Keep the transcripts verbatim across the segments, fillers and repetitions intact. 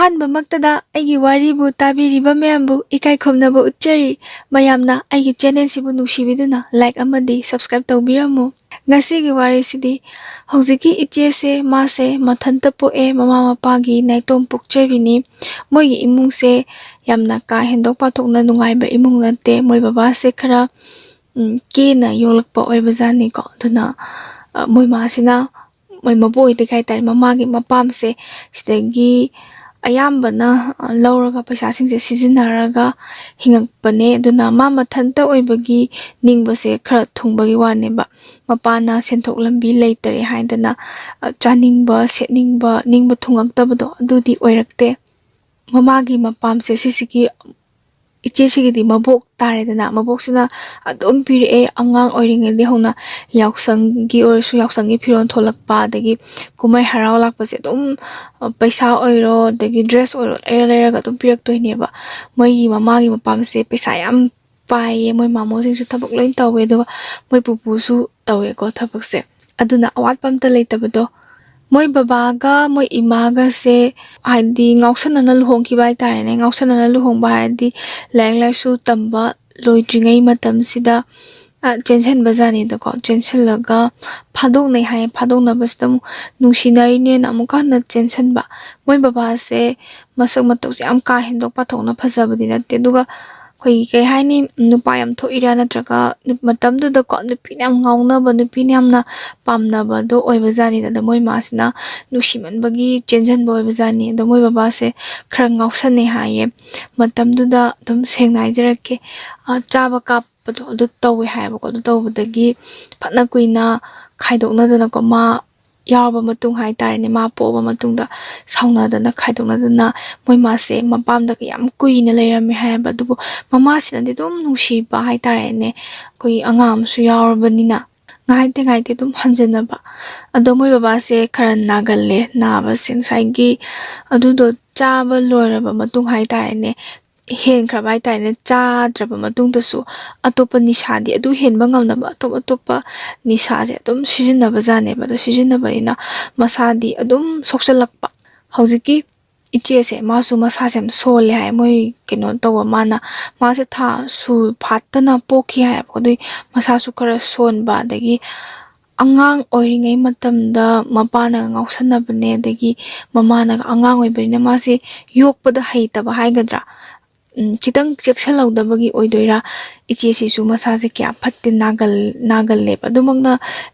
ꯑꯍꯥꯟꯕꯃꯛꯇꯗ ꯑꯩꯒꯤ ꯋꯥꯔꯤꯕꯨ ꯇꯥꯕꯤꯔꯤꯕ ꯃꯌꯥꯝꯕꯨ ꯏꯀꯥꯏ ꯈꯨꯝꯅꯕ ꯎꯠꯆꯔꯤ꯫ ꯃꯌꯥꯝꯅ ꯑꯩꯒꯤ ꯆꯦꯅꯦꯜꯁꯤꯕꯨ ꯅꯨꯡꯁꯤꯕꯤꯗꯨꯅ ꯂꯥꯏꯛ ꯑꯃꯗꯤ ꯁꯕꯁꯀ꯭ꯔꯥꯏꯕ ꯇꯧꯕꯤꯔꯝꯃꯨ꯫ ꯉꯁꯤꯒꯤ ꯋꯥꯔꯤꯁꯤꯗꯤ ꯍꯧꯖꯤꯛꯀꯤ ꯏꯆꯦꯁꯦ, ꯃꯥꯁꯦ ꯃꯊꯟꯇ ꯄꯣꯛꯑꯦ, ꯃꯃꯥ ꯃꯄꯥꯒꯤ ꯅꯥꯏꯇꯣꯝ ꯄꯣꯛꯆꯕꯤꯅꯤ꯫ ꯃꯣꯏꯒꯤ ꯏꯃꯨꯡꯁꯦ ꯌꯥꯝꯅ ꯀꯥ ꯍꯦꯟꯗꯣꯛ ꯄꯥꯊꯣꯛꯅ ꯅꯨꯡꯉꯥꯏꯕ ꯏꯃꯨꯡ ꯅꯠꯇꯦ꯫ ꯃꯣꯏ ꯕꯕꯥꯁꯦ ꯈꯔ, ꯎꯝ, ꯀꯦꯅ ꯌꯣꯛꯂꯛꯄ ꯑꯣꯏꯕꯖꯥꯠꯅꯤꯀꯣ꯫ ꯑꯗꯨꯅ, ꯑ, ꯃꯣꯏ ꯃꯥꯁꯤꯅ, ꯃꯣꯏ ꯃꯕꯣꯛ ꯍꯣꯏꯗꯒꯤ ꯍꯥꯏꯇꯥꯔꯦ, ꯃꯃꯥꯒꯤ ꯃꯄꯥꯝꯁꯦ ꯁꯤꯗꯒꯤ ꯑꯌꯥꯝꯕꯅ, ꯑ, ꯂꯧꯔꯒ, ꯄꯩꯁꯥꯁꯤꯡꯁꯦ ꯁꯤꯖꯤꯟꯅꯔꯒ ꯍꯤꯡꯉꯛꯄꯅꯦ꯫ ꯑꯗꯨꯅ ꯃꯥ ꯃꯊꯟꯇ ꯑꯣꯏꯕꯒꯤ ꯅꯤꯡꯕꯁꯦ ꯈꯔ ꯊꯨꯡꯕꯒꯤ ꯋꯥꯅꯦꯕ꯫ ꯃꯄꯥꯅ ꯁꯦꯟꯊꯣꯛ ꯂꯝꯕꯤ ꯂꯩꯇꯔꯦ ꯍꯥꯏꯗꯅ, ꯑ, ꯆꯥꯅꯤꯡꯕ, ꯁꯦꯠꯅꯤꯡꯕ, ꯅꯤꯡꯕ ꯊꯨꯡꯉꯛꯇꯕꯗꯣ ꯑꯗꯨꯗꯤ ꯑꯣꯏꯔꯛꯇꯦ꯫ ꯃꯃꯥꯒꯤ ꯃꯄꯥꯝꯁꯦ ꯁꯤꯁꯤꯒꯤ, ꯏꯆꯦꯁꯤꯒꯤꯗꯤ ꯃꯕꯣꯛ ꯇꯥꯔꯦꯗꯅ, ꯃꯕꯣꯛꯁꯤꯅ ꯑꯗꯨꯝ ꯄꯤꯔꯛꯑꯦ꯫ ꯑꯉꯥꯡ ꯑꯣꯏꯔꯤꯉꯩꯗꯒꯤ ꯍꯧꯅ ꯌꯥꯎꯁꯪꯒꯤ ꯑꯣꯏꯔꯁꯨ, ꯌꯥꯎꯁꯪꯒꯤ ꯐꯤꯔꯣꯜ ꯊꯣꯛꯂꯛꯄ, ꯑꯗꯒꯤ ꯀꯨꯝꯍꯩ ꯍꯔꯥꯎ ꯂꯥꯛꯄꯁꯦ ꯑꯗꯨꯝ, ꯑ, ꯄꯩꯁꯥ ꯑꯣꯏꯔꯣ, ꯑꯗꯒꯤ ꯗ꯭ꯔꯦꯁ ꯑꯣꯏꯔꯣ, ꯂꯩꯔ ꯂꯩꯔꯒ ꯑꯗꯨꯝ ꯄꯤꯔꯛꯇꯣꯏꯅꯦꯕ꯫ ꯃꯣꯏꯒꯤ ꯃꯃꯥꯒꯤ ꯃꯄꯥꯝꯁꯦ ꯄꯩꯁꯥ ꯌꯥꯝ ꯄꯥꯏꯌꯦ꯫ ꯃꯣꯏ ꯃꯃꯣꯁꯤꯡꯁꯨ ꯊꯕꯛ ꯂꯣꯏ ꯇꯧꯋꯦ, ꯑꯗꯨꯒ ꯃꯣꯏ ꯄꯨꯄꯨꯁꯨ ꯇꯧꯋꯦꯀꯣ ꯊꯕꯛꯁꯦ꯫ ꯑꯗꯨꯅ ꯑꯋꯥꯠꯄ ꯑꯝꯇ ꯂꯩꯇꯕꯗꯣ꯫ ꯃꯣꯏ ꯕꯕꯥꯒ ꯃꯣꯏ ꯏꯃꯥꯒꯁꯦ, ꯍꯥꯏꯗꯤ, ꯉꯥꯎꯁꯟꯅꯅ ꯂꯨꯍꯣꯡꯈꯤꯕ ꯍꯥꯏꯇꯥꯔꯦꯅꯦ꯫ ꯉꯥꯎꯁꯟꯅꯅ ꯂꯨꯍꯣꯡꯕ ꯍꯥꯏꯔꯗꯤ ꯂꯥꯏꯔꯤꯛ ꯂꯥꯏꯁꯨ ꯇꯝꯕ ꯂꯣꯏꯗ꯭ꯔꯤꯉꯩ ꯃꯇꯝꯁꯤꯗ, ꯑ, ꯆꯦꯟꯁꯤꯟꯕ ꯖꯥꯠꯅꯤꯗꯀꯣ꯫ ꯆꯦꯟꯁꯤꯜꯂꯒ ꯐꯥꯗꯣꯛꯅꯩ ꯍꯥꯏꯌꯦ꯫ ꯐꯥꯗꯣꯛꯅꯕꯁꯤꯗ ꯑꯃꯨꯛ ꯅꯨꯡꯁꯤꯅꯔꯤꯅꯦꯅ ꯑꯃꯨꯛꯀ ꯍꯟꯅ ꯆꯦꯟꯁꯤꯟꯕ꯫ ꯃꯣꯏ ꯕꯕꯥꯁꯦ ꯃꯁꯛ ꯃꯇꯧꯁꯦ ꯌꯥꯝ ꯀꯥ ꯍꯦꯟꯗꯣꯛ ꯄꯥꯊꯣꯛꯅ ꯐꯖꯕꯗꯤ ꯅꯠꯇꯦ, ꯑꯗꯨꯒ ꯑꯩꯈꯣꯏꯒꯤ, ꯀꯩ ꯍꯥꯏꯅꯤ, ꯅꯨꯄꯥ ꯌꯥꯝ ꯊꯣꯛꯏꯔꯥ ꯅꯠꯇ꯭ꯔꯒ ꯅꯨ-, ꯃꯇꯝꯗꯨꯗꯀꯣ ꯅꯨꯄꯤꯅ ꯌꯥꯝ ꯉꯥꯎꯅꯕ, ꯅꯨꯄꯤꯅ ꯌꯥꯝꯅ ꯄꯥꯝꯅꯕꯗꯣ ꯑꯣꯏꯕ ꯖꯥꯠꯅꯤꯗ꯫ ꯑꯗ ꯃꯣꯏ ꯃꯥꯁꯤꯅ ꯅꯨꯡꯁꯤꯃꯟꯕꯒꯤ ꯆꯦꯟꯁꯤꯟꯕ ꯑꯣꯏꯕ ꯖꯥꯠꯅꯤ꯫ ꯑꯗꯣ ꯃꯣꯏ ꯕꯕꯥꯁꯦ ꯈꯔ ꯉꯥꯎꯁꯟꯅꯩ ꯍꯥꯏꯌꯦ꯫ ꯃꯇꯝꯗꯨꯗ ꯑꯗꯨꯝ ꯁꯦꯡꯅ ꯍꯥꯏꯖꯔꯛꯀꯦ, ꯑ, ꯆꯥꯕ ꯀꯥꯞꯄꯗꯣ ꯑꯗꯨ ꯇꯧꯋꯦ ꯍꯥꯏꯌꯦꯕꯀꯣ꯫ ꯑꯗꯨ ꯇꯧꯕꯗꯒꯤ ꯐꯅ ꯀꯨꯏꯅ ꯈꯥꯏꯗꯣꯛꯅꯗꯅꯀꯣ, ꯃꯥ ꯌꯥꯎꯔꯕ ꯃꯇꯨꯡ ꯍꯥꯏꯇꯥꯔꯦꯅꯦ, ꯃꯥ ꯄꯣꯛꯑꯕ ꯃꯇꯨꯡꯗ ꯁꯥꯎꯅꯗꯅ ꯈꯥꯏꯗꯣꯛꯅꯗꯅ ꯃꯣꯏ ꯃꯥꯁꯦ ꯃꯄꯥꯝꯗꯒ ꯌꯥꯝ ꯀꯨꯏꯅ ꯂꯩꯔꯝꯃꯦ ꯍꯥꯏꯌꯦꯕ꯫ ꯑꯗꯨꯕꯨ ꯃꯃꯥꯁꯤꯅꯗꯤ ꯑꯗꯨꯝ ꯅꯨꯡꯁꯤꯕ ꯍꯥꯏꯇꯥꯔꯦꯅꯦ, ꯑꯩꯈꯣꯏꯒꯤ ꯑꯉꯥꯡ ꯑꯃꯁꯨ ꯌꯥꯎꯔꯕꯅꯤꯅ ꯉꯥꯏꯇ ꯉꯥꯏꯇ ꯑꯗꯨꯝ ꯍꯟꯖꯤꯟꯅꯕ꯫ ꯑꯗꯣ ꯃꯣꯏ ꯕꯕꯥꯁꯦ ꯈꯔ ꯅꯥꯒꯜꯂꯦ꯫ ꯅꯥꯕꯁꯦ ꯉꯁꯥꯏꯒꯤ ꯑꯗꯨꯗꯣ ꯆꯥꯕ ꯂꯣꯏꯔꯕ ꯃꯇꯨꯡ ꯍꯥꯏꯇꯥꯔꯦꯅꯦ, ꯍꯦꯟꯈ꯭ꯔꯕ ꯍꯥꯏꯇꯥꯔꯦꯅꯦ, ꯆꯥꯗ꯭ꯔꯕ ꯃꯇꯨꯡꯗꯁꯨ ꯑꯇꯣꯞꯄ ꯅꯤꯁꯥꯗꯤ, ꯑꯗꯨ ꯍꯦꯟꯕ ꯉꯝꯅꯕ ꯑꯇꯣꯞ ꯑꯇꯣꯞꯄ ꯅꯤꯁꯥꯁꯦ ꯑꯗꯨꯝ ꯁꯤꯖꯤꯟꯅꯕ ꯖꯥꯠꯅꯦꯕ꯫ ꯑꯗꯣ ꯁꯤꯖꯤꯟꯅꯕꯅꯤꯅ ꯃꯁꯥꯗꯤ ꯑꯗꯨꯝ ꯁꯣꯛꯆꯜꯂꯛꯄ꯫ ꯍꯧꯖꯤꯛꯀꯤ ꯏꯆꯦꯁꯦ ꯃꯥꯁꯨ ꯃꯁꯥꯁꯦ ꯌꯥꯝ ꯁꯣꯜꯂꯦ ꯍꯥꯏ꯫ ꯃꯣꯏ ꯀꯩꯅꯣ ꯇꯧꯕ, ꯃꯥꯅ, ꯃꯥꯁꯦ ꯊꯥ ꯁꯨ ꯐꯥꯠꯇꯅ ꯄꯣꯛꯈꯤ ꯍꯥꯏꯌꯦꯕꯀꯣ꯫ ꯑꯗꯨꯏ ꯃꯁꯥꯁꯨ ꯈꯔ ꯁꯣꯟꯕ, ꯑꯗꯒꯤ ꯑꯉꯥꯡ ꯑꯣꯏꯔꯤꯉꯩ ꯃꯇꯝꯗ ꯃꯄꯥꯅꯒ ꯉꯥꯎꯁꯟꯅꯕꯅꯦ, ꯑꯗꯒꯤ ꯃꯃꯥꯅꯒ, ꯑꯉꯥꯡ ꯑꯣꯏꯕꯅꯤꯅ ꯃꯥꯁꯦ ꯌꯣꯛꯄꯗ ꯍꯩꯇꯕ ꯍꯥꯏꯒꯗ꯭ꯔꯥ, ꯎꯝ, ꯈꯤꯇꯪ ꯆꯦꯛꯁꯤꯜꯍꯧꯗꯕꯒꯤ ꯑꯣꯏꯗꯣꯏꯔꯥ, ꯏꯆꯦꯁꯤꯁꯨ ꯃꯁꯥꯁꯦ ꯀꯌꯥ ꯐꯠꯇꯦ, ꯅꯥꯒꯜ-, ꯅꯥꯒꯜꯂꯦꯕ꯫ ꯑꯗꯨꯃꯛꯅ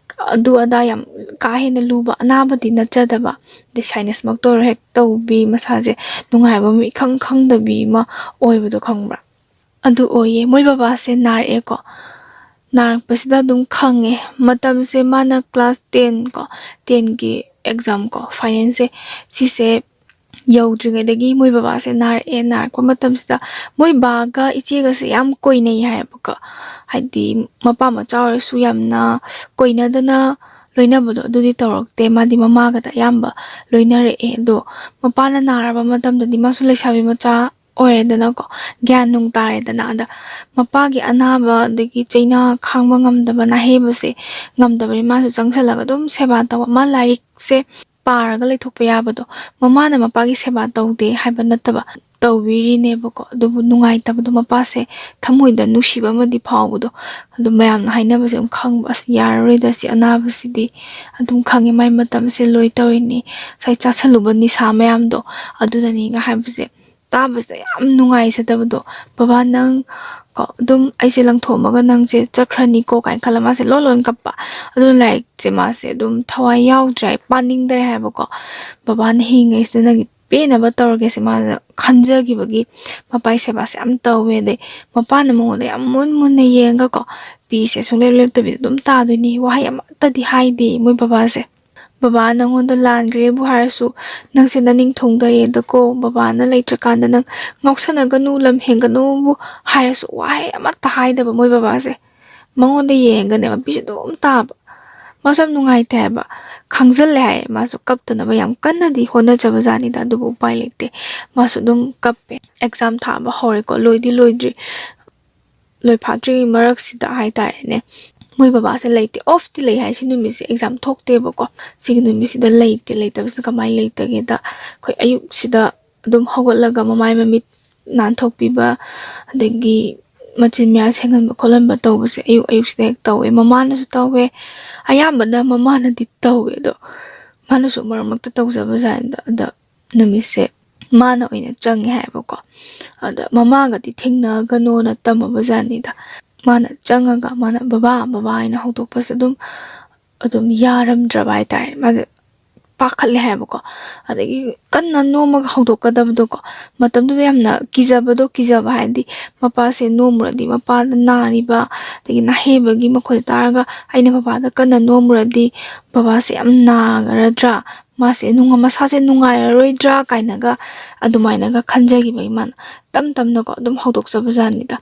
ꯑꯗꯨ ꯑꯗꯥ ꯌꯥꯝ ꯀꯥ ꯍꯦꯟꯅ ꯂꯨꯕ ꯑꯅꯥꯕꯗꯤ ꯅꯠꯆꯗꯕ, ꯑꯗꯩ sinusꯃꯛꯇ ꯑꯣꯏꯔꯣ ꯍꯦꯛ ꯇꯧꯕꯤ, ꯃꯁꯥꯁꯦ ꯅꯨꯡꯉꯥꯏꯕ ꯑꯃ ꯏꯈꯪ ꯈꯪꯗꯕꯤ ꯑꯃ ꯑꯣꯏꯕꯗꯣ ꯈꯪꯕ꯭ꯔꯥ? ꯑꯗꯨ ꯑꯣꯏꯌꯦ꯫ ꯃꯣꯏ ꯕꯕꯥꯁꯦ ꯅꯥꯔꯛꯑꯦꯀꯣ꯫ ꯅꯥꯔꯛꯄꯁꯤꯗ ꯑꯗꯨꯝ ꯈꯪꯉꯦ꯫ ꯃꯇꯝꯁꯦ ꯃꯥꯅ class ten ꯀꯣ, tenꯒꯤ exam ꯀꯣ, finalꯁꯦ, ꯁꯤꯁꯦ ꯌꯧꯗ꯭ꯔꯤꯉꯩꯗꯒꯤ ꯃꯣꯏ ꯕꯕꯥꯁꯦ ꯅꯥꯔꯛꯑꯦ꯫ ꯅꯥꯔꯛꯄ ꯃꯇꯝꯁꯤꯗ ꯃꯣꯏ ꯕꯥꯒ ꯏꯆꯦꯒꯁꯦ ꯌꯥꯝ ꯀꯣꯏꯅꯩ ꯍꯥꯏꯌꯦꯕꯀꯣ꯫ ꯍꯥꯏꯗꯤ ꯃꯄꯥ ꯃꯆꯥ ꯑꯣꯏꯔꯁꯨ ꯌꯥꯝꯅ ꯀꯣꯏꯅꯗꯅ ꯂꯣꯏꯅꯕꯗꯣ ꯑꯗꯨꯗꯤ ꯇꯧꯔꯛꯇꯦ꯫ ꯃꯥꯗꯤ ꯃꯃꯥꯒꯗ ꯑꯌꯥꯝꯕ ꯂꯣꯏꯅꯔꯛꯑꯦ꯫ ꯑꯗꯣ ꯃꯄꯥꯅ ꯅꯥꯔꯕ ꯃꯇꯝꯗꯗꯤ ꯃꯥꯁꯨ ꯂꯩꯁꯥꯕꯤ ꯃꯆꯥ ꯑꯣꯏꯔꯦꯗꯅꯀꯣ, ꯒ꯭ꯌꯥꯟ ꯅꯨꯡ ꯇꯥꯔꯦꯗꯅ꯫ ꯑꯗ ꯃꯄꯥꯒꯤ ꯑꯅꯥꯕ, ꯑꯗꯒꯤ ꯆꯩꯅꯥ ꯈꯥꯡꯕ ꯉꯝꯗꯕ, ꯅꯥꯍꯦꯕꯁꯦ ꯉꯝꯗꯕꯅꯤ, ꯃꯥꯁꯨ ꯆꯪꯁꯜꯂꯒ ꯑꯗꯨꯝ ꯁꯦꯕꯥ ꯇꯧꯕ꯫ ꯃꯥ ꯂꯥꯏꯔꯤꯛꯁꯦ ꯄꯥꯔꯒ ꯂꯩꯊꯣꯛꯄ ꯌꯥꯕꯗꯣ, ꯃꯃꯥꯅ ꯃꯄꯥꯒꯤ ꯁꯦꯕꯥ ꯇꯧꯗꯦ ꯍꯥꯏꯕ ꯅꯠꯇꯕ, ꯇꯧꯕꯤꯔꯤꯅꯦꯕꯀꯣ꯫ ꯑꯗꯨꯕꯨ ꯅꯨꯡꯉꯥꯏꯇꯕꯗꯣ, ꯃꯄꯥꯁꯦ ꯊꯃꯣꯏꯗ ꯅꯨꯡꯁꯤꯕ ꯑꯃꯗꯤ ꯐꯥꯎꯕꯗꯣ, ꯑꯗꯨ ꯃꯌꯥꯝꯅ ꯍꯥꯏꯅꯕꯁꯦ ꯑꯗꯨꯝ ꯈꯪꯕ, "ꯑꯁ, ꯌꯥꯔꯔꯣꯏꯗ ꯁꯤ ꯑꯅꯥꯕꯁꯤꯗꯤ", ꯑꯗꯨꯝ ꯈꯪꯉꯦ꯫ "ꯃꯥꯏ ꯃꯇꯝꯁꯦ ꯂꯣꯏ ꯇꯧꯔꯤꯅꯤ, ꯉꯁꯥꯏ ꯆꯥꯁꯜꯂꯨꯕ ꯅꯤꯁꯥ ꯃꯌꯥꯝꯗꯣ ꯑꯗꯨꯅꯅꯤꯒ" ꯍꯥꯏꯕꯁꯦ ꯇꯥꯕꯁꯤꯗ ꯌꯥꯝ ꯅꯨꯡꯉꯥꯏꯖꯗꯕꯗꯣ꯫ "ꯕꯕꯥ, ꯅꯪ ꯀꯣ, ꯑꯗꯨꯝ ꯑꯩꯁꯦ ꯂꯪꯊꯣꯛꯑꯝꯃꯒ ꯅꯪꯁꯦ ꯆꯠꯈ꯭ꯔꯅꯤꯀꯣ" ꯀꯥꯏꯅ ꯈꯜꯂ ꯃꯥꯁꯦ ꯂꯣꯟ ꯂꯣꯟ ꯀꯞꯄ꯫ ꯑꯗꯨꯅ ꯂꯥꯏꯔꯤꯛꯁꯦ ꯃꯥꯁꯦ ꯑꯗꯨꯝ ꯊꯋꯥꯏ ꯌꯥꯎꯗ꯭ꯔꯦ, ꯄꯥꯅꯤꯡꯗ꯭ꯔꯦ ꯍꯥꯏꯕꯀꯣ꯫ "ꯕꯕꯥꯅ ꯍꯤꯡꯉꯤꯉꯩꯁꯤꯗ ꯅꯪꯒꯤ ꯄꯦꯟꯅꯕ ꯇꯧꯔꯒꯦ"ꯁꯦ ꯃꯥꯅ ꯈꯟꯖꯈꯤꯕꯒꯤ ꯃꯄꯥꯒꯤ ꯁꯦꯕꯥꯁꯦ ꯌꯥꯝ ꯇꯧꯋꯦ꯫ ꯑꯗꯩ ꯃꯄꯥꯅ ꯃꯉꯣꯟꯗ ꯌꯥꯝ ꯃꯨꯟ ꯃꯨꯟꯅ ꯌꯦꯡꯉꯒꯀꯣ, ꯄꯤꯁꯦ ꯁꯨꯡꯂꯦꯞ ꯂꯦꯞꯇꯕꯤꯗ ꯑꯗꯨꯝ ꯇꯥꯗꯣꯏꯅꯤ, ꯋꯥꯍꯩ ꯑꯃꯠꯇꯗꯤ ꯍꯥꯏꯗꯦ ꯃꯣꯏ ꯕꯕꯥꯁꯦ꯫ "ꯕꯕꯥ, ꯅꯪꯉꯣꯟꯗ ꯂꯥꯟꯈ꯭ꯔꯦꯕꯨ ꯍꯥꯏꯔꯁꯨ, ꯅꯪꯁꯦ ꯅꯅꯤꯡ ꯊꯨꯡꯗꯔꯦꯗꯀꯣ, ꯕꯕꯥꯅ ꯂꯩꯇ꯭ꯔꯀꯥꯟꯗ ꯅꯪ ꯉꯥꯎꯁꯟꯅꯒꯅꯨ, ꯂꯝ ꯍꯦꯟꯒꯅꯨꯕꯨ ꯍꯥꯏꯔꯁꯨ", ꯋꯥꯍꯩ ꯑꯃꯠꯇ ꯍꯥꯏꯗꯕ ꯃꯣꯏ ꯕꯕꯥꯁꯦ꯫ ꯃꯉꯣꯟꯗ ꯌꯦꯡꯉꯒꯅꯦ ꯃꯄꯤꯁꯦ ꯑꯗꯨꯝ ꯇꯥꯕ꯫ ꯃꯥꯁꯨ ꯌꯥꯝ ꯅꯨꯡꯉꯥꯏꯇꯦ ꯍꯥꯏꯕ, ꯈꯥꯡꯖꯜꯂꯦ ꯍꯥꯏꯌꯦ꯫ ꯃꯥꯁꯨ ꯀꯞꯇꯅꯕ ꯌꯥꯝ ꯀꯟꯅꯗꯤ ꯍꯣꯠꯅꯖꯕꯖꯥꯠꯅꯤꯗ, ꯑꯗꯨꯕꯨ ꯎꯄꯥꯏ ꯂꯩꯇꯦ꯫ ꯃꯥꯁꯨ ꯑꯗꯨꯝ ꯀꯞꯄꯦ꯫ Exam ꯊꯥꯕ ꯍꯧꯔꯦꯀꯣ, ꯂꯣꯏꯗꯤ ꯂꯣꯏꯗ꯭ꯔꯤ꯫ ꯂꯣꯏꯐꯥꯠꯇ꯭ꯔꯤꯉꯩ ꯃꯔꯛꯁꯤꯗ ꯍꯥꯏꯇꯥꯔꯦꯅꯦ, ꯃꯣꯏ ꯕꯕꯥꯁꯦ ꯂꯩꯇꯦ꯫ ꯑꯣꯐꯇꯤ ꯂꯩ ꯍꯥꯏ, ꯁꯤ ꯅꯨꯃꯤꯠꯁꯦ ꯑꯦꯛꯖꯥꯝ ꯊꯣꯛꯇꯦꯕꯀꯣ꯫ ꯁꯤꯒꯤ ꯅꯨꯃꯤꯠꯁꯤꯗ ꯂꯩꯇꯦ꯫ ꯂꯩꯇꯕꯁꯤꯅ ꯀꯃꯥꯏꯅ ꯂꯩꯇꯒꯦꯗ, ꯑꯩꯈꯣꯏ ꯑꯌꯨꯛꯁꯤꯗ ꯑꯗꯨꯝ ꯍꯧꯒꯠꯂꯒ ꯃꯃꯥꯏ ꯃꯃꯤꯠ ꯅꯥꯟꯊꯣꯛꯄꯤꯕ, ꯑꯗꯒꯤ ꯃꯆꯤꯟ ꯃꯌꯥ ꯁꯦꯡꯍꯟꯕ ꯈꯣꯠꯍꯟꯕ ꯇꯧꯕꯁꯦ ꯑꯌꯨꯛ ꯑꯌꯨꯛꯁꯤꯗ ꯍꯦꯛ ꯇꯧꯋꯦ꯫ ꯃꯃꯥꯅꯁꯨ ꯇꯧꯋꯦ꯫ ꯑꯌꯥꯝꯕꯅ ꯃꯃꯥꯅꯗꯤ ꯇꯧꯋꯦ꯫ ꯑꯗꯣ ꯃꯥꯅꯁꯨ ꯃꯔꯛ ꯃꯔꯛꯇ ꯇꯧꯖꯕꯖꯥꯠꯅꯤꯗ꯫ ꯑꯗ ꯅꯨꯃꯤꯠꯁꯦ ꯃꯥꯅ ꯑꯣꯏꯅ ꯆꯪꯉꯦ ꯍꯥꯏꯌꯦꯕꯀꯣ꯫ ꯑꯗ ꯃꯃꯥꯒꯗꯤ ꯊꯦꯡꯅꯒꯅꯣꯅ ꯇꯝꯃꯕ ꯖꯥꯠꯅꯤꯗ꯫ ꯃꯥꯅ ꯆꯪꯉꯒ ꯃꯥꯅ "ꯕꯕꯥ, ꯕꯕꯥ" ꯍꯥꯏꯅ ꯍꯧꯗꯣꯛꯄꯁꯦ ꯑꯗꯨꯝ, ꯑꯗꯨꯝ ꯌꯥꯔꯝꯗ꯭ꯔꯕ ꯍꯥꯏꯇꯥꯔꯦ꯫ ꯃꯥꯁꯦ ꯄꯥꯈꯠꯂꯦ ꯍꯥꯏꯕꯀꯣ꯫ ꯑꯗꯒꯤ ꯀꯟꯅ ꯅꯣꯝꯃꯒ ꯍꯧꯗꯣꯛꯀꯗꯕꯗꯣꯀꯣ, ꯃꯇꯝꯗꯨꯗ ꯌꯥꯝꯅ ꯀꯤꯖꯕꯗꯣ, ꯀꯤꯖꯕ ꯍꯥꯏꯗꯤ ꯃꯄꯥꯁꯦ ꯅꯣꯝꯃꯨꯔꯗꯤ ꯃꯄꯥꯗ ꯅꯥꯔꯤꯕ, ꯑꯗꯒꯤ ꯅꯥꯍꯦꯕꯒꯤ ꯃꯈꯣꯟ ꯇꯥꯔꯒ ꯑꯩꯅ ꯃꯄꯥꯗ ꯀꯟꯅ ꯅꯣꯝꯃꯨꯔꯗꯤ ꯕꯕꯥꯁꯦ ꯌꯥꯝ ꯅꯥꯒꯗ꯭ꯔꯥ, ꯃꯥꯁꯦ ꯅꯨꯡ-, ꯃꯁꯥꯁꯦ ꯅꯨꯡꯉꯥꯏꯔꯔꯣꯏꯗ꯭ꯔꯥ ꯀꯥꯏꯅꯒ ꯑꯗꯨꯃꯥꯏꯅꯒ ꯈꯟꯖꯈꯤꯕꯒꯤ ꯃꯥꯅ ꯇꯞ ꯇꯞꯅꯀꯣ ꯑꯗꯨꯝ ꯍꯧꯗꯣꯛꯆꯕ ꯖꯥꯠꯅꯤꯗ꯫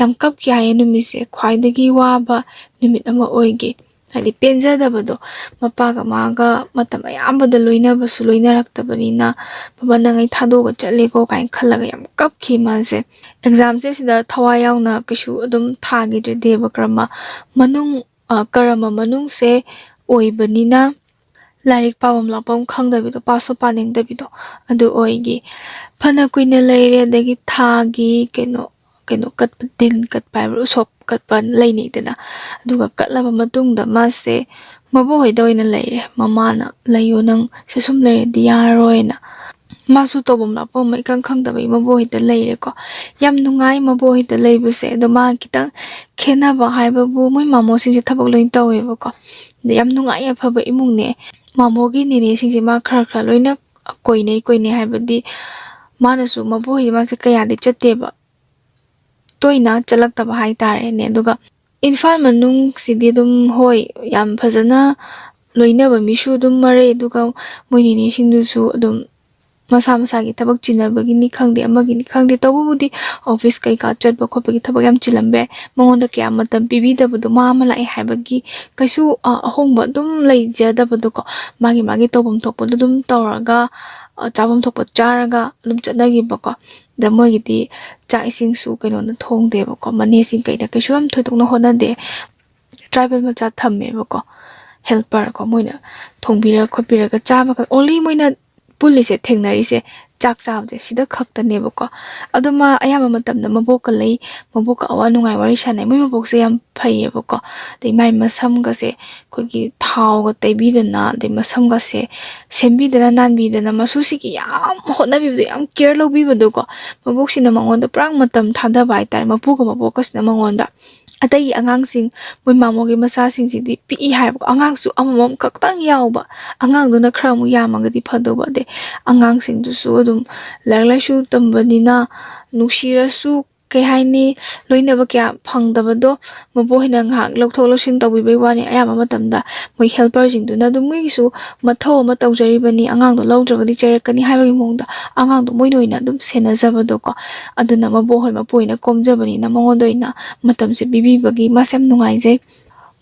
ꯌꯥꯝ ꯀꯞꯈꯤ ꯍꯥꯏꯌꯦ꯫ ꯅꯨꯃꯤꯠꯁꯦ ꯈ꯭ꯋꯥꯏꯗꯒꯤ ꯋꯥꯕ ꯅꯨꯃꯤꯠ ꯑꯃ ꯑꯣꯏꯈꯤ꯫ ꯍꯥꯏꯗꯤ ꯄꯦꯟꯖꯗꯕꯗꯣ, ꯃꯄꯥꯒ ꯃꯥꯒ ꯃꯇꯝ ꯑꯌꯥꯝꯕꯗ ꯂꯣꯏꯅꯕꯁꯨ ꯂꯣꯏꯅꯔꯛꯇꯕꯅꯤꯅ, "ꯕꯕꯥ, ꯅꯪ ꯑꯩ ꯊꯥꯗꯣꯛꯑꯒ ꯆꯠꯂꯦꯀꯣ" ꯀꯥꯏꯅ ꯈꯜꯂꯒ ꯌꯥꯝ ꯀꯞꯈꯤ ꯃꯥꯁꯦ꯫ ꯑꯦꯛꯖꯥꯝꯁꯦ ꯁꯤꯗ ꯊꯋꯥꯏ ꯌꯥꯎꯅ ꯀꯩꯁꯨ ꯑꯗꯨꯝ ꯊꯥꯈꯤꯗ꯭ꯔꯦ꯫ ꯗꯦꯕ ꯀꯔꯃ ꯃꯅꯨꯡ, ꯑ, ꯀꯔꯃ ꯃꯅꯨꯡꯁꯦ ꯑꯣꯏꯕꯅꯤꯅ ꯂꯥꯏꯔꯤꯛ ꯄꯥꯐꯝ ꯂꯥꯛꯐꯝ ꯈꯪꯗꯕꯤꯗꯣ, ꯄꯥꯁꯨ ꯄꯥꯅꯤꯡꯗꯕꯤꯗꯣ ꯑꯗꯨ ꯑꯣꯏꯈꯤ꯫ ꯐꯅ ꯀꯨꯏꯅ ꯂꯩꯔꯦ꯫ ꯑꯗꯒꯤ ꯊꯥꯒꯤ ꯀꯩꯅꯣ, ꯀꯩꯅꯣ ꯀꯠꯄ, ꯗꯤꯟ ꯀꯠꯄ ꯍꯥꯏꯕ꯭ꯔꯥ, ꯎꯁꯣꯞ ꯀꯠꯄ ꯂꯩꯅꯩꯗꯅ, ꯑꯗꯨꯒ ꯀꯠꯂꯕ ꯃꯇꯨꯡꯗ ꯃꯥꯁꯦ ꯃꯕꯣꯛꯍꯣꯏꯗ ꯑꯣꯏꯅ ꯂꯩꯔꯦ꯫ ꯃꯃꯥꯅ "ꯂꯩꯌꯣ, ꯅꯪ ꯁꯤ ꯁꯨꯝ ꯂꯩꯔꯗꯤ ꯌꯥꯔꯔꯣꯏꯅ"꯫ ꯃꯥꯁꯨ ꯇꯧꯐꯝ ꯂꯥꯛꯐꯝ ꯑꯃ ꯏꯈꯪ ꯈꯪꯗꯕꯒꯤ ꯃꯕꯣꯛꯍꯣꯏꯗ ꯂꯩꯔꯦꯀꯣ꯫ ꯌꯥꯝ ꯅꯨꯡꯉꯥꯏ ꯃꯕꯣꯛꯍꯣꯏꯗ ꯂꯩꯕꯁꯦ꯫ ꯑꯗꯣ ꯃꯥ ꯈꯤꯇꯪ ꯈꯦꯠꯅꯕ ꯍꯥꯏꯕꯕꯨ, ꯃꯣꯏ ꯃꯥꯃꯣꯁꯤꯡꯁꯦ ꯊꯕꯛ ꯂꯣꯏ ꯇꯧꯋꯦꯕꯀꯣ꯫ ꯑꯗ ꯌꯥꯝ ꯅꯨꯡꯉꯥꯏ, ꯑꯐꯕ ꯏꯃꯨꯡꯅꯦ꯫ ꯃꯥꯃꯣꯒꯤ ꯅꯦꯅꯦꯁꯤꯡꯁꯦ ꯃꯥ ꯈꯔ ꯈꯔ ꯂꯣꯏꯅ ꯀꯣꯏꯅꯩ꯫ ꯀꯣꯏꯅꯩ ꯍꯥꯏꯕꯗꯤ ꯃꯥꯅꯁꯨ, ꯃꯕꯣꯛꯍꯣꯏ ꯃꯥꯁꯦ ꯀꯌꯥꯗꯤ ꯆꯠꯇꯦꯕ, ꯇꯣꯏꯅ ꯆꯠꯂꯛꯇꯕ ꯍꯥꯏꯇꯥꯔꯦꯅꯦ꯫ ꯑꯗꯨꯒ ꯏꯝꯐꯥꯜ ꯃꯅꯨꯡꯁꯤꯗꯤ ꯑꯗꯨꯝ, ꯍꯣꯏ, ꯌꯥꯝ ꯐꯖꯅ ꯂꯣꯏꯅꯕ ꯃꯤꯁꯨ ꯑꯗꯨꯝ ꯃꯔꯩ, ꯑꯗꯨꯒ ꯃꯣꯏ ꯅꯦꯅꯦꯁꯤꯡꯗꯨꯁꯨ ꯑꯗꯨꯝ ꯃꯁꯥ ꯃꯁꯥꯒꯤ ꯊꯕꯛ ꯆꯤꯟꯅꯕꯒꯤꯅꯤ ꯈꯪꯗꯦ, ꯑꯃꯒꯤꯅꯤ ꯈꯪꯗꯦ, ꯇꯧꯕꯕꯨꯗꯤ ꯑꯣꯐꯤꯁ ꯀꯩꯀꯥ ꯆꯠꯄ ꯈꯣꯠꯄꯒꯤ ꯊꯕꯛ ꯌꯥꯝ ꯆꯤꯜꯂꯝꯕ ꯌꯥꯏ꯫ ꯃꯉꯣꯟꯗ ꯀꯌꯥ ꯃꯇꯝ ꯄꯤꯕꯤꯗꯕꯗꯣ, ꯃꯥ ꯑꯃ ꯂꯥꯛꯑꯦ ꯍꯥꯏꯕꯒꯤ ꯀꯩꯁꯨ, ꯑ, ꯑꯍꯣꯡꯕ ꯑꯗꯨꯝ ꯂꯩꯖꯗꯕꯗꯣꯀꯣ꯫ ꯃꯥꯒꯤ ꯃꯥꯒꯤ ꯇꯧꯐꯝ ꯊꯣꯛꯄꯗꯣ ꯑꯗꯨꯝ ꯇꯧꯔꯒ, ꯑ, ꯆꯥꯐꯝ ꯊꯣꯛꯄ ꯆꯥꯔꯒ ꯑꯗꯨꯝ ꯆꯠꯅꯈꯤꯕꯀꯣ꯫ ꯑꯗ ꯃꯣꯏꯒꯤꯗꯤ ꯆꯥꯛ ꯏꯁꯤꯡꯁꯨ ꯀꯩꯅꯣꯅ ꯊꯣꯡꯗꯦꯕꯀꯣ, ꯃꯅꯦꯁꯤꯡ ꯀꯩꯅ ꯀꯩꯁꯨ ꯌꯥꯝ ꯊꯣꯏꯗꯣꯛꯅ ꯍꯣꯠꯅꯗꯦ꯫ ꯇ꯭ꯔꯥꯏꯕꯦꯜ ꯃꯆꯥ ꯊꯝꯃꯦꯕꯀꯣ, ꯍꯦꯜꯄꯔ ꯀꯣ, ꯃꯣꯏꯅ ꯊꯣꯡꯕꯤꯔ ꯈꯣꯠꯄꯤꯔꯒ ꯆꯥꯕ ꯈꯛ, ꯑꯣꯟꯂꯤ ꯃꯣꯏꯅ ꯄꯨꯜꯂꯤꯁꯦ, ꯊꯦꯡꯅꯔꯤꯁꯦ ꯆꯥꯛ ꯆꯥꯕꯁꯦ ꯁꯤꯗ ꯈꯛꯇꯅꯦꯕꯀꯣ꯫ ꯑꯗꯣ ꯃꯥ ꯑꯌꯥꯝꯕ ꯃꯇꯝꯗ ꯃꯕꯣꯛꯀ ꯂꯩ, ꯃꯕꯣꯛꯀ ꯑꯋꯥ ꯅꯨꯡꯉꯥꯏ ꯋꯥꯔꯤ ꯁꯥꯟꯅꯩ꯫ ꯃꯣꯏ ꯃꯕꯣꯛꯁꯦ ꯌꯥꯝ ꯐꯩꯌꯦꯕꯀꯣ꯫ ꯑꯗꯩ ꯃꯥꯏ ꯃꯁꯝꯒꯁꯦ ꯑꯩꯈꯣꯏꯒꯤ ꯊꯥꯎꯒ ꯇꯩꯕꯤꯗꯅ, ꯑꯗꯩ ꯃꯁꯝꯒꯁꯦ ꯁꯦꯝꯕꯤꯗꯅ ꯅꯥꯟꯕꯤꯗꯅ, ꯃꯁꯨꯁꯤꯒꯤ ꯌꯥꯝ ꯍꯣꯠꯅꯕꯤꯕꯗꯣ, ꯌꯥꯝ ꯀꯦꯌꯔ ꯂꯧꯕꯤꯕꯗꯣꯀꯣ꯫ ꯃꯕꯣꯛꯁꯤꯅ ꯃꯉꯣꯟꯗ ꯄꯨꯔꯥ ꯃꯇꯝ ꯊꯥꯗꯕ ꯍꯥꯏꯇꯥꯔꯦ, ꯃꯄꯨꯒ ꯃꯕꯣꯛꯀꯁꯤꯅ ꯃꯉꯣꯟꯗ꯫ ꯑꯇꯩꯒꯤ ꯑꯉꯥꯡꯁꯤꯡ, ꯃꯣꯏ ꯃꯥꯃꯣꯒꯤ ꯃꯆꯥꯁꯤꯡꯁꯤꯗꯤ ꯄꯤꯛꯏ ꯍꯥꯏꯕꯀꯣ, ꯑꯉꯥꯡꯁꯨ ꯑꯃꯃꯝ ꯈꯛꯇꯪ ꯌꯥꯎꯕ, ꯑꯉꯥꯡꯗꯨꯅ ꯈꯔ ꯑꯃꯨꯛ ꯌꯥꯝꯃꯒꯗꯤ ꯐꯗꯧꯕ꯫ ꯑꯗꯩ ꯑꯉꯥꯡꯁꯤꯡꯗꯨꯁꯨ ꯑꯗꯨꯝ ꯂꯥꯏꯔꯤꯛ ꯂꯥꯏꯁꯨ ꯇꯝꯕꯅꯤꯅ ꯅꯨꯡꯁꯤꯔꯁꯨ, ꯀꯩ ꯍꯥꯏꯅꯤ, ꯂꯣꯏꯅꯕ ꯀꯌꯥ ꯐꯪꯗꯕꯗꯣ ꯃꯕꯣꯛ ꯍꯣꯏꯅ ꯉꯥꯏꯍꯥꯛ ꯂꯧꯊꯣꯛ ꯂꯧꯁꯤꯟ ꯇꯧꯕꯤꯕꯩ ꯋꯥꯅꯤ꯫ ꯑꯌꯥꯝꯕ ꯃꯇꯝꯗ ꯃꯣꯏ ꯍꯦꯜꯄꯔꯁꯤꯡꯗꯨꯅ ꯑꯗꯨꯝ ꯃꯣꯏꯒꯤꯁꯨ ꯃꯊꯧ ꯑꯃ ꯇꯧꯖꯔꯤꯕꯅꯤ, ꯑꯉꯥꯡꯗꯣ ꯂꯧꯗ꯭ꯔꯒꯗꯤ ꯆꯩꯔꯛꯀꯅꯤ ꯍꯥꯏꯕꯒꯤ ꯃꯑꯣꯡꯗ ꯑꯉꯥꯡꯗꯣ ꯃꯣꯏꯅ ꯑꯣꯏꯅ ꯑꯗꯨꯝ ꯁꯦꯟꯅꯖꯕꯗꯣꯀꯣ꯫ ꯑꯗꯨꯅ ꯃꯕꯣꯛ ꯍꯣꯏ ꯃꯄꯨ ꯍꯣꯏꯅ ꯀꯣꯝꯖꯕꯅꯤꯅ ꯃꯉꯣꯟꯗ ꯑꯣꯏꯅ ꯃꯇꯝꯁꯦ ꯄꯤꯕꯤꯕꯒꯤ ꯃꯥꯁꯦ ꯌꯥꯝ ꯅꯨꯡꯉꯥꯏꯖꯩ꯫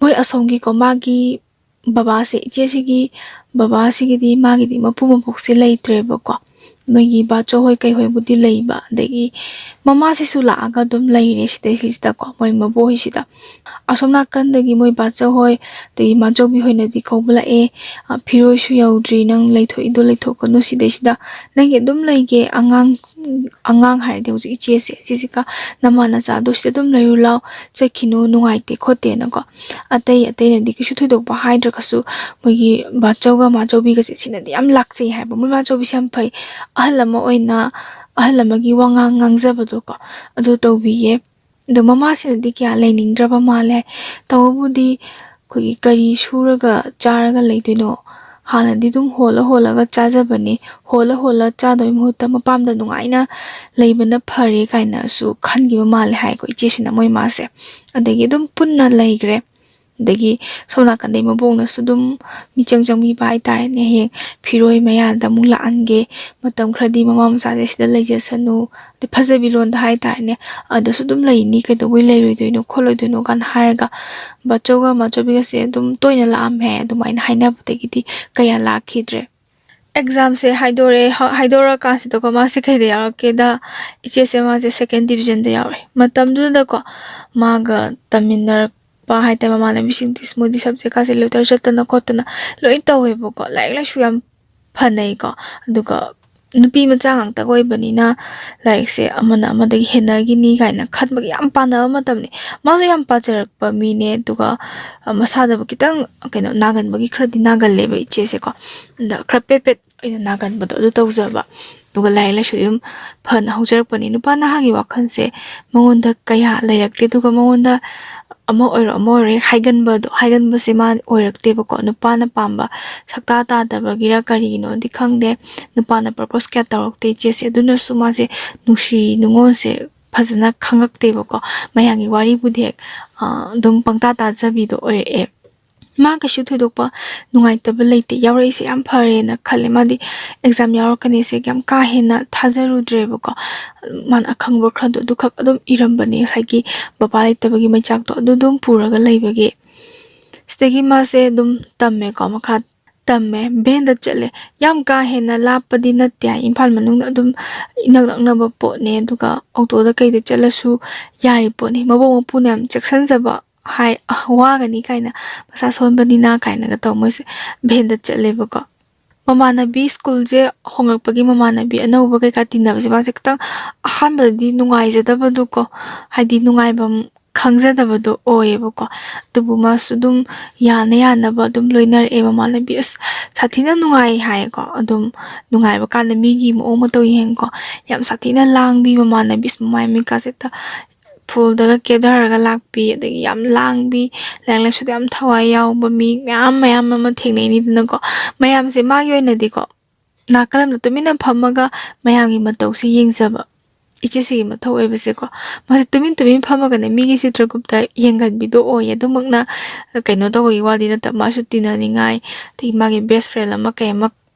ꯃꯣꯏ ꯑꯁꯣꯝꯒꯤꯀꯣ, ꯃꯥꯒꯤ ꯕꯕꯥꯁꯦ, ꯏꯆꯦꯁꯤꯒꯤ ꯕꯕꯥꯁꯤꯒꯤꯗꯤ, ꯃꯥꯒꯤꯗꯤ ꯃꯄꯨ ꯃꯕꯣꯛꯁꯦ ꯂꯩꯇ꯭ꯔꯦꯕꯀꯣ꯫ ꯃꯣꯏꯒꯤ ꯕꯥꯆꯧ ꯍꯣꯏ ꯀꯩ ꯍꯣꯏꯕꯨꯗꯤ ꯂꯩꯕ, ꯑꯗꯒꯤ ꯃꯃꯥꯁꯤꯁꯨ ꯂꯥꯛꯑꯒ ꯑꯗꯨꯝ ꯂꯩꯔꯦ ꯁꯤꯗꯩꯁꯤꯗꯀꯣ, ꯃꯣꯏ ꯃꯕꯣꯛ ꯍꯣꯏꯁꯤꯗ꯫ ꯑꯁꯣꯝ ꯅꯥꯀꯟꯗꯒꯤ ꯃꯣꯏ ꯕꯥꯆꯧ ꯍꯣꯏ ꯑꯗꯒꯤ ꯃꯥꯆꯧꯕꯤ ꯍꯣꯏꯅꯗꯤ ꯀꯧꯕ ꯂꯥꯛꯑꯦ, "ꯑ, ꯐꯤꯔꯣꯏꯁꯨ ꯌꯧꯗ꯭ꯔꯤ, ꯅꯪ ꯂꯩꯊꯣꯛꯏꯗꯣ ꯂꯩꯊꯣꯛꯀꯅꯨ ꯁꯤꯗꯩꯁꯤꯗ, ꯅꯪꯒꯤ ꯑꯗꯨꯝ ꯂꯩꯒꯦ, ꯑꯉꯥꯡ, ꯑꯉꯥꯡ ꯍꯥꯏꯔꯗꯤ ꯍꯧꯖꯤꯛ ꯏꯆꯦꯁꯦ, ꯁꯤꯁꯤꯒ ꯅꯃꯥ ꯅꯆꯥꯗꯣ ꯁꯤꯗ ꯑꯗꯨꯝ ꯂꯩꯔꯨ ꯂꯥꯎ, ꯆꯠꯈꯤꯅꯨ, ꯅꯨꯡꯉꯥꯏꯇꯦ ꯈꯣꯠꯇꯦꯅꯀꯣ"꯫ ꯑꯇꯩ ꯑꯇꯩꯅꯗꯤ ꯀꯩꯁꯨ ꯊꯣꯏꯗꯣꯛꯄ ꯍꯥꯏꯗ꯭ꯔꯒꯁꯨ, ꯃꯣꯏꯒꯤ ꯕꯥꯆꯧꯒ ꯃꯥꯆꯧꯕꯤꯒꯁꯦ ꯁꯤꯅꯗꯤ ꯌꯥꯝ ꯂꯥꯛꯆꯩ ꯍꯥꯏꯕ꯫ ꯃꯣꯏ ꯃꯥꯆꯧꯕꯤꯁꯦ ꯌꯥꯝ ꯐꯩ, ꯑꯍꯜ ꯑꯃ ꯑꯣꯏꯅ, ꯑꯍꯜ ꯑꯃꯒꯤ ꯋꯥꯉꯥꯡ ꯉꯥꯡꯖꯕꯗꯣꯀꯣ, ꯑꯗꯨ ꯇꯧꯕꯤꯌꯦ꯫ ꯑꯗꯣ ꯃꯃꯥꯁꯤꯅꯗꯤ ꯀꯌꯥ ꯂꯩꯅꯤꯡꯗ꯭ꯔꯕ ꯃꯥꯜꯂꯦ꯫ ꯇꯧꯕꯕꯨꯗꯤ ꯑꯩꯈꯣꯏꯒꯤ ꯀꯔꯤ ꯁꯨꯔꯒ ꯆꯥꯔꯒ ꯂꯩꯗꯣꯏꯅꯣ? ꯍꯥꯟꯅꯗꯤ ꯑꯗꯨꯝ ꯍꯣꯜꯂ ꯍꯣꯜꯂꯒ ꯆꯥꯖꯕꯅꯤ, ꯍꯣꯜꯂ ꯍꯣꯜꯂ ꯆꯥꯗꯣꯏ ꯃꯍꯨꯠꯇ ꯃꯄꯥꯝꯗ ꯅꯨꯡꯉꯥꯏꯅ ꯂꯩꯕꯅ ꯐꯔꯦ ꯀꯥꯏꯅꯁꯨ ꯈꯟꯈꯤꯕ ꯃꯥꯜꯂꯦ ꯍꯥꯏꯀꯣ, ꯏꯆꯦꯁꯤꯅ ꯃꯣꯏ ꯃꯥꯁꯦ꯫ ꯑꯗꯒꯤ ꯑꯗꯨꯝ ꯄꯨꯟꯅ ꯂꯩꯈ꯭ꯔꯦ꯫ ꯑꯗꯒꯤ ꯁꯣꯝ ꯅꯥꯀꯟꯗꯩ ꯃꯕꯣꯛꯅꯁꯨ ꯑꯗꯨꯝ ꯃꯤꯆꯪ ꯆꯪꯕꯤꯕ ꯍꯥꯏꯇꯥꯔꯦꯅꯦ꯫ ꯍꯌꯦꯡ ꯐꯤꯔꯣꯏ ꯃꯌꯥꯗ ꯑꯃꯨꯛ ꯂꯥꯛꯍꯟꯒꯦ, ꯃꯇꯝ ꯈꯔꯗꯤ ꯃꯃꯥ ꯃꯆꯥꯁꯦ ꯁꯤꯗ ꯂꯩꯖꯁꯅꯨ, ꯑꯗꯩ ꯐꯖꯕꯤ ꯂꯣꯟꯗ ꯍꯥꯏꯇꯥꯔꯦꯅꯦ, ꯑꯗꯁꯨ ꯑꯗꯨꯝ ꯂꯩꯅꯤ, ꯀꯩꯗꯧꯕꯩ ꯂꯩꯔꯣꯏꯗꯣꯏꯅꯣ ꯈꯣꯠꯂꯣꯏꯗꯣꯏꯅꯣ ꯀꯥꯏꯅ ꯍꯥꯏꯔꯒ ꯕꯥꯆꯧꯒ ꯃꯥꯆꯧꯕꯤꯒꯁꯦ ꯑꯗꯨꯝ ꯇꯣꯏꯅ ꯂꯥꯛꯑꯝꯃꯦ ꯍꯥꯏ꯫ ꯑꯗꯨꯃꯥꯏꯅ ꯍꯥꯏꯅꯕꯗꯒꯤꯗꯤ ꯀꯌꯥ ꯂꯥꯛꯈꯤꯗ꯭ꯔꯦ꯫ ꯑꯦꯛꯖꯥꯝꯁꯦ ꯍꯥꯏꯗꯣꯔꯛꯑꯦ꯫ ꯍ-, ꯍꯥꯏꯗꯣꯔꯛꯑꯀꯥꯟꯁꯤꯗꯀꯣ, ꯃꯥꯁꯦ ꯀꯩꯗ ꯌꯥꯎꯔꯛꯀꯦꯗ, ꯏꯆꯦꯁꯦ ꯃꯥꯁꯦ ꯁꯦꯀꯦꯟ ꯗꯤꯕꯤꯖꯟꯗ ꯌꯥꯎꯔꯛꯑꯦ꯫ ꯃꯇꯝꯗꯨꯗꯀꯣ, ꯃꯥꯒ ꯇꯝꯃꯤꯟꯅꯔꯛ-, ꯄ ꯍꯥꯏꯇꯥꯔꯦ, ꯃꯃꯥꯟꯅꯕꯤꯁꯤꯡꯗꯤ ꯃꯣꯏꯗꯤ ꯁꯕꯖꯦꯛꯀꯥꯁꯦ ꯂꯦꯇꯔ ꯆꯠꯇꯅ ꯈꯣꯠꯇꯅ ꯂꯣꯏ ꯇꯧꯋꯦꯕꯀꯣ꯫ ꯂꯥꯏꯔꯤꯛ ꯂꯥꯏꯁꯨ ꯌꯥꯝ ꯐꯅꯩꯀꯣ꯫ ꯑꯗꯨꯒ ꯅꯨꯄꯤ ꯃꯆꯥ ꯉꯥꯛꯇ ꯑꯣꯏꯕꯅꯤꯅ ꯂꯥꯏꯔꯤꯛꯁꯦ ꯑꯃꯅ ꯑꯃꯗꯒꯤ ꯍꯦꯟꯅꯈꯤꯅꯤ ꯀꯥꯏꯅ ꯈꯟꯕꯒꯤ ꯌꯥꯝ ꯄꯥꯅꯕ ꯃꯇꯝꯅꯤ꯫ ꯃꯥꯁꯨ ꯌꯥꯝ ꯄꯥꯖꯔꯛꯄ ꯃꯤꯅꯦ꯫ ꯑꯗꯨꯒ, ꯑ, ꯃꯁꯥꯗꯕꯨ ꯈꯤꯇꯪ, ꯀꯩꯅꯣ, ꯅꯥꯒꯟꯕꯒꯤ ꯈꯔꯗꯤ ꯅꯥꯒꯜꯂꯦꯕ ꯏꯆꯦꯁꯦꯀꯣ꯫ ꯑꯗ ꯈꯔ ꯄꯦꯠ ꯄꯦꯠ ꯑꯩꯅ ꯅꯥꯒꯟꯕꯗꯣ ꯑꯗꯨ ꯇꯧꯖꯕ꯫ ꯑꯗꯨꯒ ꯂꯥꯏꯔꯤꯛ ꯂꯥꯏꯁꯨ ꯑꯗꯨꯝ ꯐꯅ ꯍꯧꯖꯔꯛꯄꯅꯤ꯫ ꯅꯨꯄꯥ ꯅꯍꯥꯒꯤ ꯋꯥꯈꯜꯁꯦ ꯃꯉꯣꯟꯗ ꯀꯌꯥ ꯂꯩꯔꯛꯇꯦ꯫ ꯑꯗꯨꯒ ꯃꯉꯣꯟꯗ ꯑꯃ ꯑꯣꯏꯔꯣ ꯑꯃ ꯑꯣꯏꯔꯣ ꯍꯦꯛ ꯍꯥꯏꯒꯟꯕꯗꯣ, ꯍꯥꯏꯒꯟꯕꯁꯦ ꯃꯥ ꯑꯣꯏꯔꯛꯇꯦꯕꯀꯣ꯫ ꯅꯨꯄꯥꯅ ꯄꯥꯝꯕ ꯁꯛꯇꯥ ꯇꯥꯗꯕꯒꯤꯔ ꯀꯔꯤꯒꯤꯅꯣꯗꯤ ꯈꯪꯗꯦ, ꯅꯨꯄꯥꯅ ꯄ꯭ꯔꯄꯣꯁ ꯀꯌꯥ ꯇꯧꯔꯛꯇꯦ ꯏꯆꯦꯁꯦ꯫ ꯑꯗꯨꯅꯁꯨ ꯃꯥꯁꯦ ꯅꯨꯡꯁꯤ ꯅꯨꯡꯉꯣꯟꯁꯦ ꯐꯖꯅ ꯈꯪꯉꯛꯇꯦꯕꯀꯣ꯫ ꯃꯌꯥꯝꯒꯤ ꯋꯥꯔꯤꯕꯨꯗꯤ ꯍꯦꯛ, ꯑ, ꯑꯗꯨꯝ ꯄꯪꯇꯥ ꯇꯥꯖꯕꯤꯗꯣ ꯑꯣꯏꯔꯛꯑꯦ꯫ ꯃꯥ ꯀꯩꯁꯨ ꯊꯣꯏꯗꯣꯛꯄ ꯅꯨꯡꯉꯥꯏꯇꯕ ꯂꯩꯇꯦ꯫ ꯌꯥꯎꯔꯛꯏꯁꯦ ꯌꯥꯝ ꯐꯔꯦꯅ ꯈꯜꯂꯦ꯫ ꯃꯥꯗꯤ ꯑꯦꯛꯖꯥꯝ ꯌꯥꯎꯔꯛꯀꯅꯤꯁꯦ ꯌꯥꯝ ꯀꯥ ꯍꯦꯟꯅ ꯊꯥꯖꯔꯨꯗ꯭ꯔꯦꯕꯀꯣ꯫ ꯃꯥꯅ ꯑꯈꯪꯕ ꯈꯔꯗꯣ ꯑꯗꯨꯈꯛ ꯑꯗꯨꯝ ꯏꯔꯝꯕꯅꯦ꯫ ꯉꯁꯥꯏꯒꯤ ꯕꯕꯥ ꯂꯩꯇꯕꯒꯤ ꯃꯩꯆꯥꯛꯇꯣ ꯑꯗꯨ ꯑꯗꯨꯝ ꯄꯨꯔꯒ ꯂꯩꯕꯒꯤ꯫ ꯁꯤꯗꯒꯤ ꯃꯥꯁꯦ ꯑꯗꯨꯝ ꯇꯝꯃꯦꯀꯣ, ꯃꯈꯥ ꯇꯝꯃꯦ, ꯚꯦꯟꯗ ꯆꯠꯂꯦ꯫ ꯌꯥꯝ ꯀꯥ ꯍꯦꯟꯅ ꯂꯥꯞꯄꯗꯤ ꯅꯠꯇꯦ ꯍꯥꯏ, ꯏꯝꯐꯥꯜ ꯃꯅꯨꯡꯗ ꯑꯗꯨꯝ ꯏꯅꯛ ꯅꯛꯅꯕ ꯄꯣꯠꯅꯦ꯫ ꯑꯗꯨꯒ ꯑꯣꯇꯣꯗ ꯀꯩꯗ ꯆꯠꯂꯁꯨ ꯌꯥꯔꯤ ꯄꯣꯠꯅꯤ꯫ ꯃꯕꯣꯛ ꯃꯄꯨꯅ ꯌꯥꯝ ꯆꯦꯛꯁꯤꯟꯖꯕ ꯍꯥꯏ, "ꯑ, ꯋꯥꯒꯅꯤ" ꯀꯥꯏꯅ, "ꯃꯁꯥ ꯁꯣꯟꯕꯅꯤꯅ" ꯀꯥꯏꯅꯒ ꯇꯧ ꯃꯣꯏꯁꯦ ꯚꯦꯟꯗ ꯆꯠꯂꯦꯕꯀꯣ꯫ ꯃꯃꯥꯟꯅꯕꯤ, ꯁ꯭ꯀꯨꯜꯁꯦ ꯍꯣꯡꯂꯛꯄꯒꯤ ꯃꯃꯥꯟꯅꯕꯤ ꯑꯅꯧꯕ ꯀꯩꯀꯥ ꯇꯤꯟꯅꯕꯁꯦ ꯃꯥꯁꯦ ꯈꯤꯇꯪ ꯑꯍꯥꯟꯕꯗꯗꯤ ꯅꯨꯡꯉꯥꯏꯖꯗꯕꯗꯣꯀꯣ, ꯍꯥꯏꯗꯤ ꯅꯨꯡꯉꯥꯏꯐꯝ ꯈꯪꯖꯗꯕꯗꯣ ꯑꯣꯏꯌꯦꯕꯀꯣ꯫ ꯑꯗꯨꯕꯨ ꯃꯥꯁꯨ ꯑꯗꯨꯝ ꯌꯥꯅ ꯌꯥꯅꯕ ꯑꯗꯨꯝ ꯂꯣꯏꯅꯔꯛꯑꯦ꯫ ꯃꯃꯥꯟꯅꯕꯤ ꯑꯁ ꯁꯥꯊꯤꯅ ꯅꯨꯡꯉꯥꯏ ꯍꯥꯏꯌꯦꯀꯣ꯫ ꯑꯗꯨꯝ ꯅꯨꯡꯉꯥꯏꯕ ꯀꯥꯟꯗ ꯃꯤꯒꯤ ꯃꯑꯣꯡ ꯃꯇꯧ ꯌꯦꯡꯉꯦꯀꯣ꯫ ꯌꯥꯝ ꯁꯥꯊꯤꯅ ꯂꯥꯡꯕꯤ ꯃꯃꯥꯟꯅꯕꯤ, ꯑꯁ ꯃꯃꯥꯏ ꯃꯃꯤꯠꯀꯥꯁꯦ ꯍꯦꯛꯇ ꯐꯨꯜꯗꯒ ꯀꯦꯊꯔꯒ ꯂꯥꯛꯄꯤ, ꯑꯗꯒꯤ ꯌꯥꯝ ꯂꯥꯡꯕꯤ, ꯂꯥꯏꯔꯤꯛ ꯂꯥꯏꯁꯨꯗ ꯌꯥꯝ ꯊꯋꯥꯏ ꯌꯥꯎꯕ ꯃꯤ ꯃꯌꯥꯝ ꯃꯌꯥꯝ ꯑꯃ ꯊꯦꯡꯅꯩꯅꯤꯗꯅꯀꯣ꯫ ꯃꯌꯥꯝꯁꯦ ꯃꯥꯒꯤ ꯑꯣꯏꯅꯗꯤꯀꯣ ꯅꯥꯀꯜ ꯑꯃꯗ ꯇꯨꯃꯤꯟꯅ ꯐꯝꯃꯒ ꯃꯌꯥꯝꯒꯤ ꯃꯇꯧꯁꯦ ꯌꯦꯡꯖꯕ ꯏꯆꯦꯁꯤꯒꯤ ꯃꯊꯧ ꯑꯣꯏꯕꯁꯦꯀꯣ꯫ ꯃꯥꯁꯦ ꯇꯨꯃꯤꯟ ꯇꯨꯃꯤꯟ ꯐꯝꯃꯒꯅꯦ ꯃꯤꯒꯤ ꯆꯤꯇ꯭ꯔꯒꯨꯞꯇ ꯌꯦꯡꯒꯟꯕꯤꯗꯣ ꯑꯣꯏꯌꯦ꯫ ꯑꯗꯨꯃꯛꯅ ꯀꯩꯅꯣ ꯇꯧꯕꯒꯤ ꯋꯥꯗꯤ ꯅꯠꯇꯕ, ꯃꯥꯁꯨ ꯇꯤꯟꯅꯅꯤꯡꯉꯥꯏ, ꯑꯗꯒꯤ ꯃꯥꯒꯤ ꯕꯦꯁ ꯐ꯭ꯔꯦꯟ ꯑꯃ ꯀꯩ ꯑꯃ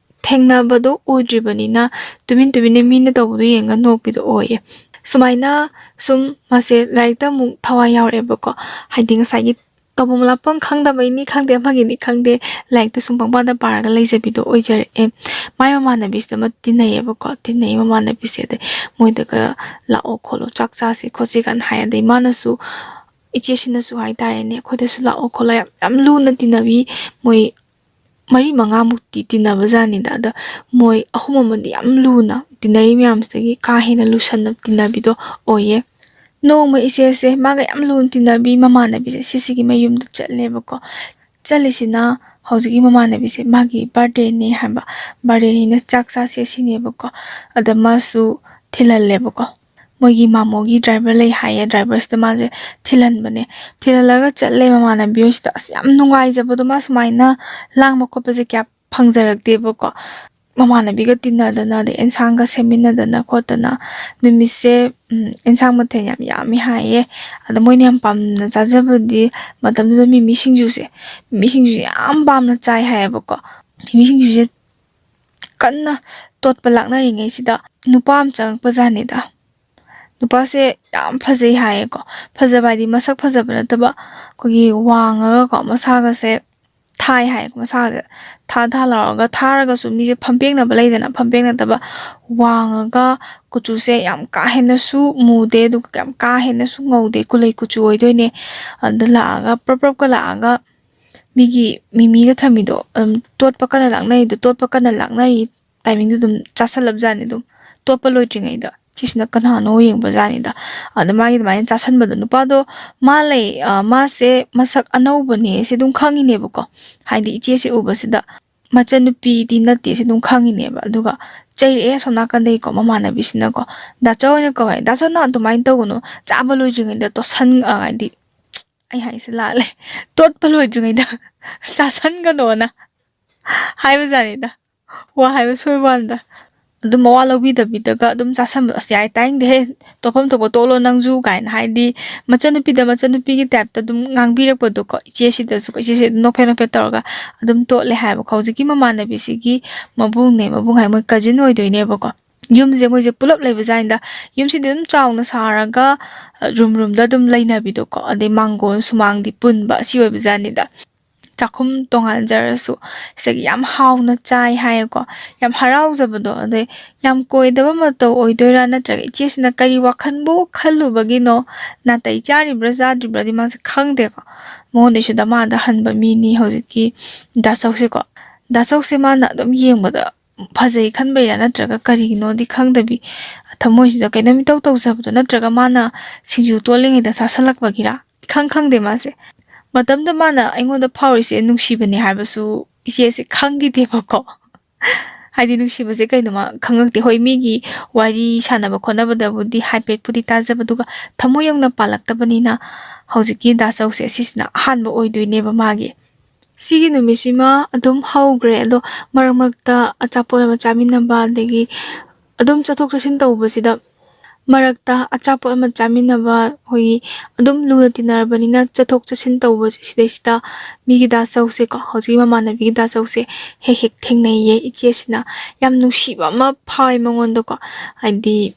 ꯊꯦꯡꯅꯕꯗꯣ ꯑꯣꯏꯗ꯭ꯔꯤꯕꯅꯤꯅ ꯇꯨꯃꯤꯟ ꯇꯨꯃꯤꯟꯅ ꯃꯤꯅ ꯇꯧꯕꯗꯣ ꯌꯦꯡꯉꯒ ꯅꯣꯛꯄꯤꯗꯣ ꯑꯣꯏꯌꯦ꯫ ꯁꯨꯃꯥꯏꯅ ꯁꯨꯝ ꯃꯥꯁꯦ ꯂꯥꯏꯔꯤꯛꯇ ꯑꯃꯨꯛ ꯊꯋꯥꯏ ꯌꯥꯎꯔꯛꯑꯦꯕꯀꯣ꯫ ꯍꯥꯏꯗꯤ ꯉꯁꯥꯏꯒꯤ ꯇꯧꯐꯝ ꯂꯥꯛꯐꯝ ꯈꯪꯗꯕꯩꯅꯤ ꯈꯪꯗꯦ, ꯑꯃꯒꯤꯅꯤ ꯈꯪꯗꯦ, ꯂꯥꯏꯔꯤꯛꯇ ꯁꯨꯝ ꯄꯪꯄꯥꯗ ꯄꯥꯔꯒ ꯂꯩꯖꯕꯤꯗꯣ ꯑꯣꯏꯖꯔꯛꯑꯦ꯫ ꯃꯥꯏ ꯃꯃꯥꯟꯅꯕꯤꯁꯤꯗ ꯑꯃ ꯇꯤꯟꯅꯩꯌꯦꯕꯀꯣ꯫ ꯇꯤꯟꯅꯩ ꯃꯃꯥꯟꯅꯕꯤꯁꯦ꯫ ꯑꯗꯩ ꯃꯣꯏꯗꯒ "ꯂꯥꯛꯑꯣ ꯈꯣꯠꯂꯣ, ꯆꯥꯛ ꯆꯥꯁꯤ ꯈꯣꯠꯁꯤ" ꯀꯥꯏꯅ ꯍꯥꯏ꯫ ꯑꯗꯩ ꯃꯥꯅꯁꯨ ꯏꯆꯦꯁꯤꯅꯁꯨ ꯍꯥꯏꯇꯥꯔꯦꯅꯦ, ꯑꯩꯈꯣꯏꯗꯁꯨ ꯂꯥꯛꯑꯣ ꯈꯣꯠꯂꯣ ꯌꯥꯝ, ꯌꯥꯝ ꯂꯨꯅ ꯇꯤꯟꯅꯕꯤ꯫ ꯃꯣꯏ ꯃꯔꯤ ꯃꯉꯥꯃꯨꯛꯇꯤ ꯇꯤꯟꯅꯕ ꯖꯥꯠꯅꯤꯗ꯫ ꯑꯗ ꯃꯣꯏ ꯑꯍꯨꯝ ꯑꯃꯗꯤ ꯌꯥꯝ ꯂꯨꯅ ꯇꯤꯟꯅꯔꯤ ꯃꯌꯥꯝꯁꯤꯗꯒꯤ ꯀꯥ ꯍꯦꯟꯅ ꯂꯨꯁꯟꯅ ꯇꯤꯟꯅꯕꯤꯗꯣ ꯑꯣꯏꯌꯦ꯫ ꯅꯣꯡꯃ ꯏꯆꯦꯁꯦ ꯃꯥꯒ ꯌꯥꯝ ꯂꯨꯅ ꯇꯤꯟꯅꯕꯤ ꯃꯃꯥꯟꯅꯕꯤꯁꯦ ꯁꯤꯁꯤꯒꯤ ꯃꯌꯨꯝꯗ ꯆꯠꯂꯦꯕꯀꯣ꯫ ꯆꯠꯂꯤꯁꯤꯅ ꯍꯧꯖꯤꯛꯀꯤ ꯃꯃꯥꯟꯅꯕꯤꯁꯦ ꯃꯥꯒꯤ ꯕꯥꯔꯗꯦꯅꯦ ꯍꯥꯏꯕ, ꯕꯥꯔꯗꯦꯅꯤꯅ ꯆꯥꯛ ꯆꯥꯁꯦ ꯁꯤꯅꯦꯕꯀꯣ꯫ ꯑꯗ ꯃꯥꯁꯨ ꯊꯤꯜꯍꯜꯂꯦꯕꯀꯣ꯫ ꯃꯣꯏꯒꯤ ꯃꯥꯃꯣꯒꯤ ꯗ꯭ꯔꯥꯏꯚꯔ ꯂꯩ ꯍꯥꯏꯌꯦ, ꯗ꯭ꯔꯥꯏꯚꯔꯁꯤꯗ ꯃꯥꯁꯦ ꯊꯤꯜꯍꯟꯕꯅꯦ꯫ ꯊꯤꯜꯍꯜꯂꯒ ꯆꯠꯂꯦ ꯃꯃꯥꯟꯅꯕꯤ ꯍꯣꯏꯁꯤꯗ꯫ ꯑꯁ, ꯌꯥꯝ ꯅꯨꯡꯉꯥꯏꯖꯕꯗꯣ, ꯃꯥ ꯁꯨꯃꯥꯏꯅ ꯂꯥꯡꯕ ꯈꯣꯠꯄꯁꯦ ꯀꯌꯥ ꯐꯪꯖꯔꯛꯇꯦꯕꯀꯣ꯫ ꯃꯃꯥꯟꯅꯕꯤꯒ ꯇꯤꯟꯅꯗꯅ, ꯑꯗꯩ ꯑꯦꯟꯁꯥꯡꯒ ꯁꯦꯝꯃꯤꯟꯅꯗꯅ ꯈꯣꯠꯇꯅ ꯅꯨꯃꯤꯠꯁꯦ, ꯎꯝ, ꯑꯦꯟꯁꯥꯡ ꯃꯊꯦꯜ ꯌꯥꯝ ꯌꯥꯝꯃꯤ ꯍꯥꯏꯌꯦ꯫ ꯑꯗ ꯃꯣꯏꯅ ꯌꯥꯝ ꯄꯥꯝꯅ ꯆꯥꯖꯕꯗꯤ ꯃꯇꯝꯗꯨꯗ ꯃꯤꯃꯤ ꯁꯤꯡꯖꯨꯁꯦ, ꯃꯤꯃꯤ ꯁꯤꯡꯖꯨꯁꯦ ꯌꯥꯝ ꯄꯥꯝꯅ ꯆꯥꯏ ꯍꯥꯏꯌꯦꯕꯀꯣ꯫ ꯃꯤꯃꯤ ꯁꯤꯡꯖꯨꯁꯦ ꯀꯟꯅ ꯇꯣꯠꯄ ꯂꯥꯛꯅꯔꯤꯉꯩꯁꯤꯗ ꯅꯨꯄꯥ ꯑꯃ ꯆꯪꯉꯛꯄ ꯖꯥꯠꯅꯤꯗ꯫ ꯅꯨꯄꯥꯁꯦ ꯌꯥꯝ ꯐꯖꯩ ꯍꯥꯏꯌꯦꯀꯣ꯫ ꯐꯖꯕ ꯍꯥꯏꯗꯤ ꯃꯁꯛ ꯐꯖꯕ ꯅꯠꯇꯕ, ꯑꯩꯈꯣꯏꯒꯤ ꯋꯥꯡꯉꯒꯀꯣ, ꯃꯁꯥꯒꯁꯦ ꯊꯥꯏ ꯍꯥꯏꯌꯦꯀꯣ꯫ ꯃꯁꯥꯒꯁꯦ ꯊꯥ ꯊꯥ ꯂꯥꯎꯔꯒ, ꯊꯥꯔꯒꯁꯨ ꯃꯤꯁꯦ ꯐꯝꯄꯦꯛꯅꯕ ꯂꯩꯗꯅ, ꯐꯝꯄꯦꯛꯅꯗꯕ, ꯋꯥꯡꯉꯒ, ꯀꯨꯆꯨꯁꯦ ꯌꯥꯝ ꯀꯥ ꯍꯦꯟꯅꯁꯨ ꯃꯨꯗꯦ, ꯑꯗꯨꯒ ꯌꯥꯝ ꯀꯥ ꯍꯦꯟꯅꯁꯨ ꯉꯧꯗꯦ, ꯀꯨꯂꯩ ꯀꯨꯆꯨ ꯑꯣꯏꯗꯣꯏꯅꯦ꯫ ꯑꯗ ꯂꯥꯛꯑꯒ, ꯄ꯭ꯔꯞ ꯄ꯭ꯔꯞꯀ ꯂꯥꯛꯑꯒ, ꯃꯤꯒꯤ ꯃꯤꯃꯤꯒ ꯊꯝꯃꯤꯗꯣ ꯑꯗꯨꯝ ꯇꯣꯠꯄ ꯀꯟꯅ ꯂꯥꯛꯅꯔꯤꯗꯣ, ꯇꯣꯠꯄ ꯀꯟꯅ ꯂꯥꯛꯅꯔꯤ ꯇꯥꯏꯃꯤꯡꯗꯨ ꯑꯗꯨꯝ ꯆꯥꯁꯜꯂꯕꯖꯥꯠꯅꯤ꯫ ꯑꯗꯨꯝ ꯇꯣꯠꯄ ꯂꯣꯏꯗ꯭ꯔꯤꯉꯩꯗ ꯁꯤꯁꯤꯅ ꯀꯅꯥꯅꯣ ꯌꯦꯡꯕꯖꯥꯠꯅꯤꯗ꯫ ꯑꯗ ꯃꯥꯒꯤ ꯑꯗꯨꯃꯥꯏꯅ ꯆꯥꯁꯟꯕꯗꯣ, ꯅꯨꯄꯥꯗꯣ ꯃꯥ ꯂꯩ, ꯑ, ꯃꯥꯁꯦ ꯃꯁꯛ ꯑꯅꯧꯕꯅꯦ ꯁꯤ ꯑꯗꯨꯝ ꯈꯪꯉꯤꯅꯦꯕꯀꯣ꯫ ꯍꯥꯏꯗꯤ ꯏꯆꯦꯁꯦ ꯎꯕꯁꯤꯗ ꯃꯆꯟꯅꯨꯄꯤꯗꯤ ꯅꯠꯇꯦ ꯁꯤ ꯑꯗꯨꯝ ꯈꯪꯉꯤꯅꯦꯕ꯫ ꯑꯗꯨꯒ ꯆꯩꯔꯛꯑꯦ ꯑꯁꯣꯝ ꯅꯥꯀꯟꯗꯒꯤꯀꯣ ꯃꯃꯥꯟꯅꯕꯤꯁꯤꯅꯀꯣ, "ꯗꯥꯆꯧ" ꯑꯣꯏꯅ ꯀꯧꯋꯦ꯫ "ꯗꯥꯆꯧ, ꯅꯪ ꯑꯗꯨꯃꯥꯏꯅ ꯇꯧꯒꯅꯨ, ꯆꯥꯕ ꯂꯣꯏꯗ꯭ꯔꯤꯉꯩꯗ ꯇꯣꯠꯁꯟ-, ꯑ, ꯍꯥꯏꯗꯤ ꯑꯩ ꯍꯥꯏꯁꯦ ꯂꯥꯜꯂꯦ꯫ ꯇꯣꯠꯄ ꯂꯣꯏꯗ꯭ꯔꯤꯉꯩꯗ ꯆꯥꯁꯟꯒꯅꯣꯅ ꯍꯥꯏꯕꯖꯥꯠꯅꯤꯗ꯫ ꯋꯥ ꯍꯥꯏꯕ ꯁꯣꯏꯕ ꯋꯥꯅꯤꯗ꯫ ꯑꯗꯨꯝ ꯃꯋꯥ ꯂꯧꯕꯤꯗꯕꯤꯗꯒ ꯑꯗꯨꯝ ꯆꯥꯁꯟꯕꯗꯣ, "ꯑꯁ, ꯌꯥꯔꯦ, ꯇꯥꯅꯤꯡꯗꯦꯍꯦ, ꯇꯣꯠꯐꯝ ꯊꯣꯛꯄ ꯇꯣꯠꯂꯣ ꯅꯪꯁꯨ" ꯀꯥꯏꯅ, ꯍꯥꯏꯗꯤ ꯃꯆꯟꯅꯨꯄꯤꯗ ꯃꯆꯟꯅꯨꯄꯤꯒꯤ ꯇꯥꯏꯞꯇ ꯑꯗꯨꯝ ꯉꯥꯡꯕꯤꯔꯛꯄꯗꯣꯀꯣ, ꯏꯆꯦꯁꯤꯗꯁꯨꯀꯣ, ꯏꯆꯦꯁꯤ ꯑꯗꯨꯝ ꯅꯣꯛꯐꯦꯠ ꯅꯣꯛꯐꯦꯠ ꯇꯧꯔꯒ ꯑꯗꯨꯝ ꯇꯣꯠꯂꯦ ꯍꯥꯏꯕꯀꯣ꯫ ꯍꯧꯖꯤꯛꯀꯤ ꯃꯃꯥꯟꯅꯕꯤꯁꯤꯒꯤ ꯃꯕꯨꯡꯅꯦ, ꯃꯕꯨꯡ ꯍꯥꯏ ꯃꯣꯏ ꯀꯖꯤꯟ ꯑꯣꯏꯗꯣꯏꯅꯦꯕꯀꯣ꯫ ꯌꯨꯝꯁꯦ ꯃꯣꯏꯁꯦ ꯄꯨꯂꯞ ꯂꯩꯕꯖꯥꯠꯅꯤꯗ꯫ ꯌꯨꯝꯁꯤꯗꯤ ꯑꯗꯨꯝ ꯆꯥꯎꯅ ꯁꯥꯔꯒ, ꯔꯨꯝ ꯔꯨꯝꯗ ꯑꯗꯨꯝ ꯂꯩꯅꯕꯤꯗꯣꯀꯣ, ꯑꯗꯩ ꯃꯥꯡꯒꯣꯜ ꯁꯨꯃꯥꯡꯗꯤ ꯄꯨꯟꯕ, ꯑꯁꯤ ꯑꯣꯏꯕꯖꯥꯠꯅꯤꯗ꯫ ꯆꯥꯛꯈꯨꯝ ꯇꯣꯉꯥꯟꯖꯔꯁꯨ ꯁꯤꯗꯒꯤ ꯌꯥꯝ ꯍꯥꯎꯅ ꯆꯥꯏ ꯍꯥꯏꯌꯦꯀꯣ꯫ ꯌꯥꯝ ꯍꯔꯥꯎꯖꯕꯗꯣ, ꯑꯗꯩ ꯌꯥꯝ ꯀꯣꯏꯗꯕ ꯃꯇꯧ ꯑꯣꯏꯗꯣꯏꯔꯥ, ꯅꯠꯇ꯭ꯔꯒ ꯏꯆꯦꯁꯤꯅ ꯀꯔꯤ ꯋꯥꯈꯜꯕꯨ ꯈꯜꯂꯨꯕꯒꯤꯅꯣ, ꯅꯥꯇꯩ ꯆꯥꯔꯤꯕ꯭ꯔꯥ ꯆꯥꯗ꯭ꯔꯤꯕ꯭ꯔꯥꯗꯤ ꯃꯥꯁꯦ ꯈꯪꯗꯦꯀꯣ꯫ ꯃꯉꯣꯟꯗꯩꯁꯨ ꯗꯃꯥꯗ ꯍꯟꯕ ꯃꯤꯅꯤ ꯍꯧꯖꯤꯛꯀꯤ ꯗꯥ ꯆꯧꯁꯦꯀꯣ꯫ ꯗꯥ ꯆꯧꯁꯦ ꯃꯥꯅ ꯑꯗꯨꯝ ꯌꯦꯡꯕꯗ ꯐꯖꯩ ꯈꯟꯕꯩꯔꯥ ꯅꯠꯇ꯭ꯔꯒ ꯀꯔꯤꯒꯤꯅꯣꯗꯤ ꯈꯪꯗꯕꯤ, ꯊꯃꯣꯏꯁꯤꯗ ꯀꯩꯅꯣꯝ ꯏꯇꯧ ꯇꯧꯖꯕꯗꯣ, ꯅꯠꯇ꯭ꯔꯒ ꯃꯥꯅ ꯁꯤꯡꯖꯨ ꯇꯣꯠꯂꯤꯉꯩꯗ ꯆꯥꯁꯜꯂꯛꯄꯒꯤꯔꯥ ꯏꯈꯪ ꯈꯪꯗꯦ ꯃꯥꯁꯦ꯫ ꯃꯇꯝꯗ ꯃꯥꯅ ꯑꯩꯉꯣꯟꯗ ꯐꯥꯎꯔꯤꯁꯦ ꯅꯨꯡꯁꯤꯕꯅꯦ ꯍꯥꯏꯕꯁꯨ ꯏꯆꯦꯁꯦ ꯈꯪꯈꯤꯗꯦꯕꯀꯣ꯫ ꯍꯥꯏꯗꯤ ꯅꯨꯡꯁꯤꯕꯁꯦ ꯀꯩꯅꯣ ꯃꯥ ꯈꯪꯉꯛꯇꯦ꯫ ꯍꯣꯏ, ꯃꯤꯒꯤ ꯋꯥꯔꯤ ꯁꯥꯟꯅꯕ ꯈꯣꯠꯅꯕꯗꯕꯨꯗꯤ ꯍꯥꯏꯐꯦꯠꯄꯨꯗꯤ ꯇꯥꯖꯕ, ꯑꯗꯨꯒ ꯊꯃꯣꯏ ꯌꯧꯅ ꯄꯥꯜꯂꯛꯇꯕꯅꯤꯅ ꯍꯧꯖꯤꯛꯀꯤ ꯗꯥ ꯆꯧꯁꯦ ꯑꯁꯤꯁꯤꯅ ꯑꯍꯥꯟꯕ ꯑꯣꯏꯗꯣꯏꯅꯦꯕ ꯃꯥꯒꯤ꯫ ꯁꯤꯒꯤ ꯅꯨꯃꯤꯠꯁꯤꯃ ꯑꯗꯨꯝ ꯍꯧꯈ꯭ꯔꯦ꯫ ꯑꯗꯣ ꯃꯔꯛ ꯃꯔꯛꯇ ꯑꯆꯥꯄꯣꯠ ꯑꯃ ꯆꯥꯃꯤꯟꯅꯕ, ꯑꯗꯒꯤ ꯑꯗꯨꯝ ꯆꯠꯊꯣꯛ ꯆꯠꯁꯤꯟ ꯇꯧꯕꯁꯤꯗ, ꯃꯔꯛꯇ ꯑꯆꯥꯄꯣꯠ ꯑꯃ ꯆꯥꯃꯤꯟꯅꯕ, ꯑꯩꯈꯣꯏꯒꯤ ꯑꯗꯨꯝ ꯂꯨꯅ ꯇꯤꯟꯅꯔꯕꯅꯤꯅ ꯆꯠꯊꯣꯛ ꯆꯠꯁꯤꯟ ꯇꯧꯕꯁꯦ, ꯁꯤꯗꯩꯁꯤꯗ ꯃꯤꯒꯤ ꯗꯥ ꯆꯧꯁꯦꯀꯣ, ꯍꯧꯖꯤꯛꯀꯤ ꯃꯃꯥꯟꯅꯕꯤꯒꯤ ꯗꯥ ꯆꯧꯁꯦ ꯍꯦꯛ ꯍꯦꯛ ꯊꯦꯡꯅꯩꯌꯦ꯫ ꯏꯆꯦꯁꯤꯅ ꯌꯥꯝ ꯅꯨꯡꯁꯤꯕ ꯑꯃ ꯐꯥꯎꯋꯦ ꯃꯉꯣꯟꯗꯀꯣ꯫ ꯍꯥꯏꯗꯤ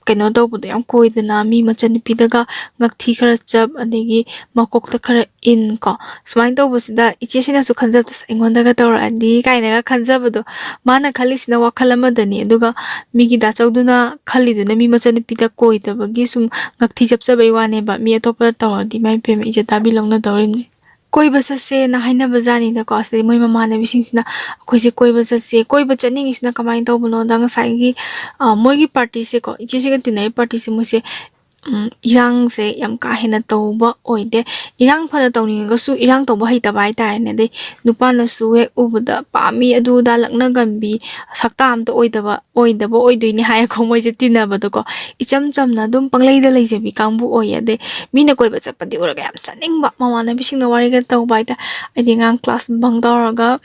ꯀꯩꯅꯣ ꯇꯧꯕꯗꯣ ꯌꯥꯝ ꯀꯣꯏꯗꯅ, ꯃꯤ ꯃꯆꯟꯅꯨꯄꯤꯗꯒ ꯉꯛꯊꯤ ꯈꯔ ꯆꯞ, ꯑꯗꯒꯤ ꯃꯀꯣꯛꯇ ꯈꯔ ꯏꯟ ꯀꯣ꯫ ꯁꯨꯃꯥꯏꯅ ꯇꯧꯕꯁꯤꯗ ꯏꯆꯦꯁꯤꯅꯁꯨ ꯈꯟꯖꯕꯗꯣ, "ꯑꯁ, ꯑꯩꯉꯣꯟꯗꯒ ꯇꯧꯔꯛꯑꯗꯤ" ꯀꯥꯏꯅꯒ ꯈꯟꯖꯕꯗꯣ꯫ ꯃꯥꯅ ꯈꯜꯂꯤꯁꯤꯅ ꯋꯥꯈꯜ ꯑꯃꯗꯅꯤ, ꯑꯗꯨꯒ ꯃꯤꯒꯤ ꯗꯥꯆꯧꯗꯨꯅ ꯈꯜꯂꯤꯗꯨꯅ ꯃꯤ ꯃꯆꯟꯅꯨꯄꯤꯗ ꯀꯣꯏꯗꯕꯒꯤ ꯁꯨꯝ ꯉꯛꯊꯤ ꯆꯞꯆꯕꯩ ꯋꯥꯅꯦꯕ꯫ ꯃꯤ ꯑꯇꯣꯞꯄꯗ ꯇꯧꯔꯗꯤ ꯏꯃꯥꯏ ꯄꯦꯝꯃ, ꯏꯖꯠ ꯇꯥꯕꯤ ꯂꯧꯅꯗꯧꯔꯤꯕꯅꯤ꯫ ꯀꯣꯏꯕ ꯆꯠꯁꯦꯅ ꯍꯥꯏꯅꯕ ꯖꯥꯠꯅꯤꯗꯀꯣ꯫ ꯑꯁꯤꯗꯩ ꯃꯣꯏ ꯃꯃꯥꯟꯅꯕꯤꯁꯤꯡꯁꯤꯅ, "ꯑꯩꯈꯣꯏꯁꯦ ꯀꯣꯏꯕ ꯆꯠꯁꯦ"꯫ ꯀꯣꯏꯕ ꯆꯠꯅꯤꯡꯉꯤꯁꯤꯅ ꯀꯃꯥꯏꯅ ꯇꯧꯕꯅꯣꯗ, ꯉꯁꯥꯏꯒꯤ, ꯑ, ꯃꯣꯏꯒꯤ ꯄꯥꯔꯇꯤꯁꯦꯀꯣ, ꯏꯆꯦꯁꯤꯒ ꯇꯤꯟꯅꯔꯤꯕ ꯄꯥꯔꯇꯤꯁꯦ, ꯃꯣꯏꯁꯦ, ꯎꯝ, ꯏꯔꯥꯡꯁꯦ ꯌꯥꯝ ꯀꯥ ꯍꯦꯟꯅ ꯇꯧꯕ ꯑꯣꯏꯗꯦ꯫ ꯏꯔꯥꯡ ꯐꯅ ꯇꯧꯅꯤꯡꯉꯒꯁꯨ ꯏꯔꯥꯡ ꯇꯧꯕ ꯍꯩꯇꯕ ꯍꯥꯏꯇꯥꯔꯦꯅꯦ꯫ ꯑꯗꯩ ꯅꯨꯄꯥꯅꯁꯨ ꯍꯦꯛ ꯎꯕꯗ ꯄꯥꯝꯃꯤ ꯑꯗꯨ ꯑꯗꯥ ꯂꯛꯅꯒꯟꯕꯤ, ꯁꯛꯇꯥ ꯑꯝꯇ ꯑꯣꯏꯗꯕ, ꯑꯣꯏꯗꯕ ꯑꯣꯏꯗꯣꯏꯅꯦ ꯍꯥꯏꯌꯦꯀꯣ, ꯃꯣꯏꯁꯦ ꯇꯤꯟꯅꯕꯗꯀꯣ꯫ ꯏꯆꯝ ꯆꯝꯅ ꯑꯗꯨꯝ ꯄꯪꯂꯩꯗ ꯂꯩꯖꯕꯤ ꯀꯥꯡꯕꯨ ꯑꯣꯏꯌꯦ꯫ ꯑꯗꯩ ꯃꯤꯅ ꯀꯣꯏꯕ ꯆꯠꯄꯗꯤ ꯎꯔꯒ ꯌꯥꯝ ꯆꯠꯅꯤꯡꯕ, ꯃꯃꯥꯟꯅꯕꯤꯁꯤꯡꯅ ꯋꯥꯔꯤꯒ ꯇꯧꯕ ꯍꯥꯏꯇꯥꯔꯦ꯫ ꯑꯩꯗꯤ ꯉꯔꯥꯡ ꯀ꯭ꯂꯥꯁ ꯕꯪ ꯇꯧꯔꯒ,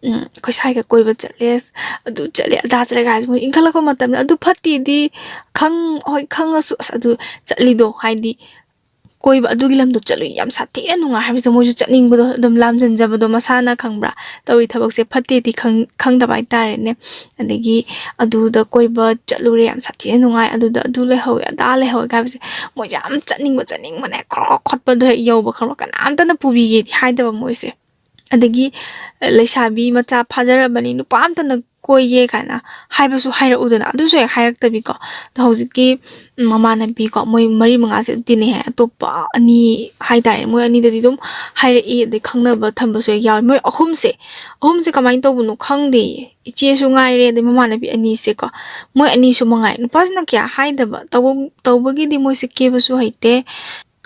ꯎꯝ, ꯑꯩꯈꯣꯏ ꯁ꯭ꯋꯥꯏꯒ ꯀꯣꯏꯕ ꯆꯠꯂꯦ, ꯑꯗꯨ ꯆꯠꯂꯦ, ꯑꯗꯥ ꯆꯠꯂꯦ ꯍꯥꯏꯁꯦ ꯃꯣꯏ ꯏꯟꯈꯠꯂꯛꯄ ꯃꯇꯝꯗ ꯑꯗꯨ ꯐꯠꯇꯦꯗꯤ ꯈꯪ-, ꯍꯣꯏ, ꯈꯪꯉꯁꯨ, "ꯑꯁ, ꯑꯗꯨ ꯆꯠꯂꯤꯗꯣ", ꯍꯥꯏꯗꯤ ꯀꯣꯏꯕ ꯑꯗꯨꯒꯤ ꯂꯝꯗꯣ ꯆꯠꯂꯨꯏ, ꯌꯥꯝ ꯁꯥꯊꯤꯅ ꯅꯨꯡꯉꯥꯏ ꯍꯥꯏꯕꯁꯤꯗ ꯃꯣꯏꯁꯨ ꯆꯠꯅꯤꯡꯕꯗꯣ, ꯑꯗꯨꯝ ꯂꯥꯝꯖꯟꯖꯕꯗꯣ, ꯃꯁꯥꯅ ꯈꯪꯕ꯭ꯔꯥ, ꯇꯧꯔꯤ ꯊꯕꯛꯁꯦ ꯐꯠꯇꯦꯗꯤ ꯈꯪ-, ꯈꯪꯗꯕ ꯍꯥꯏꯇꯥꯔꯦꯅꯦ꯫ ꯑꯗꯒꯤ ꯑꯗꯨꯗ ꯀꯣꯏꯕ ꯆꯠꯂꯨꯔꯦ, ꯌꯥꯝ ꯁꯥꯊꯤꯅ ꯅꯨꯡꯉꯥꯏ, ꯑꯗꯨꯗ ꯑꯗꯨ ꯂꯩꯍꯧꯋꯦ, ꯑꯗꯥ ꯂꯩꯍꯧꯋꯦ ꯍꯥꯏꯕꯁꯦ ꯃꯣꯏꯁꯦ ꯌꯥꯝ ꯆꯠꯅꯤꯡꯕ, ꯆꯠꯅꯤꯡꯕꯅꯦ, ꯈ꯭ꯔꯣ ꯈ꯭ꯔꯣ ꯈꯣꯠꯄꯗꯣ ꯍꯦꯛ ꯌꯧꯕ, ꯈꯪꯕ꯭ꯔꯥ, ꯀꯅꯥꯝꯇꯅ ꯄꯨꯕꯤꯒꯦꯗꯤ ꯍꯥꯏꯗꯕ ꯃꯣꯏꯁꯦ꯫ ꯑꯗꯒꯤ ꯂꯩꯁꯥꯕꯤ ꯃꯆꯥ ꯐꯥꯖꯔꯕꯅꯤ, ꯅꯨꯄꯥ ꯑꯝꯇꯅ ꯀꯣꯏꯒꯦ ꯀꯥꯏꯅ ꯍꯥꯏꯕꯁꯨ ꯍꯥꯏꯔꯛꯎꯗꯅ, ꯑꯗꯨꯁꯨ ꯍꯦꯛ ꯍꯥꯏꯔꯛꯇꯕꯤꯀꯣ꯫ ꯑꯗꯣ ꯍꯧꯖꯤꯛꯀꯤ ꯃꯃꯥꯟꯅꯕꯤꯀꯣ, ꯃꯣꯏ ꯃꯔꯤ ꯃꯉꯥꯁꯦ ꯇꯤꯟꯅꯩ ꯍꯥꯏ, ꯑꯇꯣꯞꯄ ꯑꯅꯤ ꯍꯥꯏꯇꯥꯔꯦ, ꯃꯣꯏ ꯑꯅꯤꯗꯗꯤ ꯑꯗꯨꯝ ꯍꯥꯏꯔꯛꯏ, ꯑꯗꯩ ꯈꯪꯅꯕ ꯊꯝꯕꯁꯨ ꯍꯦꯛ ꯌꯥꯎꯋꯤ꯫ ꯃꯣꯏ ꯑꯍꯨꯝꯁꯦ, ꯑꯍꯨꯝꯁꯦ ꯀꯃꯥꯏꯅ ꯇꯧꯕꯅꯣ ꯈꯪꯗꯦ꯫ ꯏꯆꯦꯁꯨ ꯉꯥꯏꯔꯦ, ꯑꯗꯩ ꯃꯃꯥꯟꯅꯕꯤ ꯑꯅꯤꯁꯦꯀꯣ, ꯃꯣꯏ ꯑꯅꯤꯁꯨ ꯃꯉꯥꯏ꯫ ꯅꯨꯄꯥꯁꯤꯅ ꯀꯌꯥ ꯍꯥꯏꯗꯕ, ꯇꯧꯕ-, ꯇꯧꯕꯒꯤꯗꯤ ꯃꯣꯏꯁꯦ ꯀꯦꯕꯁꯨ ꯍꯩꯇꯦ,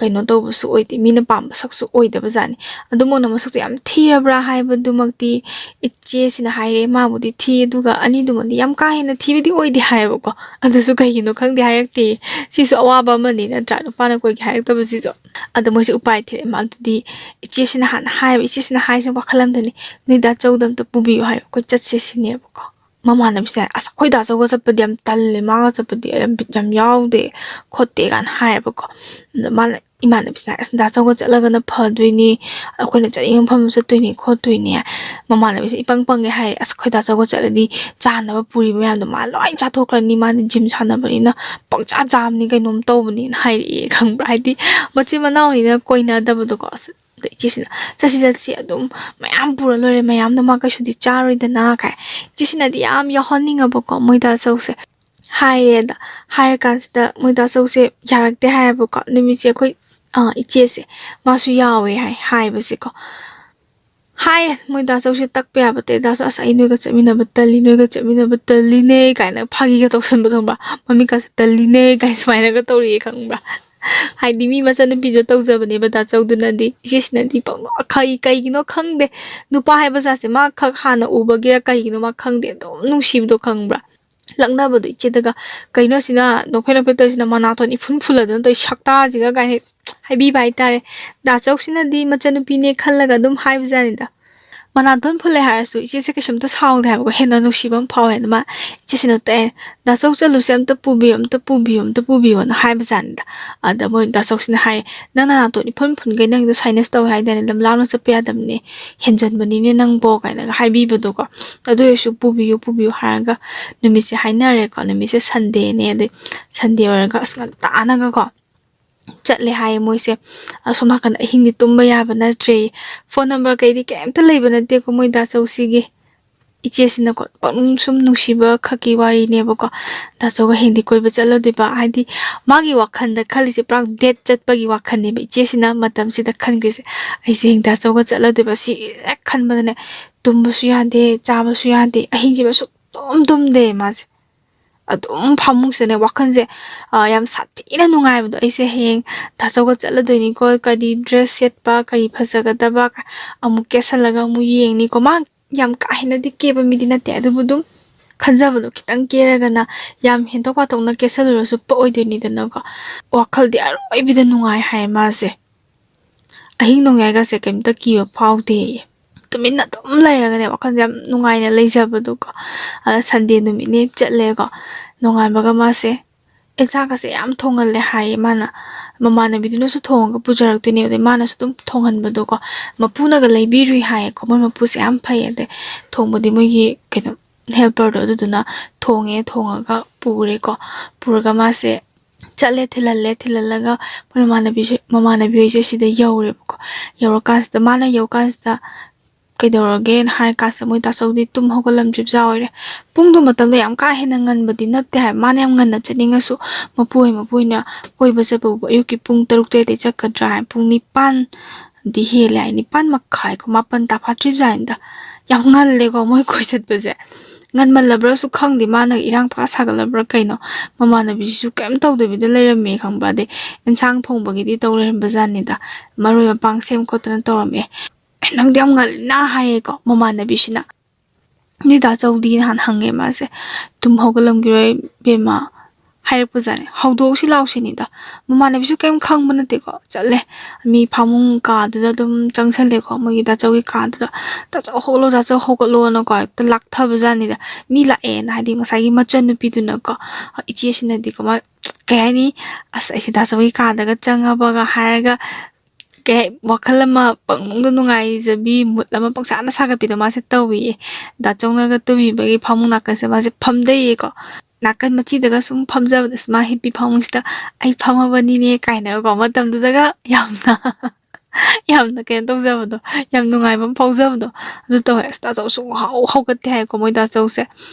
ꯀꯩꯅꯣ ꯇꯧꯕꯁꯨ ꯑꯣꯏꯗꯦ, ꯃꯤꯅ ꯄꯥꯝꯕ ꯁꯛꯁꯨ ꯑꯣꯏꯗꯕ ꯖꯥꯠꯅꯤ꯫ ꯑꯗꯨꯃꯛꯅ ꯃꯁꯛꯇꯣ ꯌꯥꯝ ꯊꯤꯔꯕ꯭ꯔꯥ ꯍꯥꯏꯕꯗꯨꯃꯛꯇꯤ ꯏꯆꯦꯁꯤꯅ ꯍꯥꯏꯔꯦ, ꯃꯥꯕꯨꯗꯤ ꯊꯤ, ꯑꯗꯨꯒ ꯑꯅꯤꯗꯨꯃꯗꯤ ꯌꯥꯝ ꯀꯥ ꯍꯦꯟꯅ ꯊꯤꯕꯗꯤ ꯑꯣꯏꯗꯦ ꯍꯥꯏꯌꯦꯕꯀꯣ꯫ ꯑꯗꯨꯁꯨ ꯀꯩꯒꯤꯅꯣ ꯈꯪꯗꯦ, ꯍꯥꯏꯔꯛꯇꯦ꯫ ꯁꯤꯁꯨ ꯑꯋꯥꯕ ꯑꯃꯅꯤ ꯅꯠꯇ꯭ꯔꯥ, ꯅꯨꯄꯥꯅ ꯀꯣꯏꯒꯦ ꯍꯥꯏꯔꯛꯇꯕꯁꯤꯁꯨ꯫ ꯑꯗꯣ ꯃꯣꯏꯁꯦ ꯎꯄꯥꯏ ꯊꯤꯔꯛꯑꯦ꯫ ꯃꯥ ꯑꯗꯨꯗꯤ ꯏꯆꯦꯁꯤꯅ ꯍꯥꯟꯅ ꯍꯥꯏꯌꯦꯕ, ꯏꯆꯦꯁꯤꯅ ꯍꯥꯏꯁꯦ ꯋꯥꯈꯜ ꯑꯃꯗꯅꯤ, "ꯅꯣꯏ ꯗꯥ ꯆꯧꯗ ꯑꯝꯇ ꯄꯨꯕꯤꯌꯨ ꯍꯥꯏꯌꯣ, ꯑꯩꯈꯣꯏ ꯆꯠꯁꯦ" ꯁꯤꯅꯦꯕꯀꯣ꯫ ꯃꯃꯥꯟꯅꯕꯤꯁꯤꯅ, "ꯑꯁ, ꯑꯩꯈꯣꯏ ꯗꯥ ꯆꯧꯒ ꯆꯠꯄꯗꯤ ꯌꯥꯝ ꯇꯜꯂꯦ, ꯃꯥꯒ ꯆꯠꯄꯗꯤ ꯌꯥꯝ ꯕꯤꯠ ꯌꯥꯝ ꯌꯥꯎꯗꯦ ꯈꯣꯠꯇꯦ" ꯀꯥꯏꯅ ꯍꯥꯏꯌꯦꯕꯀꯣ꯫ ꯑꯗ ꯃꯥꯅ, ꯏꯃꯥꯟꯅꯕꯤꯁꯤꯅ, "ꯑꯁ, ꯗꯥ ꯆꯧꯒ ꯆꯠꯂꯒꯅ ꯐꯗꯣꯏꯅꯤ, ꯑꯩꯈꯣꯏꯅ ꯆꯠꯅꯤꯡꯕ ꯃꯐꯝꯗ ꯆꯠꯇꯣꯏꯅꯤ ꯈꯣꯠꯇꯣꯏꯅꯤ"꯫ ꯃꯃꯥꯟꯅꯕꯤꯁꯦ ꯏꯄꯪ ꯄꯪꯒꯦ ꯍꯥꯏꯔꯦ, "ꯑꯁ, ꯑꯩꯈꯣꯏ ꯗꯥ ꯆꯧꯒ ꯆꯠꯂꯗꯤ ꯆꯥꯅꯕ ꯄꯨꯔꯤ ꯃꯌꯥꯝꯗꯣ ꯃꯥ ꯂꯣꯏ ꯆꯥꯊꯣꯛꯈ꯭ꯔꯅꯤ, ꯃꯥꯗꯤ ꯖꯤꯝ ꯁꯥꯟꯅꯕꯅꯤꯅ ꯄꯪꯆꯥ ꯆꯥꯕꯅꯤ, ꯀꯩꯅꯣꯝ ꯇꯧꯕꯅꯤꯅ" ꯍꯥꯏꯔꯛꯑꯦ, ꯈꯪꯕ꯭ꯔꯥ? ꯍꯥꯏꯗꯤ ꯃꯆꯤꯟ ꯃꯅꯥꯎꯅꯤꯅ ꯀꯣꯏꯅꯗꯕꯗꯣꯀꯣ꯫ ꯑꯁ, ꯑꯗ ꯏꯆꯦꯁꯤꯅ, "ꯆꯠꯁꯤ, ꯆꯠꯁꯤ, ꯑꯗꯨꯝ ꯃꯌꯥꯝ ꯄꯨꯔ ꯂꯣꯏꯔꯦ, ꯃꯌꯥꯝꯗꯣ ꯃꯥ ꯀꯩꯁꯨꯗꯤ ꯆꯥꯔꯣꯏꯗꯅ" ꯀꯥꯏ꯫ ꯏꯆꯦꯁꯤꯅꯗꯤ ꯌꯥꯝ ꯌꯥꯎꯍꯟꯅꯤꯡꯉꯕꯀꯣ ꯃꯣꯏ ꯗꯥ ꯆꯧꯁꯦ꯫ ꯍꯥꯏꯔꯦ꯫ ꯑꯗ ꯍꯥꯏꯔꯀꯥꯟꯁꯤꯗ ꯃꯣꯏ ꯗꯥ ꯆꯧꯁꯦ ꯌꯥꯔꯛꯇꯦ ꯍꯥꯏꯌꯦꯕꯀꯣ꯫ ꯅꯨꯃꯤꯠꯁꯦ ꯑꯩꯈꯣꯏ, ꯑ, ꯏꯆꯦꯁꯦ ꯃꯥꯁꯨ ꯌꯥꯎꯋꯦ ꯍꯥꯏ, ꯍꯥꯏꯕꯁꯦꯀꯣ꯫ ꯍꯥꯏ, ꯃꯣꯏ ꯗꯥ ꯆꯧꯁꯦ ꯇꯛꯄ ꯌꯥꯕ ꯅꯠꯇꯦ꯫ ꯗꯥ ꯆꯧ, "ꯑꯁ, ꯑꯩ ꯅꯣꯏꯒ ꯆꯠꯃꯤꯟꯅꯕ ꯇꯜꯂꯤ, ꯅꯣꯏꯒ ꯆꯠꯃꯤꯟꯅꯕ ꯇꯜꯂꯤꯅꯦ" ꯀꯥꯏꯅ ꯐꯥꯒꯤꯒ ꯇꯧꯁꯟꯕ, ꯈꯪꯕ꯭ꯔꯥ? ꯃꯃꯤꯠꯀꯥꯁꯦ "ꯇꯜꯂꯤꯅꯦ" ꯀꯥꯏꯅ ꯁꯨꯃꯥꯏꯅꯒ ꯇꯧꯔꯛꯑꯦ, ꯈꯪꯕ꯭ꯔꯥ? ꯍꯥꯏꯗꯤ ꯃꯤ ꯃꯆꯟꯅꯨꯄꯤꯗꯣ ꯇꯧꯖꯕꯅꯦꯕ ꯗꯥ ꯆꯧꯗꯨꯅꯗꯤ꯫ ꯏꯆꯦꯁꯤꯅꯗꯤ ꯄꯪꯅꯣꯛ-, ꯀꯩ-, ꯀꯩꯒꯤꯅꯣ ꯈꯪꯗꯦ, ꯅꯨꯄꯥ ꯍꯥꯏꯕ ꯖꯥꯠꯁꯦ ꯃꯥ ꯈꯛ ꯍꯥꯟꯅ ꯎꯕꯒꯤꯔ ꯀꯩꯒꯤꯅꯣ ꯃꯥ ꯈꯪꯗꯦ, ꯑꯗꯨꯝ ꯅꯨꯡꯁꯤꯕꯗꯣ, ꯈꯪꯕ꯭ꯔꯥ? ꯂꯛꯅꯕꯗꯣ ꯏꯆꯦꯗꯒ, "ꯀꯩꯅꯣ ꯑꯁꯤꯅ ꯅꯣꯛꯐꯦꯠ ꯅꯣꯛꯐꯦꯠ ꯇꯧꯔꯤꯁꯤꯅ, ꯃꯅꯥꯇꯣꯟ ꯏꯐꯨꯟ ꯐꯨꯜꯂꯗꯅ ꯇꯧꯔꯤ ꯁꯛꯇꯥꯁꯤꯒ" ꯀꯥꯏꯅ ꯍꯥꯏꯕꯤꯕ ꯍꯥꯏꯇꯥꯔꯦ꯫ ꯗꯥ ꯆꯧꯁꯤꯅꯗꯤ ꯃꯆꯟꯅꯨꯄꯤꯅꯦ ꯈꯜꯂꯒ ꯑꯗꯨꯝ ꯍꯥꯏꯕꯖꯥꯠꯅꯤꯗ꯫ ꯃꯅꯥꯇꯣꯟ ꯐꯨꯜꯂꯦ ꯍꯥꯏꯔꯁꯨ ꯏꯆꯦꯁꯦ ꯀꯩꯁꯨꯝꯇ ꯁꯥꯎꯗꯦ ꯍꯥꯏꯕꯀꯣ, ꯍꯦꯟꯅ ꯅꯨꯡꯁꯤꯕ ꯑꯃ ꯐꯥꯎꯋꯦ꯫ ꯑꯗꯨꯃꯥꯏꯅ ꯏꯆꯦꯁꯤꯅ ꯇꯣꯛꯑꯦ, "ꯗꯥ ꯆꯧ ꯆꯠꯂꯨꯁꯦ, ꯑꯝꯇ ꯄꯨꯕꯤꯌꯨ, ꯑꯝꯇ ꯄꯨꯕꯤꯌꯨ, ꯑꯝꯇ ꯄꯨꯕꯤꯌꯨꯅ" ꯍꯥꯏꯕꯖꯥꯠꯅꯤꯗ꯫ ꯑꯗ ꯃꯣꯏ ꯗꯥ ꯆꯧꯁꯤꯅ ꯍꯥꯏ, "ꯅꯪ ꯅꯅꯥꯇꯣꯟ ꯏꯐꯨꯟ ꯐꯨꯟꯈꯩ, ꯅꯪꯗꯣ ꯁꯥꯏꯅꯁ ꯇꯧꯋꯦ ꯍꯥꯏꯗꯥꯏꯅꯦ, ꯂꯝ ꯂꯥꯞꯅ ꯆꯠꯄ ꯌꯥꯗꯕꯅꯦ, ꯍꯦꯟꯖꯟꯕꯅꯤꯅꯦ ꯅꯪꯕꯣ" ꯀꯥꯏꯅꯒ ꯍꯥꯏꯕꯤꯕꯗꯣꯀꯣ꯫ ꯑꯗꯨ ꯑꯣꯏꯔꯁꯨ "ꯄꯨꯕꯤꯌꯨ, ꯄꯨꯕꯤꯌꯨ" ꯍꯥꯏꯔꯒ ꯅꯨꯃꯤꯠꯁꯦ ꯍꯥꯏꯅꯔꯦꯀꯣ꯫ ꯅꯨꯃꯤꯠꯁꯦ ꯁꯟꯗꯦꯅꯦ꯫ ꯑꯗꯩ ꯁꯟꯗꯦ ꯑꯣꯏꯔꯒ ꯑꯁ ꯉꯟꯇꯥꯅꯒꯀꯣ ꯆꯠꯂꯦ ꯍꯥꯏꯌꯦ ꯃꯣꯏꯁꯦ꯫ ꯑꯁꯣꯝ ꯅꯥꯀꯟꯗ ꯑꯍꯤꯡꯗꯤ ꯇꯨꯝꯕ ꯌꯥꯕ ꯅꯠꯇ꯭ꯔꯦ꯫ ꯐꯣꯟ ꯅꯝꯕꯔ ꯀꯩꯗꯤ ꯀꯩꯝꯇ ꯂꯩꯕ ꯅꯠꯇꯦꯀꯣ ꯃꯣꯏ ꯗꯥ ꯆꯧꯁꯤꯒꯤ꯫ ꯏꯆꯦꯁꯤꯅꯀꯣ ꯄꯪꯅꯨꯡ ꯁꯨꯝ ꯅꯨꯡꯁꯤꯕ ꯈꯛꯀꯤ ꯋꯥꯔꯤꯅꯦꯕꯀꯣ꯫ ꯗꯥ ꯆꯧꯒ ꯍꯌꯦꯡꯗꯤ ꯀꯣꯏꯕ ꯆꯠꯂꯗꯣꯏꯕ꯫ ꯍꯥꯏꯗꯤ ꯃꯥꯒꯤ ꯋꯥꯈꯜꯗ ꯈꯜꯂꯤꯁꯦ ꯄꯨꯔꯥ ꯗꯦꯠ ꯆꯠꯄꯒꯤ ꯋꯥꯈꯜꯅꯦꯕ ꯏꯆꯦꯁꯤꯅ ꯃꯇꯝꯁꯤꯗ ꯈꯟꯈ꯭ꯔꯤꯁꯦ꯫ ꯑꯩꯁꯦ ꯍꯌꯦꯡ ꯗꯥ ꯆꯧꯒ ꯆꯠꯂꯗꯣꯏꯕ ꯁꯤ ꯍꯦꯛ ꯈꯟꯕꯗꯅꯦ ꯇꯨꯝꯕꯁꯨ ꯌꯥꯗꯦ, ꯆꯥꯕꯁꯨ ꯌꯥꯗꯦ, ꯑꯍꯤꯡꯁꯤꯃ ꯁꯨꯛꯇꯨꯝ ꯇꯨꯝꯗꯦ ꯃꯥꯁꯦ꯫ ꯑꯗꯨꯝ ꯐꯃꯨꯡꯁꯤꯗꯅꯦ ꯋꯥꯈꯜꯁꯦ, ꯑ, ꯌꯥꯝ ꯁꯥꯊꯤꯅ ꯅꯨꯡꯉꯥꯏꯕꯗꯣ꯫ ꯑꯩꯁꯦ ꯍꯌꯦꯡ ꯗꯥ ꯆꯧꯒ ꯆꯠꯂꯗꯣꯏꯅꯤꯀꯣ, ꯀꯔꯤ ꯗ꯭ꯔꯦꯁ ꯁꯦꯠꯄ, ꯀꯔꯤ ꯐꯖꯒꯗꯕ, ꯑꯃꯨꯛ ꯀꯦꯁꯜꯂꯒ ꯑꯃꯨꯛ ꯌꯦꯡꯅꯤꯀꯣ꯫ ꯃꯥ ꯌꯥꯝ ꯀꯥ ꯍꯦꯟꯅꯗꯤ ꯀꯦꯕ ꯃꯤꯗꯤ ꯅꯠꯇꯦ, ꯑꯗꯨꯕꯨ ꯑꯗꯨꯝ ꯈꯟꯖꯕꯗꯣ ꯈꯤꯇꯪ ꯀꯦꯔꯒꯅ ꯌꯥꯝ ꯍꯦꯟꯗꯣꯛ ꯄꯥꯊꯣꯛꯅ ꯀꯦꯁꯜꯂꯨꯔꯁꯨ ꯄꯛꯑꯣꯏꯗꯣꯏꯅꯤꯗꯅꯀꯣ꯫ ꯋꯥꯈꯜꯗꯤ ꯑꯔꯣꯏꯕꯤꯗ ꯅꯨꯡꯉꯥꯏ ꯍꯥꯏ ꯃꯥꯁꯦ꯫ ꯑꯍꯤꯡ ꯅꯣꯡꯌꯥꯏꯒꯁꯦ ꯀꯩꯝꯇ ꯀꯤꯕ ꯐꯥꯎꯗꯦꯌꯦ꯫ ꯇꯨꯃꯤꯟꯅ ꯑꯗꯨꯝ ꯂꯩꯔꯒꯅꯦ ꯋꯥꯈꯜꯁꯦ ꯌꯥꯝ ꯅꯨꯡꯉꯥꯏꯅ ꯂꯩꯖꯕꯗꯣꯀꯣ꯫ ꯑꯗ ꯁꯟꯗꯦ ꯅꯨꯃꯤꯠꯅꯦ ꯆꯠꯂꯦꯀꯣ꯫ ꯅꯣꯡꯉꯥꯟꯕꯒ ꯃꯥꯁꯦ ꯑꯦꯟꯁꯥꯡꯒꯁꯦ ꯌꯥꯝ ꯊꯣꯡꯍꯜꯂꯦ ꯍꯥꯏꯌꯦ ꯃꯥꯅ꯫ ꯃꯃꯥꯟꯅꯕꯤꯗꯨꯅꯁꯨ ꯊꯣꯡꯉꯒ ꯄꯨꯖꯔꯛꯇꯣꯏꯅꯦ꯫ ꯑꯗꯩ ꯃꯥꯅꯁꯨ ꯑꯗꯨꯝ ꯊꯣꯡꯍꯟꯕꯗꯣꯀꯣ꯫ ꯃꯄꯨꯅꯒ ꯂꯩꯕꯤꯔꯨꯏ ꯍꯥꯏꯌꯦꯀꯣ꯫ ꯃꯣꯏ ꯃꯄꯨꯁꯦ ꯌꯥꯝ ꯐꯩ꯫ ꯑꯗꯩ ꯊꯣꯡꯕꯗꯤ ꯃꯣꯏꯒꯤ ꯀꯩꯅꯣ ꯍꯦꯜꯄꯔꯗꯣ ꯑꯗꯨꯗꯨꯅ ꯊꯣꯡꯉꯦ꯫ ꯊꯣꯡꯉꯒ ꯄꯨꯔꯦꯀꯣ꯫ ꯄꯨꯔꯒ ꯃꯥꯁꯦ ꯆꯠꯂꯦ, ꯊꯤꯜꯍꯜꯂꯦ꯫ ꯊꯤꯜꯍꯜꯂꯒ ꯃꯣꯏ ꯃꯃꯥꯟꯅꯕꯤꯁꯦ, ꯃꯃꯥꯟꯅꯕꯤ ꯍꯣꯏꯁꯦ ꯁꯤꯗ ꯌꯧꯔꯦꯕꯀꯣ꯫ ꯌꯧꯔꯀꯥꯟꯁꯤꯗ, ꯃꯥꯅ ꯌꯧꯔꯀꯥꯟꯁꯤꯗ ꯀꯩꯗꯧꯔꯒꯦꯅ ꯍꯥꯏꯔ ꯀꯥꯟꯁꯤꯗ ꯃꯣꯏ ꯗꯥ ꯆꯧꯗꯤ ꯇꯨꯝ ꯍꯧꯒꯠꯂꯝꯗ꯭ꯔꯤꯕꯖꯥ ꯑꯣꯏꯔꯦ꯫ ꯄꯨꯡꯗꯣ ꯃꯇꯝꯗ ꯌꯥꯝ ꯀꯥ ꯍꯦꯟꯅ ꯉꯟꯕꯗꯤ ꯅꯠꯇꯦ ꯍꯥꯏ꯫ ꯃꯥꯅ ꯌꯥꯝ ꯉꯟꯅ ꯆꯠꯅꯤꯡꯉꯁꯨ ꯃꯄꯨ ꯍꯣꯏ, ꯃꯄꯨ ꯍꯣꯏꯅ ꯀꯣꯏꯕ ꯆꯠꯄꯕꯨ ꯑꯌꯨꯛꯀꯤ ꯄꯨꯡ ꯇꯔꯨꯛ ꯇꯔꯦꯠꯇꯩ ꯆꯠꯀꯗ꯭ꯔꯥ ꯍꯥꯏ, ꯄꯨꯡ ꯅꯤꯄꯥꯟꯗꯤ ꯍꯦꯜꯂꯦ ꯍꯥꯏ꯫ ꯅꯤꯄꯥꯟ ꯃꯈꯥꯏꯀꯣ, ꯃꯥꯄꯟ ꯇꯥꯐꯥꯠꯇ꯭ꯔꯤꯕꯖꯥꯠꯅꯤꯗ꯫ ꯌꯥꯝ ꯉꯜꯂꯦꯀꯣ ꯃꯣꯏ ꯀꯣꯏ ꯆꯠꯄꯁꯦ꯫ ꯉꯟꯃꯜꯂꯕ꯭ꯔꯥꯁꯨ ꯈꯪꯗꯦ, ꯃꯥꯅ ꯏꯔꯥꯡ ꯄꯨꯔꯥ ꯁꯥꯒꯠꯂꯕ꯭ꯔꯥ ꯀꯩꯅꯣ꯫ ꯃꯃꯥꯟꯅꯕꯤꯁꯤꯁꯨ ꯀꯩꯝ ꯇꯧꯗꯕꯤꯗ ꯂꯩꯔꯝꯃꯦ ꯈꯪꯕ꯭ꯔꯥ꯫ ꯑꯗꯩ ꯏꯟꯁꯥꯡ ꯊꯣꯡꯕꯒꯤꯗꯤ ꯇꯧ ꯂꯩꯔꯝꯕꯖꯥꯠꯅꯤꯗ꯫ ꯃꯔꯣꯏ ꯃꯄꯥꯡ ꯁꯦꯝ ꯈꯣꯠꯇꯅ ꯇꯧꯔꯝꯃꯦ꯫ "ꯑꯦ, ꯅꯪꯗꯤ ꯌꯥꯝ ꯉꯜꯂꯤꯅ" ꯍꯥꯏꯌꯦꯀꯣ ꯃꯃꯥꯟꯅꯕꯤꯁꯤꯅ꯫ "ꯅꯣꯏ ꯗꯥ ꯆꯧꯗꯤ?" ꯅꯍꯥꯟ ꯍꯪꯉꯦ ꯃꯥꯁꯦ꯫ "ꯇꯨꯝ ꯍꯧꯒꯠꯂꯝꯈꯤꯔꯣꯏ ꯏꯕꯦꯝꯃ" ꯍꯥꯏꯔꯛꯄꯖꯥꯠꯅꯤ꯫ "ꯍꯧꯗꯣꯛꯁꯤ ꯂꯥꯎꯁꯤꯅꯤꯗ"꯫ ꯃꯃꯥꯟꯅꯕꯤꯁꯨ ꯀꯩꯝ ꯈꯪꯕ ꯅꯠꯇꯦꯀꯣ꯫ ꯆꯠꯂꯦ꯫ ꯃꯤ ꯐꯃꯨꯡ ꯀꯥꯗꯨꯗ ꯑꯗꯨꯝ ꯆꯪꯁꯜꯂꯦꯀꯣ꯫ ꯃꯣꯏꯒꯤ ꯗꯥ ꯆꯧꯒꯤ ꯀꯥꯗꯨꯗ꯫ "ꯗꯥ ꯆꯧ ꯍꯧꯒꯠꯂꯣ, ꯗꯥ ꯆꯧ ꯍꯧꯒꯠꯂꯣꯅꯀꯣ ꯍꯦꯛꯇ ꯂꯥꯛꯊꯕꯖꯥꯠꯅꯤꯗ꯫ ꯃꯤ ꯂꯥꯛꯑꯦꯅ", ꯍꯥꯏꯗꯤ ꯉꯁꯥꯏꯒꯤ ꯃꯆꯟꯅꯨꯄꯤꯗꯨꯅꯀꯣ꯫ ꯏꯆꯦꯁꯤꯅꯗꯤꯀꯣ ꯃꯥ ꯀꯩ ꯍꯥꯏꯅꯤ, "ꯑꯁ, ꯑꯩꯁꯦ ꯗꯥ ꯆꯧꯒꯤ ꯀꯥꯗꯒ ꯆꯪꯉꯕꯒ" ꯍꯥꯏꯔꯒ ꯀꯩ ꯍꯥꯏ-, ꯋꯥꯈꯜ ꯑꯃ ꯄꯪꯅꯨꯡꯗ ꯅꯨꯡꯉꯥꯏꯖꯕꯤ, ꯃꯨꯠ ꯑꯃ ꯄꯪꯁꯥꯗ ꯁꯥꯒꯠꯄꯤꯗꯣ ꯃꯥꯁꯦ ꯇꯧꯏꯌꯦ꯫ ꯗꯥ ꯆꯧꯅꯒ ꯇꯨꯝꯃꯤꯕꯒꯤ ꯐꯃꯨꯡ ꯅꯥꯀꯟꯁꯦ ꯃꯥꯁꯦ ꯐꯝꯗꯩꯌꯦꯀꯣ꯫ ꯅꯥꯀꯟ ꯃꯆꯤꯗꯒ ꯁꯨꯝ ꯐꯝꯖꯕꯗꯣ, ꯑꯁ, ꯃꯥ ꯍꯤꯞꯄꯤ ꯐꯃꯨꯡꯁꯤꯗ "ꯑꯩ ꯐꯝꯃꯕꯅꯤꯅꯦ" ꯀꯥꯏꯅꯒꯀꯣ, ꯃꯇꯝꯗꯨꯗꯒ ꯌꯥꯝꯅ ꯌꯥꯝꯅ ꯀꯩꯅꯣ ꯇꯧꯖꯕꯗꯣ, ꯌꯥꯝ ꯅꯨꯡꯉꯥꯏꯕ ꯑꯃ ꯐꯥꯎꯖꯕꯗꯣ ꯑꯗꯨ ꯇꯧꯋꯦ꯫ ꯑꯁ, ꯇꯥꯆꯧꯁꯨ ꯍꯧ ꯍꯧꯒꯠꯇꯦ ꯍꯥꯏꯀꯣ, ꯃꯣꯏ ꯇꯥꯆꯧꯁꯦ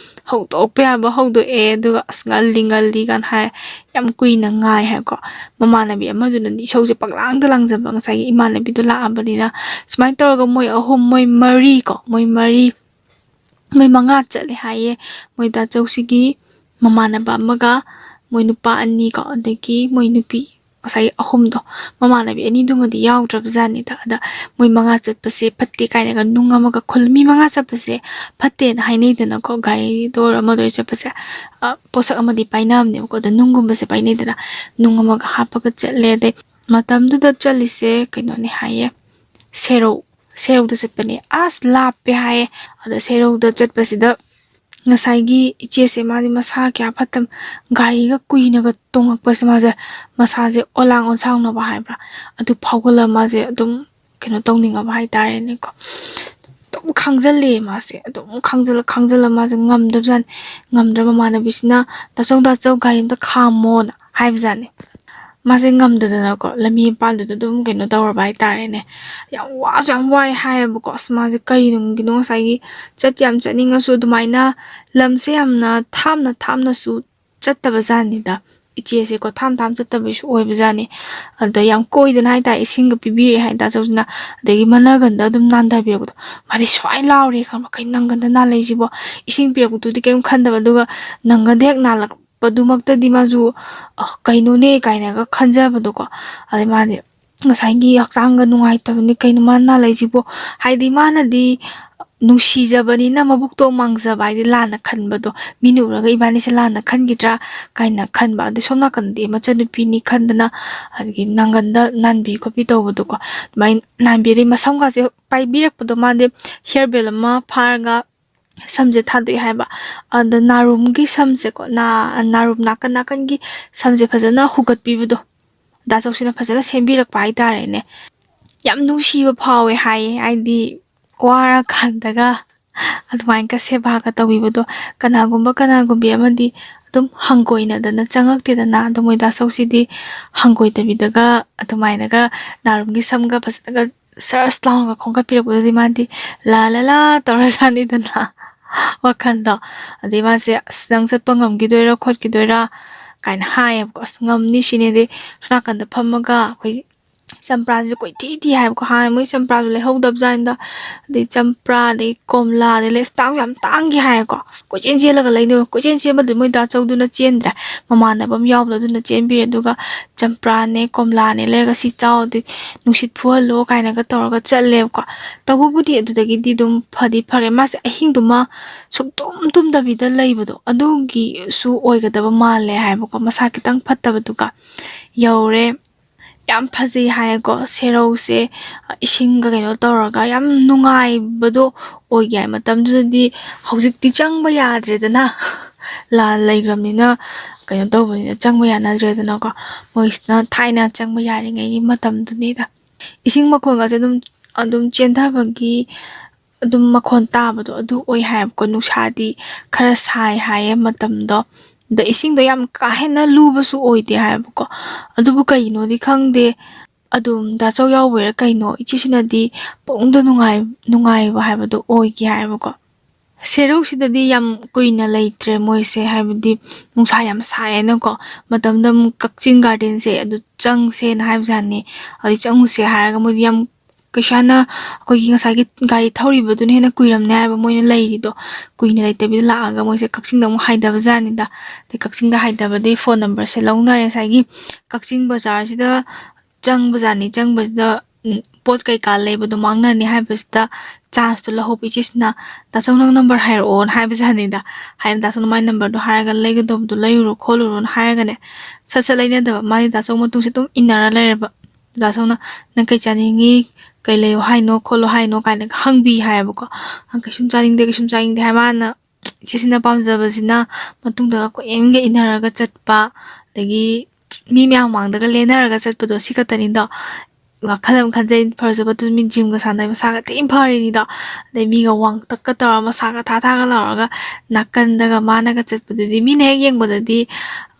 ꯍꯧꯗꯣꯛꯄ ꯌꯥꯕ ꯍꯧꯗꯣꯛꯑꯦ, ꯑꯗꯨꯒ "ꯑꯁ, ꯉꯜꯂꯤ ꯉꯜꯂꯤ" ꯀꯥꯏꯅ ꯍꯥꯏ, ꯌꯥꯝ ꯀꯨꯏꯅ ꯉꯥꯏ ꯍꯥꯏꯀꯣ꯫ ꯃꯃꯥꯟꯅꯕꯤ ꯑꯃꯗꯨꯅꯗꯤ ꯏꯁꯧꯁꯦ ꯄꯪꯂꯥꯡꯗ ꯂꯥꯡꯖꯕ, ꯉꯁꯥꯏꯒꯤ ꯏꯃꯥꯟꯅꯕꯤꯗꯣ ꯂꯥꯛꯑꯕꯅꯤꯅ꯫ ꯁꯨꯃꯥꯏꯅ ꯇꯧꯔꯒ ꯃꯣꯏ ꯑꯍꯨꯝ, ꯃꯣꯏ ꯃꯔꯤ ꯀꯣ, ꯃꯣꯏ ꯃꯔꯤ ꯃꯣꯏ ꯃꯉꯥ ꯆꯠꯂꯦ ꯍꯥꯏꯌꯦ꯫ ꯃꯣꯏ ꯇꯥꯆꯧꯁꯤꯒꯤ ꯃꯃꯥꯟꯅꯕ ꯑꯃꯒ, ꯃꯣꯏ ꯅꯨꯄꯥ ꯑꯅꯤꯀꯣ, ꯑꯗꯒꯤ ꯃꯣꯏ ꯅꯨꯄꯤ ꯉꯁꯥꯏꯒꯤ ꯑꯍꯨꯝꯗꯣ, ꯃꯃꯥꯟꯅꯕꯤ ꯑꯅꯤꯗꯨꯃꯗꯤ ꯌꯥꯎꯗ꯭ꯔꯕ ꯖꯥꯠꯅꯤꯗ꯫ ꯑꯗ ꯃꯣꯏ ꯃꯉꯥ ꯆꯠꯄꯁꯦ ꯐꯠꯇꯦ ꯀꯥꯏꯅꯒ ꯅꯨꯡ ꯑꯃꯒ ꯈꯨꯜ-, ꯃꯤ ꯃꯉꯥ ꯆꯠꯄꯁꯦ ꯐꯠꯇꯦꯅ ꯍꯥꯏꯅꯩꯗꯅꯀꯣ, ꯒꯥꯔꯤꯗ ꯑꯣꯏꯔꯣ ꯑꯃꯗ ꯑꯣꯏꯔꯣ ꯆꯠꯄꯁꯦ꯫ ꯑ, ꯄꯣꯠꯁꯛ ꯑꯃꯗꯤ ꯄꯥꯏꯅꯕꯅꯦꯕꯀꯣ, ꯑꯗ ꯅꯨꯡꯒꯨꯝꯕꯁꯦ ꯄꯥꯏꯅꯩꯗꯅ, ꯅꯨꯡ ꯑꯃꯒ ꯍꯥꯞꯄꯒ ꯆꯠꯂꯦ꯫ ꯑꯗꯩ ꯃꯇꯝꯗꯨꯗ ꯆꯠꯂꯤꯁꯦ ꯀꯩꯅꯣꯅꯦ ꯍꯥꯏꯌꯦ, ꯁꯦꯔꯧ, ꯁꯦꯔꯧꯗ ꯆꯠꯄꯅꯦ꯫ ꯑꯁ, ꯂꯥꯞꯄꯦ ꯍꯥꯏꯌꯦ꯫ ꯑꯗ ꯁꯦꯔꯧꯗ ꯆꯠꯄꯁꯤꯗ ꯉꯁꯥꯏꯒꯤ ꯏꯆꯦꯁꯦ, ꯃꯥꯗꯤ ꯃꯁꯥ ꯀꯌꯥ ꯐꯠꯇꯕ, ꯒꯥꯔꯤꯒ ꯀꯨꯏꯅꯒ ꯇꯣꯡꯉꯛꯄꯁꯦ ꯃꯥꯁꯦ, ꯃꯁꯥꯁꯦ ꯑꯣꯂꯥꯡ ꯑꯣꯟꯁꯥꯡꯅꯕ ꯍꯥꯏꯕ꯭ꯔꯥ, ꯑꯗꯨ ꯐꯥꯎꯒꯠꯂ ꯃꯥꯁꯦ ꯑꯗꯨꯝ ꯀꯩꯅꯣ ꯇꯧꯅꯤꯡꯉꯕ ꯍꯥꯏꯇꯥꯔꯦꯅꯦꯀꯣ꯫ ꯑꯗꯨꯝ ꯈꯥꯡꯖꯜꯂꯦ ꯃꯥꯁꯦ, ꯑꯗꯨꯝ ꯈꯥꯡꯖꯜꯂ ꯈꯥꯡꯖꯜꯂ ꯃꯥꯁꯦ ꯉꯝꯗꯕꯖꯥꯠꯅꯤ꯫ ꯉꯝꯗ꯭ꯔ ꯃꯃꯥꯟꯅꯕꯤꯁꯤꯅ "ꯇꯥꯆꯧ, ꯇꯥꯆꯧ, ꯒꯥꯔꯤ ꯑꯝꯇ ꯈꯥꯝꯃꯣꯅ" ꯍꯥꯏꯕꯖꯥꯠꯅꯤ꯫ ꯃꯥꯁꯦ ꯉꯝꯗꯗꯅꯀꯣ, ꯂꯝꯕꯤ ꯃꯄꯥꯟꯗꯨꯗ ꯑꯗꯨꯝ ꯀꯩꯅꯣ ꯇꯧꯔꯕ ꯍꯥꯏꯇꯥꯔꯦꯅꯦ꯫ ꯌꯥꯝ ꯋꯥꯁꯨ ꯌꯥꯝ ꯋꯥꯏ ꯍꯥꯏꯌꯦꯕꯀꯣ꯫ ꯑꯁ, ꯃꯥꯁꯦ ꯀꯔꯤꯅꯨꯡꯒꯤꯅꯣ, ꯉꯁꯥꯏꯒꯤ ꯆꯠ ꯌꯥꯝ ꯆꯠꯅꯤꯡꯉꯁꯨ ꯑꯗꯨꯃꯥꯏꯅ ꯂꯝꯁꯦ ꯌꯥꯝꯅ ꯊꯥꯞꯅ ꯊꯥꯞꯅꯁꯨ ꯆꯠꯇꯕ ꯖꯥꯠꯅꯤꯗ꯫ ꯏꯆꯦꯁꯦꯀꯣ, ꯊꯥꯝ ꯊꯥꯝ ꯆꯠꯇꯕꯁꯨ ꯑꯣꯏꯕ ꯖꯥꯠꯅꯤ꯫ ꯑꯗ ꯌꯥꯝ ꯀꯣꯏꯗꯅ ꯍꯥꯏꯇꯥꯔꯦ, ꯏꯁꯤꯡꯒ ꯄꯤꯕꯤꯔꯛꯑꯦ ꯍꯥꯏ ꯇꯥꯆꯧꯁꯤꯅ꯫ ꯑꯗꯒꯤ ꯃꯅꯒꯟꯗ ꯑꯗꯨꯝ ꯅꯥꯟꯊꯕꯤꯔꯛꯄꯗꯣ, ꯃꯥꯗꯤ ꯁ꯭ꯋꯥꯏ ꯂꯥꯎꯔꯦ, ꯈꯪꯕ꯭ꯔꯥ? "ꯀꯩꯅꯣ ꯅꯪꯒꯟꯗ ꯅꯥꯜꯂꯛꯏꯁꯤꯕꯣ?" ꯏꯁꯤꯡ ꯄꯤꯔꯛꯄꯗꯨꯗꯤ ꯀꯩꯝ ꯈꯟꯗꯕ, ꯑꯗꯨꯒ ꯅꯪꯒꯟꯗ ꯍꯦꯛ ꯅꯥꯜꯂꯛꯄꯗꯨꯃꯛꯇꯗꯤ ꯃꯥꯁꯨ, "ꯑ, ꯀꯩꯅꯣꯅꯦ?" ꯀꯥꯏꯅꯒ ꯈꯟꯖꯕꯗꯣꯀꯣ꯫ ꯑꯗꯩ ꯃꯥꯗꯤ ꯉꯁꯥꯏꯒꯤ ꯍꯛꯆꯥꯡꯒ ꯅꯨꯡꯉꯥꯏꯇꯕꯅꯤ, "ꯀꯩꯅꯣ ꯃꯥ ꯅꯥꯜꯂꯛꯏꯁꯤꯕꯣ?" ꯍꯥꯏꯗꯤ ꯃꯥꯅꯗꯤ ꯅꯨꯡꯁꯤꯖꯕꯅꯤꯅ ꯃꯕꯨꯛꯇꯣ ꯃꯥꯡꯖꯕ ꯍꯥꯏꯗꯤ ꯂꯥꯟꯅ ꯈꯟꯕꯗꯣ, ꯃꯤꯅ ꯎꯔꯒ ꯏꯕꯥꯅꯤꯁꯦ ꯂꯥꯟꯅ ꯈꯟꯈꯤꯗ꯭ꯔꯥ ꯀꯥꯏꯅ ꯈꯟꯕ꯫ ꯑꯗꯩ ꯁꯣꯝ ꯅꯥꯀꯟꯗꯤ ꯃꯆꯟꯅꯨꯄꯤꯅꯤ ꯈꯟꯗꯅ, ꯑꯗꯒꯤ ꯅꯪꯒꯟꯗ ꯅꯥꯟꯕꯤ ꯈꯣꯠꯄꯤ ꯇꯧꯕꯗꯣꯀꯣ, ꯑꯗꯨꯃꯥꯏꯅ ꯅꯥꯟꯕꯤ꯫ ꯑꯗꯩ ꯃꯁꯝꯒꯁꯦ ꯄꯥꯏꯕꯤꯔꯛꯄꯗꯣ, ꯃꯥꯗꯤ ꯍꯤꯌꯔ ꯕꯦꯜ ꯑꯃ ꯐꯥꯔꯒ ꯁꯝꯁꯦ ꯊꯥꯗꯣꯛꯑꯦ ꯍꯥꯏꯕ꯫ ꯑꯗ ꯅꯥꯔꯨꯝꯒꯤ ꯁꯝꯁꯦꯀꯣ, ꯅꯥ-, ꯅꯥꯔꯨꯝ ꯅꯥꯀꯟ ꯅꯥꯀꯟꯒꯤ ꯁꯝꯁꯦ ꯐꯖꯅ ꯍꯨꯒꯠꯄꯤꯕꯗꯣ, ꯗꯥ ꯆꯧꯁꯤꯅ ꯐꯖꯅ ꯁꯦꯝꯕꯤꯔꯛꯄ ꯍꯥꯏꯇꯥꯔꯦꯅꯦ꯫ ꯌꯥꯝ ꯅꯨꯡꯁꯤꯕ ꯐꯥꯎꯋꯦ ꯍꯥꯏꯌꯦ, ꯍꯥꯏꯗꯤ ꯋꯥꯔꯀꯥꯟꯗꯒ ꯑꯗꯨꯃꯥꯏꯅꯒ ꯁꯦꯕꯥꯒ ꯇꯧꯕꯤꯕꯗꯣ꯫ ꯀꯅꯥꯒꯨꯝꯕ ꯀꯅꯥꯒꯨꯝꯕꯤ ꯑꯃꯗꯤ ꯑꯗꯨꯝ ꯍꯪꯒꯣꯏꯅꯗꯅ ꯆꯪꯉꯛꯇꯦꯗꯅ꯫ ꯑꯗꯣ ꯃꯣꯏ ꯗꯥ ꯆꯧꯁꯤꯗꯤ ꯍꯪꯒꯣꯏꯗꯕꯤꯗꯒ ꯑꯗꯨꯃꯥꯏꯅꯒ ꯅꯥꯔꯨꯝꯒꯤ ꯁꯝꯒ ꯐꯖꯅꯒ ꯁꯔꯁ ꯂꯥꯎꯅꯒ ꯈꯣꯝꯒꯠꯄꯤꯔꯛꯄꯗꯨꯗꯤ ꯃꯥꯗꯤ ꯂꯥ ꯂꯥ ꯂꯥ ꯇꯧꯔꯖꯥꯠꯅꯤꯗꯅ ꯋꯥꯈꯜꯗꯣ꯫ ꯑꯗꯩ ꯃꯥꯁꯦ, "ꯑꯁ, ꯅꯪ ꯆꯠꯄ ꯉꯝꯈꯤꯗꯣꯏꯔꯥ ꯈꯣꯠꯈꯤꯗꯣꯏꯔꯥ?" ꯀꯥꯏꯅ ꯍꯥꯏꯌꯦꯕꯀꯣ꯫ "ꯑꯁ, ꯉꯝꯅꯤ," ꯁꯤꯅꯦꯗꯤ ꯁꯣꯝ ꯅꯥꯀꯟꯗ ꯐꯝꯃꯒ ꯑꯩꯈꯣꯏ ꯆꯝꯄ꯭ꯔꯥꯁꯦ ꯀꯣꯏꯊꯤ ꯊꯤ ꯍꯥꯏꯕꯀꯣ꯫ ꯍꯥꯟꯅ ꯃꯣꯏ ꯆꯝꯄ꯭ꯔꯥꯁꯨ ꯂꯩꯍꯧꯗꯕꯖꯥꯠꯅꯤꯗ꯫ ꯑꯗꯩ ꯆꯝꯄ꯭ꯔꯥ, ꯑꯗꯩ ꯀꯣꯝꯂꯥ, ꯑꯗꯩ ꯂꯩꯁ ꯇꯥꯡ ꯌꯥꯝ ꯇꯥꯡꯈꯤ ꯍꯥꯏꯌꯦꯀꯣ꯫ ꯀꯣꯏꯆꯦꯟ ꯆꯦꯜꯂꯒ ꯂꯩꯅꯦꯕ꯫ ꯀꯣꯏꯆꯦꯟ ꯆꯦꯟꯕꯗꯨ ꯃꯣꯏ ꯗꯥ ꯆꯧꯗꯨꯅ ꯆꯦꯟꯗ꯭ꯔꯦ, ꯃꯃꯥꯟꯅꯕ ꯑꯃ ꯌꯥꯎꯕꯗꯣ ꯑꯗꯨꯅ ꯆꯦꯟꯕꯤꯔꯦ꯫ ꯑꯗꯨꯒ ꯆꯝꯄ꯭ꯔꯥꯅꯦ ꯀꯣꯝꯂꯥꯅꯦ ꯂꯩꯔꯒ "ꯁꯤ ꯆꯥꯎ, ꯑꯗꯩ ꯅꯨꯡꯁꯤꯠ ꯐꯨꯍꯜꯂꯣ" ꯀꯥꯏꯅꯒ ꯇꯧꯔꯒ ꯆꯠꯂꯦꯕꯀꯣ꯫ ꯇꯧꯕꯕꯨꯗꯤ ꯑꯗꯨꯗꯒꯤꯗꯤ ꯑꯗꯨꯝ ꯐꯗꯤ ꯐꯔꯦ꯫ ꯃꯥꯁꯦ ꯑꯍꯤꯡꯗꯨꯃ ꯁꯨꯛꯇꯨꯝ ꯇꯨꯝꯗꯕꯤꯗ ꯂꯩꯕꯗꯣ ꯑꯗꯨꯒꯤꯁꯨ ꯑꯣꯏꯒꯗꯕ ꯃꯥꯜꯂꯦ ꯍꯥꯏꯕꯀꯣ, ꯃꯁꯥ ꯈꯤꯇꯪ ꯐꯠꯇꯕꯗꯨꯒ꯫ ꯌꯧꯔꯦ꯫ ꯌꯥꯝ ꯐꯖꯩ ꯍꯥꯏꯌꯦꯀꯣ꯫ ꯁꯦꯔꯧꯁꯦ ꯏꯁꯤꯡꯒ ꯀꯩꯅꯣ ꯇꯧꯔꯒ ꯌꯥꯝ ꯅꯨꯡꯉꯥꯏꯕꯗꯣ ꯑꯣꯏꯒꯦ ꯍꯥꯏ꯫ ꯃꯇꯝꯗꯨꯗꯗꯤ, ꯍꯧꯖꯤꯛꯇꯤ ꯆꯪꯕ ꯌꯥꯗ꯭ꯔꯦꯗꯅ, ꯂꯥꯟ ꯂꯩꯈ꯭ꯔꯕꯅꯤꯅ, ꯀꯩꯅꯣ ꯇꯧꯕꯅꯤꯅ ꯆꯪꯕ ꯌꯥꯅꯗ꯭ꯔꯦꯗꯅꯀꯣ꯫ ꯃꯣꯏꯁꯤꯅ ꯊꯥꯏꯅ ꯆꯪꯕ ꯌꯥꯔꯤꯉꯩꯒꯤ ꯃꯇꯝꯗꯨꯅꯤꯗ꯫ ꯏꯁꯤꯡ ꯃꯈꯣꯜꯒꯁꯦ ꯑꯗꯨꯝ, ꯑꯗꯨꯝ ꯆꯦꯟꯊꯕꯒꯤ ꯑꯗꯨꯝ ꯃꯈꯣꯟ ꯇꯥꯕꯗꯣ ꯑꯗꯨ ꯑꯣꯏ ꯍꯥꯏꯌꯦꯕꯀꯣ꯫ ꯅꯨꯡꯁꯥꯗꯤ ꯈꯔ ꯁꯥꯏ ꯍꯥꯏꯌꯦ ꯃꯇꯝꯗꯣ꯫ ꯑꯗ ꯏꯁꯤꯡꯗꯣ ꯌꯥꯝ ꯀꯥ ꯍꯦꯟꯅ ꯂꯨꯕꯁꯨ ꯑꯣꯏꯗꯦ ꯍꯥꯏꯌꯦꯕꯀꯣ꯫ ꯑꯗꯨꯕꯨ ꯀꯩꯒꯤꯅꯣꯗꯤ ꯈꯪꯗꯦ, ꯑꯗꯨꯝ ꯗꯥ ꯆꯧ ꯌꯥꯎꯕꯩꯔꯥ ꯀꯩꯅꯣ, ꯏꯆꯦꯁꯤꯅꯗꯤ ꯄꯨꯡꯅꯨꯡꯗ ꯅꯨꯡꯉꯥꯏ-, ꯅꯨꯡꯉꯥꯏꯕ ꯍꯥꯏꯕꯗꯣ ꯑꯣꯏꯒꯤ ꯍꯥꯏꯌꯦꯕꯀꯣ꯫ ꯁꯦꯔꯧꯁꯤꯗꯗꯤ ꯌꯥꯝ ꯀꯨꯏꯅ ꯂꯩꯇ꯭ꯔꯦ ꯃꯣꯏꯁꯦ, ꯍꯥꯏꯕꯗꯤ ꯅꯨꯡꯁꯥ ꯌꯥꯝ ꯁꯥꯏꯌꯦꯅꯀꯣ꯫ ꯃꯇꯝꯗ ꯑꯃꯨꯛ ꯀꯛꯆꯤꯡ ꯒꯥꯔꯗꯦꯟꯁꯦ ꯑꯗꯨ ꯆꯪꯁꯦꯅ ꯍꯥꯏꯕꯖꯥꯠꯅꯤ꯫ ꯑꯗꯨꯗꯩ ꯆꯪꯉꯨꯁꯦ ꯍꯥꯏꯔꯒ ꯃꯣꯏꯗꯤ ꯌꯥꯝ ꯀꯩꯁꯨ ꯌꯥꯝꯅ ꯑꯩꯈꯣꯏꯒꯤ ꯉꯁꯥꯏꯒꯤ ꯒꯥꯔꯤ ꯊꯧꯔꯤꯕꯗꯨꯅ ꯍꯦꯟꯅ ꯀꯨꯏꯔꯝꯅꯦ ꯍꯥꯏꯕ ꯃꯣꯏꯅ ꯂꯩꯔꯤꯗꯣ꯫ ꯀꯨꯏꯅ ꯂꯩꯇꯕꯤꯗ ꯂꯥꯛꯑꯒ ꯃꯣꯏꯁꯦ ꯀꯛꯆꯤꯡꯗ ꯑꯃꯨꯛ ꯍꯥꯏꯊꯕꯖꯥꯠꯅꯤꯗ꯫ ꯑꯗꯩ ꯀꯛꯆꯤꯡꯗ ꯍꯥꯏꯊꯕꯗꯩ ꯐꯣꯟ ꯅꯝꯕꯔꯁꯦ ꯂꯧꯅꯔꯦ꯫ ꯉꯁꯥꯏꯒꯤ ꯀꯛꯆꯤꯡ ꯕꯖꯥꯔꯁꯤꯗ ꯆꯪꯕꯖꯥꯠꯅꯤ꯫ ꯆꯪꯕꯁꯤꯗ, ꯎꯝ, ꯄꯣꯠ ꯀꯩꯀꯥ ꯂꯩꯕꯗꯣ ꯃꯥꯡꯅꯅꯤ ꯍꯥꯏꯕꯁꯤꯗ ꯆꯥꯟꯁꯇꯣ ꯂꯧꯍꯧꯕ ꯏꯆꯦꯁꯤꯅ, "ꯗꯥ ꯆꯧ, ꯅꯪ ꯅꯝꯕꯔ ꯍꯥꯏꯔꯛꯑꯣꯅ" ꯍꯥꯏꯕꯖꯥꯠꯅꯤꯗ꯫ ꯍꯥꯏꯅ ꯗꯥ ꯆꯧꯅ ꯃꯥꯏ ꯅꯝꯕꯔꯗꯣ ꯍꯥꯏꯔꯒ ꯂꯩꯒꯗꯧꯕꯗꯣ ꯂꯩꯔꯨꯔꯣ ꯈꯣꯠꯂꯨꯔꯣꯅ ꯍꯥꯏꯔꯒꯅꯦ, ꯁꯠ ꯁꯠ ꯂꯩꯅꯗꯕ꯫ ꯃꯥꯗꯤ ꯗꯥ ꯆꯧ ꯃꯇꯨꯡꯁꯦ ꯑꯗꯨꯝ ꯏꯟꯅꯔ ꯂꯩꯔꯕ꯫ ꯗꯥ ꯆꯧꯅ "ꯅꯪ ꯀꯩ ꯆꯥꯅꯤꯡꯉꯤ, ꯀꯩ ꯂꯩꯌꯣ ꯍꯥꯏꯅꯣ ꯈꯣꯠꯂꯣ ꯍꯥꯏꯅꯣ?" ꯀꯥꯏꯅꯒ ꯍꯪꯕꯤ ꯍꯥꯏꯌꯦꯕꯀꯣ꯫ "ꯑ, ꯀꯩꯁꯨꯝ ꯆꯥꯅꯤꯡꯗꯦ, ꯀꯩꯁꯨꯝ ꯆꯥꯅꯤꯡꯗꯦ" ꯍꯥꯏ꯫ ꯃꯥꯅ ꯏꯆꯦꯁꯤꯅ ꯄꯥꯝꯖꯕꯁꯤꯅ ꯃꯇꯨꯡꯗꯒ ꯀꯣꯏꯏꯟꯒ ꯏꯟꯅꯔꯒ ꯆꯠꯄ, ꯑꯗꯒꯤ ꯃꯤ ꯃꯌꯥꯝ ꯃꯥꯡꯗꯒ ꯂꯦꯟꯅꯔꯒ ꯆꯠꯄꯗꯣ, ꯁꯤ ꯈꯛꯇꯅꯤꯗꯣ꯫ ꯋꯥꯈꯜ ꯑꯃ ꯈꯟꯖꯩ, ꯐꯔꯁꯨ ꯐꯠꯇ꯭ꯔꯁꯨ ꯃꯤ ꯖꯤꯝꯒ ꯁꯥꯟꯅꯩ, ꯃꯁꯥꯒ ꯊꯤ ꯐꯔꯤꯅꯤꯗꯣ꯫ ꯑꯗꯩ ꯃꯤꯒ ꯋꯥꯡꯇꯛꯀ ꯇꯧꯔꯒ, ꯃꯁꯥꯒ ꯊꯥ ꯊꯥꯒ ꯂꯥꯎꯔꯒ, ꯅꯥꯀꯟꯗꯒ ꯃꯥꯅꯒ ꯆꯠꯄꯗꯨꯗꯤ ꯃꯤꯅ ꯍꯦꯛ ꯌꯦꯡꯕꯗꯗꯤ,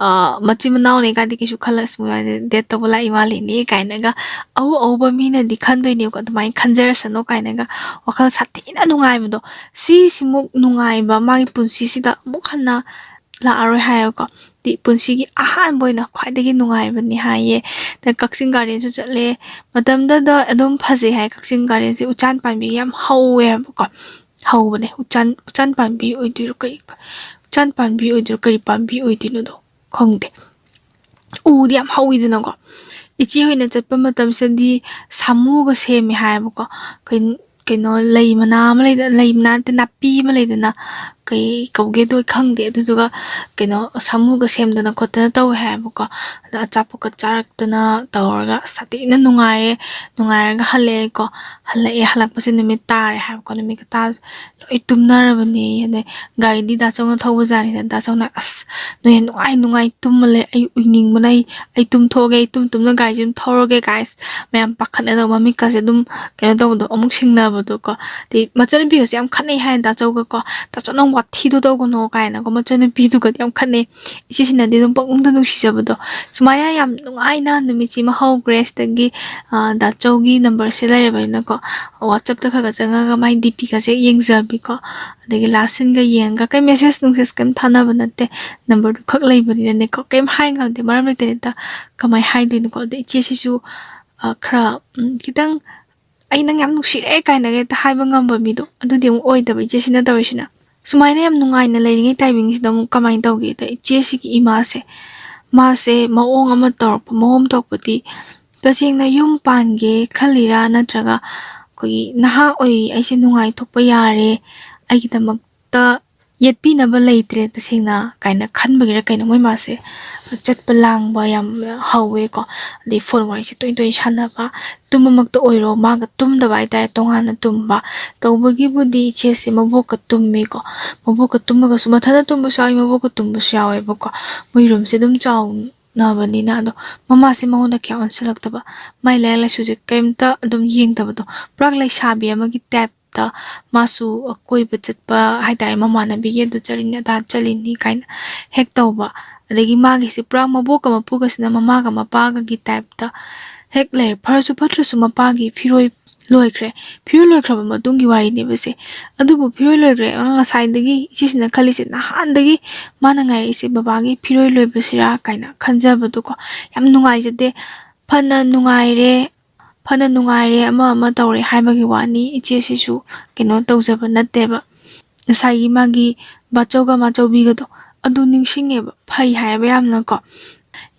ꯑ, ꯃꯆꯤꯟ ꯃꯅꯥꯎꯅꯦ ꯀꯥꯏꯗꯤ ꯀꯩꯁꯨ ꯈꯜꯂ, "ꯑꯁ, ꯃꯣꯏ ꯗꯦꯠ ꯇꯧꯕ ꯂꯥꯛꯏ ꯃꯥꯜꯂꯤꯅꯦ" ꯀꯥꯏꯅꯒ, ꯑꯎ ꯑꯎꯕ ꯃꯤꯅꯗꯤ ꯈꯟꯗꯣꯏꯅꯦꯕꯀꯣ, ꯑꯗꯨꯃꯥꯏꯅ ꯈꯟꯖꯔꯁꯅꯨ ꯀꯥꯏꯅꯒ ꯋꯥꯈꯜ ꯁꯥꯊꯤꯅ ꯅꯨꯡꯉꯥꯏꯕꯗꯣ, ꯁꯤꯁꯤꯃꯨꯛ ꯅꯨꯡꯉꯥꯏꯕ ꯃꯥꯒꯤ ꯄꯨꯟꯁꯤꯁꯤꯗ ꯑꯃꯨꯛ ꯍꯟꯅ ꯂꯥꯛꯑꯔꯣꯏ ꯍꯥꯏꯌꯦꯕꯀꯣ꯫ ꯗꯤ ꯄꯨꯟꯁꯤꯒꯤ ꯑꯍꯥꯟꯕ ꯑꯣꯏꯅ ꯈ꯭ꯋꯥꯏꯗꯒꯤ ꯅꯨꯡꯉꯥꯏꯕꯅꯤ ꯍꯥꯏꯌꯦ꯫ ꯑꯗ ꯀꯛꯆꯤꯡ ꯒꯥꯔꯗꯦꯟꯁꯨ ꯆꯠꯂꯦ꯫ ꯃꯇꯝꯗꯨꯗ ꯑꯗꯨꯝ ꯐꯖꯩ ꯍꯥꯏ, ꯀꯛꯆꯤꯡ ꯒꯥꯔꯗꯦꯟꯁꯦ ꯎꯆꯥꯟ ꯄꯥꯝꯕꯤ ꯌꯥꯝ ꯍꯧꯋꯦ ꯍꯥꯏꯕꯀꯣ꯫ ꯍꯧꯕꯅꯦ, ꯎꯆꯥꯟ, ꯎꯆꯥꯟ ꯄꯥꯝꯕꯤ ꯑꯣꯏꯗꯣꯏꯔꯣ, ꯀꯔꯤ ꯎꯆꯥꯟ ꯄꯥꯝꯕꯤ ꯑꯣꯏꯗꯣꯏꯔꯣ, ꯀꯔꯤ ꯄꯥꯝꯕꯤ ꯑꯣꯏꯗꯣꯏꯅꯣꯗꯣ ꯈꯪꯗꯦ꯫ ꯎꯗꯤ ꯌꯥꯝ ꯍꯧꯋꯤꯗꯅꯀꯣ꯫ ꯏꯆꯦ ꯍꯣꯏꯅ ꯆꯠꯄ ꯃꯇꯝꯁꯤꯗꯗꯤ ꯁꯥꯃꯨꯒ ꯁꯦꯝꯃꯦ ꯍꯥꯏꯌꯦꯕꯀꯣ꯫ ꯀꯩ-, ꯀꯩꯅꯣ, ꯂꯩ ꯃꯅꯥ ꯑꯃ ꯂꯩꯗ-, ꯂꯩ ꯃꯅꯥ ꯅꯠꯇꯦ, ꯅꯥꯄꯤ ꯑꯃ ꯂꯩꯗꯅ, ꯀꯩ ꯀꯧꯒꯦꯗꯣ ꯑꯩ ꯈꯪꯗꯦ꯫ ꯑꯗꯨꯗꯨꯒ ꯀꯩꯅꯣ, ꯁꯥꯃꯨꯒ ꯁꯦꯝꯗꯅ ꯈꯣꯠꯇꯅ ꯇꯧꯋꯦ ꯍꯥꯏꯌꯦꯕꯀꯣ꯫ ꯑꯗ ꯑꯆꯥꯄꯣꯠꯀ ꯆꯥꯔꯛꯇꯅ ꯇꯧꯔꯒ ꯑꯁ ꯁꯥꯊꯤꯅ ꯅꯨꯡꯉꯥꯏꯔꯦ꯫ ꯅꯨꯡꯉꯥꯏꯔꯒ ꯍꯜꯂꯛꯑꯦꯀꯣ꯫ ꯍꯜꯂꯛꯑꯦ, ꯍꯜꯂꯛꯄꯁꯦ ꯅꯨꯃꯤꯠ ꯇꯥꯔꯦ ꯍꯥꯏꯕꯀꯣ꯫ ꯅꯨꯃꯤꯠꯀ ꯇꯥꯕꯁꯦ ꯂꯣꯏ ꯇꯨꯝꯅꯔꯕꯅꯦ꯫ ꯑꯗꯩ ꯒꯥꯔꯤꯗꯤ ꯗꯥꯆꯧꯅ ꯊꯧꯕꯖꯥꯠꯅꯤꯗ꯫ ꯗꯥꯆꯧꯅ, "ꯑꯁ, ꯅꯣꯏ ꯅꯨꯡꯉꯥꯏ ꯅꯨꯡꯉꯥꯏ ꯇꯨꯝꯃ ꯂꯩ, ꯑꯩ ꯎꯏꯅꯤꯡꯕꯅ ꯑꯩ, ꯑꯩ ꯇꯨꯝꯊꯣꯛꯑꯒꯦ, ꯑꯩ ꯇꯨꯝ ꯇꯨꯝꯅ ꯒꯥꯔꯤꯁꯦ ꯑꯗꯨꯝ ꯊꯧꯔꯒꯦ guys"꯫ ꯃꯌꯥꯝ ꯄꯥꯈꯠꯅꯗꯧ, ꯃꯃꯤꯠꯀꯁꯦ ꯑꯗꯨꯝ ꯀꯩꯅꯣ ꯇꯧꯕꯗꯣ, ꯑꯃꯨꯛ ꯁꯤꯡꯅꯕꯗꯣꯀꯣ꯫ ꯑꯗꯩ ꯃꯆꯟꯅꯨꯄꯤꯒꯁꯦ ꯌꯥꯝ ꯈꯠꯅꯩ ꯍꯥꯏ ꯗꯥꯆꯧꯒꯀꯣ꯫ "ꯗꯥꯆꯧ, ꯅꯪ ꯋꯥꯊꯤꯗꯣ ꯇꯧꯒꯅꯣ" ꯀꯥꯏꯅꯀꯣ, ꯃꯆꯟꯅꯨꯄꯤꯗꯨꯒꯗꯤ ꯌꯥꯝ ꯈꯠꯅꯩ꯫ ꯏꯆꯦꯁꯤꯅꯗꯤ ꯑꯗꯨꯝ ꯄꯪꯅꯨꯡꯗ ꯅꯨꯡꯁꯤꯖꯕꯗꯣ꯫ ꯁꯨꯃꯥꯏꯅ ꯌꯥꯝ ꯅꯨꯡꯉꯥꯏꯅ ꯅꯨꯃꯤꯠꯁꯤꯃ ꯍꯧꯈ꯭ꯔꯦ꯫ ꯁꯤꯗꯒꯤ, ꯑ, ꯗꯥꯆꯧꯒꯤ numberꯁꯦ ꯂꯩꯔꯕꯅꯤꯅꯀꯣ, WhatsAppꯇ ꯈꯔ ꯈꯔ ꯆꯪꯉꯒ ꯃꯥꯏ DPꯒꯁꯦ ꯌꯦꯡꯖꯕꯤꯀꯣ꯫ ꯑꯗꯒꯤ last sceneꯒ ꯌꯦꯡꯉꯒ, ꯀꯩ message ꯅꯨꯡꯁꯦꯖ ꯀꯩꯝ ꯊꯥꯅꯕ ꯅꯠꯇꯦ, numberꯗꯨ ꯈꯛ ꯂꯩꯕꯅꯤꯅꯅꯦꯀꯣ꯫ ꯀꯩꯝ ꯍꯥꯏ ꯉꯝꯗꯦ, ꯃꯔꯝ ꯂꯩꯇꯅ ꯍꯦꯛꯇ ꯀꯃꯥꯏꯅ ꯍꯥꯏꯗꯣꯏꯅꯣꯀꯣ꯫ ꯑꯗꯩ ꯏꯆꯦꯁꯤꯁꯨ, ꯑ, ꯈꯔ, ꯎꯝ, ꯈꯤꯇꯪ "ꯑꯩ ꯅꯪ ꯌꯥꯝ ꯅꯨꯡꯁꯤꯔꯦ" ꯀꯥꯏꯅꯒ ꯍꯦꯛꯇ ꯍꯥꯏꯕ ꯉꯝꯕ ꯃꯤꯗꯣ ꯑꯗꯨꯗꯤ ꯑꯃꯨꯛ ꯑꯣꯏꯗꯕ ꯏꯆꯦꯁꯤꯅ ꯇꯧꯔꯤꯁꯤꯅ꯫ ꯁꯨꯃꯥꯏꯅ ꯌꯥꯝ ꯅꯨꯡꯉꯥꯏꯅ ꯂꯩꯔꯤꯉꯩ timingꯁꯤꯗ ꯑꯃꯨꯛ ꯀꯃꯥꯏꯅ ꯇꯧꯒꯦꯗ, ꯏꯆꯦꯁꯤꯒꯤ ꯏꯃꯥꯁꯦ, ꯃꯥꯁꯦ ꯃꯑꯣꯡ ꯑꯃ ꯇꯧꯔꯛꯄ, ꯃꯑꯣꯡ ꯑꯃ ꯇꯧꯔꯛꯄꯗꯤ, ꯇꯁꯦꯡꯅ ꯌꯨꯝ ꯄꯥꯟꯒꯦ ꯈꯜꯂꯤꯔꯥ, ꯅꯠꯇ꯭ꯔꯒ ꯑꯩꯈꯣꯏꯒꯤ ꯅꯍꯥ ꯑꯣꯏꯔꯤ, ꯑꯩꯁꯦ ꯅꯨꯡꯉꯥꯏꯊꯣꯛꯄ ꯌꯥꯔꯦ, ꯑꯩꯒꯤꯗꯃꯛꯇ ꯌꯦꯠꯄꯤꯅꯕ ꯂꯩꯇ꯭ꯔꯦ ꯇꯁꯦꯡꯅ ꯀꯥꯏꯅ ꯈꯟꯕꯒꯤꯔ ꯀꯩꯅꯣ, ꯃꯣꯏ ꯃꯥꯁꯦ ꯆꯠꯄ ꯂꯥꯡꯕ ꯌꯥꯝ ꯍꯧꯋꯦꯀꯣ꯫ ꯑꯗꯩ phone ꯋꯥꯔꯤꯁꯦ ꯇꯣꯏ ꯇꯣꯏ ꯁꯥꯟꯅꯕ, ꯇꯨꯝꯕꯃꯛꯇ ꯑꯣꯏꯔꯣ, ꯃꯥꯒ ꯇꯨꯝꯗꯕ ꯍꯥꯏꯇꯥꯔꯦ, ꯇꯣꯉꯥꯟꯅ ꯇꯨꯝꯕ꯫ ꯇꯧꯕꯒꯤꯕꯨꯗꯤ ꯏꯆꯦꯁꯦ ꯃꯕꯣꯛꯀ ꯇꯨꯝꯃꯦꯀꯣ꯫ ꯃꯕꯣꯛꯀ ꯇꯨꯝꯃꯒꯁꯨ ꯃꯊꯟꯇ ꯇꯨꯝꯕꯁꯨ ꯌꯥꯎꯏ, ꯃꯕꯣꯛꯀ ꯇꯨꯝꯕꯁꯨ ꯌꯥꯎꯋꯦꯕꯀꯣ꯫ ꯃꯣꯏ roomꯁꯦ ꯑꯗꯨꯝ ꯆꯥꯎ-, ꯅꯕꯅꯤꯅ꯫ ꯑꯗꯣ ꯃꯃꯥꯁꯦ ꯃꯉꯣꯟꯗ ꯀꯌꯥ ꯑꯣꯟꯁꯤꯜꯂꯛꯇꯕ, ꯃꯥꯏ ꯂꯥꯏꯔꯤꯛ ꯂꯥꯏꯁꯨꯁꯦ ꯀꯩꯝꯇ ꯑꯗꯨꯝ ꯌꯦꯡꯗꯕꯗꯣ, ꯄꯨꯔꯥ ꯂꯩꯁꯥꯕꯤ ꯑꯃꯒꯤ ꯇꯥꯏꯞꯇ ꯃꯥꯁꯨ ꯀꯣꯏꯕ ꯆꯠꯄ ꯍꯥꯏꯇꯥꯔꯦ, ꯃꯃꯥꯟꯅꯕꯤꯒꯤ ꯑꯗꯨ ꯆꯠꯂꯤꯅꯤ ꯑꯗꯥ ꯆꯠꯂꯤꯅꯤ ꯀꯥꯏꯅ ꯍꯦꯛ ꯇꯧꯕ꯫ ꯑꯗꯒꯤ ꯃꯥꯒꯤꯁꯦ ꯄꯨꯔꯥ ꯃꯕꯣꯛꯀ ꯃꯄꯨꯒꯁꯤꯅ ꯃꯃꯥꯒ ꯃꯄꯥꯒꯒꯤ ꯇꯥꯏꯞꯇ ꯍꯦꯛ ꯂꯩꯔꯦ꯫ ꯐꯔꯁꯨ ꯐꯠꯇ꯭ꯔꯁꯨ ꯃꯄꯥꯒꯤ ꯐꯤꯔꯣꯏ ꯂꯣꯏꯈ꯭ꯔꯦ꯫ ꯐꯤꯔꯣꯏ ꯂꯣꯏꯈ꯭ꯔꯕ ꯃꯇꯨꯡꯒꯤ ꯋꯥꯔꯤꯅꯦꯕꯁꯦ꯫ ꯑꯗꯨꯕꯨ ꯐꯤꯔꯣꯏ ꯂꯣꯏꯈ꯭ꯔꯦ, ꯉꯁꯥꯏꯗꯒꯤ ꯏꯆꯦꯁꯤꯅ ꯈꯜꯂꯤꯁꯦ, ꯅꯍꯥꯟꯗꯒꯤ ꯃꯥꯅ ꯉꯥꯏꯔꯛꯏꯁꯦ ꯕꯕꯥꯒꯤ ꯐꯤꯔꯣꯏ ꯂꯣꯏꯕꯁꯤꯔꯥ ꯀꯥꯏꯅ ꯈꯟꯖꯕꯗꯣꯀꯣ꯫ ꯌꯥꯝ ꯅꯨꯡꯉꯥꯏꯖꯗꯦ꯫ ꯐꯅ ꯅꯨꯡꯉꯥꯏꯔꯦ, ꯐꯅ ꯅꯨꯡꯉꯥꯏꯔꯦ, ꯑꯃ ꯑꯃ ꯇꯧꯔꯦ ꯍꯥꯏꯕꯒꯤ ꯋꯥꯅꯤ, ꯏꯆꯦꯁꯤꯁꯨ ꯀꯩꯅꯣ ꯇꯧꯖꯕ ꯅꯠꯇꯦꯕ꯫ ꯉꯁꯥꯏꯒꯤ ꯃꯥꯒꯤ ꯕꯥꯆꯧꯒ ꯃꯥꯆꯧꯕꯤꯒꯗꯣ, ꯑꯗꯨ ꯅꯤꯡꯁꯤꯡꯉꯦꯕ꯫ ꯐꯩ ꯍꯥꯏꯌꯦꯕ ꯌꯥꯝꯅꯀꯣ꯫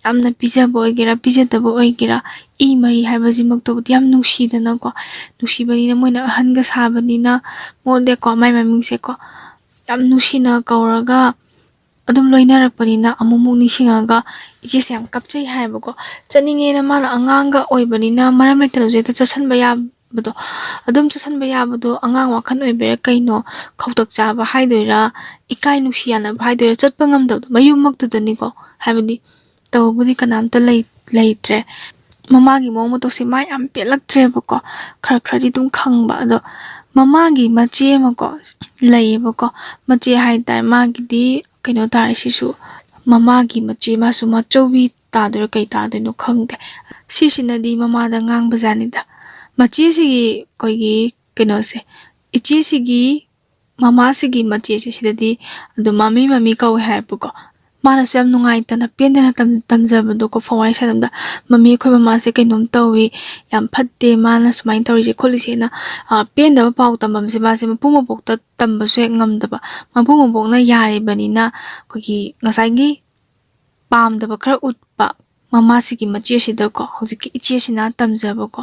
ꯌꯥꯝꯅ ꯄꯤꯖꯕ ꯑꯣꯏꯒꯦꯔꯥ ꯄꯤꯖꯗꯕ ꯑꯣꯏꯒꯦꯔꯥ, ꯏ ꯃꯔꯤ ꯍꯥꯏꯕꯁꯤꯃꯛꯇꯕꯨꯗꯤ ꯌꯥꯝ ꯅꯨꯡꯁꯤꯗꯅꯀꯣ꯫ ꯅꯨꯡꯁꯤꯕꯅꯤꯅ ꯃꯣꯏꯅ ꯑꯍꯟꯒ ꯁꯥꯕꯅꯤꯅ, ꯃꯣꯟꯗꯦꯀꯣ ꯃꯥꯏ ꯃꯃꯤꯡꯁꯦꯀꯣ, ꯌꯥꯝ ꯅꯨꯡꯁꯤꯅ ꯀꯧꯔꯒ ꯑꯗꯨꯝ ꯂꯣꯏꯅꯔꯛꯄꯅꯤꯅ ꯑꯃꯨꯛꯃꯨꯛ ꯅꯤꯡꯁꯤꯡꯉꯒ ꯏꯆꯦꯁꯦ ꯌꯥꯝ ꯀꯞꯆꯩ ꯍꯥꯏꯌꯦꯕꯀꯣ꯫ ꯆꯠꯅꯤꯡꯉꯦꯅ ꯃꯥꯅ ꯑꯉꯥꯡꯒ ꯑꯣꯏꯕꯅꯤꯅ ꯃꯔꯝ ꯂꯩꯇꯅꯁꯨ ꯍꯦꯛꯇ ꯆꯠꯁꯟꯕ ꯌꯥꯕꯗꯣ, ꯑꯗꯨꯝ ꯆꯠꯁꯟꯕ ꯌꯥꯕꯗꯣ ꯑꯉꯥꯡ ꯋꯥꯈꯜ ꯑꯣꯏꯕꯩꯔꯥ ꯀꯩꯅꯣ, ꯈꯧꯇꯛ ꯆꯥꯕ ꯍꯥꯏꯗꯣꯏꯔꯥ, ꯏꯀꯥꯏ ꯅꯨꯡꯁꯤ ꯌꯥꯅꯕ ꯍꯥꯏꯗꯣꯏꯔꯥ, ꯆꯠꯄ ꯉꯝꯗꯕꯗꯣ ꯃꯌꯨꯝꯃꯛꯇꯨꯗꯅꯤꯀꯣ꯫ ꯍꯥꯏꯕꯗꯤ ꯇꯧꯕꯕꯨꯗꯤ ꯀꯅꯥꯝꯇ ꯂꯩ-, ꯂꯩꯇ꯭ꯔꯦ꯫ ꯃꯃꯥꯒꯤ ꯃꯑꯣꯡ ꯃꯇꯧꯁꯦ ꯃꯥ ꯌꯥꯝ ꯄꯦꯜꯂꯛꯇ꯭ꯔꯦꯕꯀꯣ꯫ ꯈꯔ ꯈꯔꯗꯤ ꯑꯗꯨꯝ ꯈꯪꯕ꯫ ꯑꯗꯣ ꯃꯃꯥꯒꯤ ꯃꯆꯦ ꯑꯃꯀꯣ ꯂꯩꯌꯦꯕꯀꯣ꯫ ꯃꯆꯦ ꯍꯥꯏꯇꯥꯔꯦ, ꯃꯥꯒꯤꯗꯤ ꯀꯩꯅꯣ ꯇꯥꯔꯦ ꯁꯤꯁꯨ, ꯃꯃꯥꯒꯤ ꯃꯆꯦ, ꯃꯥꯁꯨ ꯃꯆꯧꯕꯤ ꯇꯥꯗꯣꯏꯔꯥ ꯀꯩ ꯇꯥꯗꯣꯏꯅꯣ ꯈꯪꯗꯦ꯫ ꯁꯤꯁꯤꯅꯗꯤ ꯃꯃꯥꯗ ꯉꯥꯡꯕꯖꯥꯠꯅꯤꯗ꯫ ꯃꯆꯦꯁꯤꯒꯤ ꯑꯩꯈꯣꯏꯒꯤ ꯀꯩꯅꯣꯁꯦ, ꯏꯆꯦꯁꯤꯒꯤ ꯃꯃꯥꯁꯤꯒꯤ ꯃꯆꯦꯁꯦ ꯁꯤꯗꯗꯤ ꯑꯗꯨꯝ "ꯃꯃꯤ, ꯃꯃꯤ" ꯀꯧꯋꯦ ꯍꯥꯏꯌꯦꯕꯀꯣ꯫ ꯃꯥꯅꯁꯨ ꯌꯥꯝ ꯅꯨꯡꯉꯥꯏꯇꯅ, ꯄꯦꯟꯗꯅ ꯇꯝ-, ꯇꯝꯖꯕꯗꯣꯀꯣ, ꯐꯣꯟ ꯋꯥꯔꯤ ꯁꯥꯟꯅꯕꯗ, "ꯃꯃꯤ, ꯑꯩꯈꯣꯏ ꯃꯃꯥꯁꯦ ꯀꯩꯅꯣꯝ ꯇꯧꯏ, ꯌꯥꯝ ꯐꯠꯇꯦ, ꯃꯥꯅ ꯁꯨꯃꯥꯏꯅ ꯇꯧꯔꯤꯁꯦ ꯈꯣꯠꯂꯤꯁꯦꯅ", ꯑ, ꯄꯦꯟꯗꯕ ꯄꯥꯎ ꯇꯝꯐꯝꯁꯦ ꯃꯥꯁꯦ ꯃꯄꯨ ꯃꯄꯣꯛꯇ ꯇꯝꯕꯁꯨ ꯍꯦꯛ ꯉꯝꯗꯕ꯫ ꯃꯄꯨ ꯃꯄꯣꯛꯅ ꯌꯥꯔꯤꯕꯅꯤꯅ ꯑꯩꯈꯣꯏꯒꯤ ꯉꯁꯥꯏꯒꯤ ꯄꯥꯝꯗꯕ ꯈꯔ ꯎꯠꯄ ꯃꯃꯥꯁꯤꯒꯤ ꯃꯆꯦꯁꯤꯗꯀꯣ, ꯍꯧꯖꯤꯛꯀꯤ ꯏꯆꯦꯁꯤꯅ ꯇꯝꯖꯕꯀꯣ꯫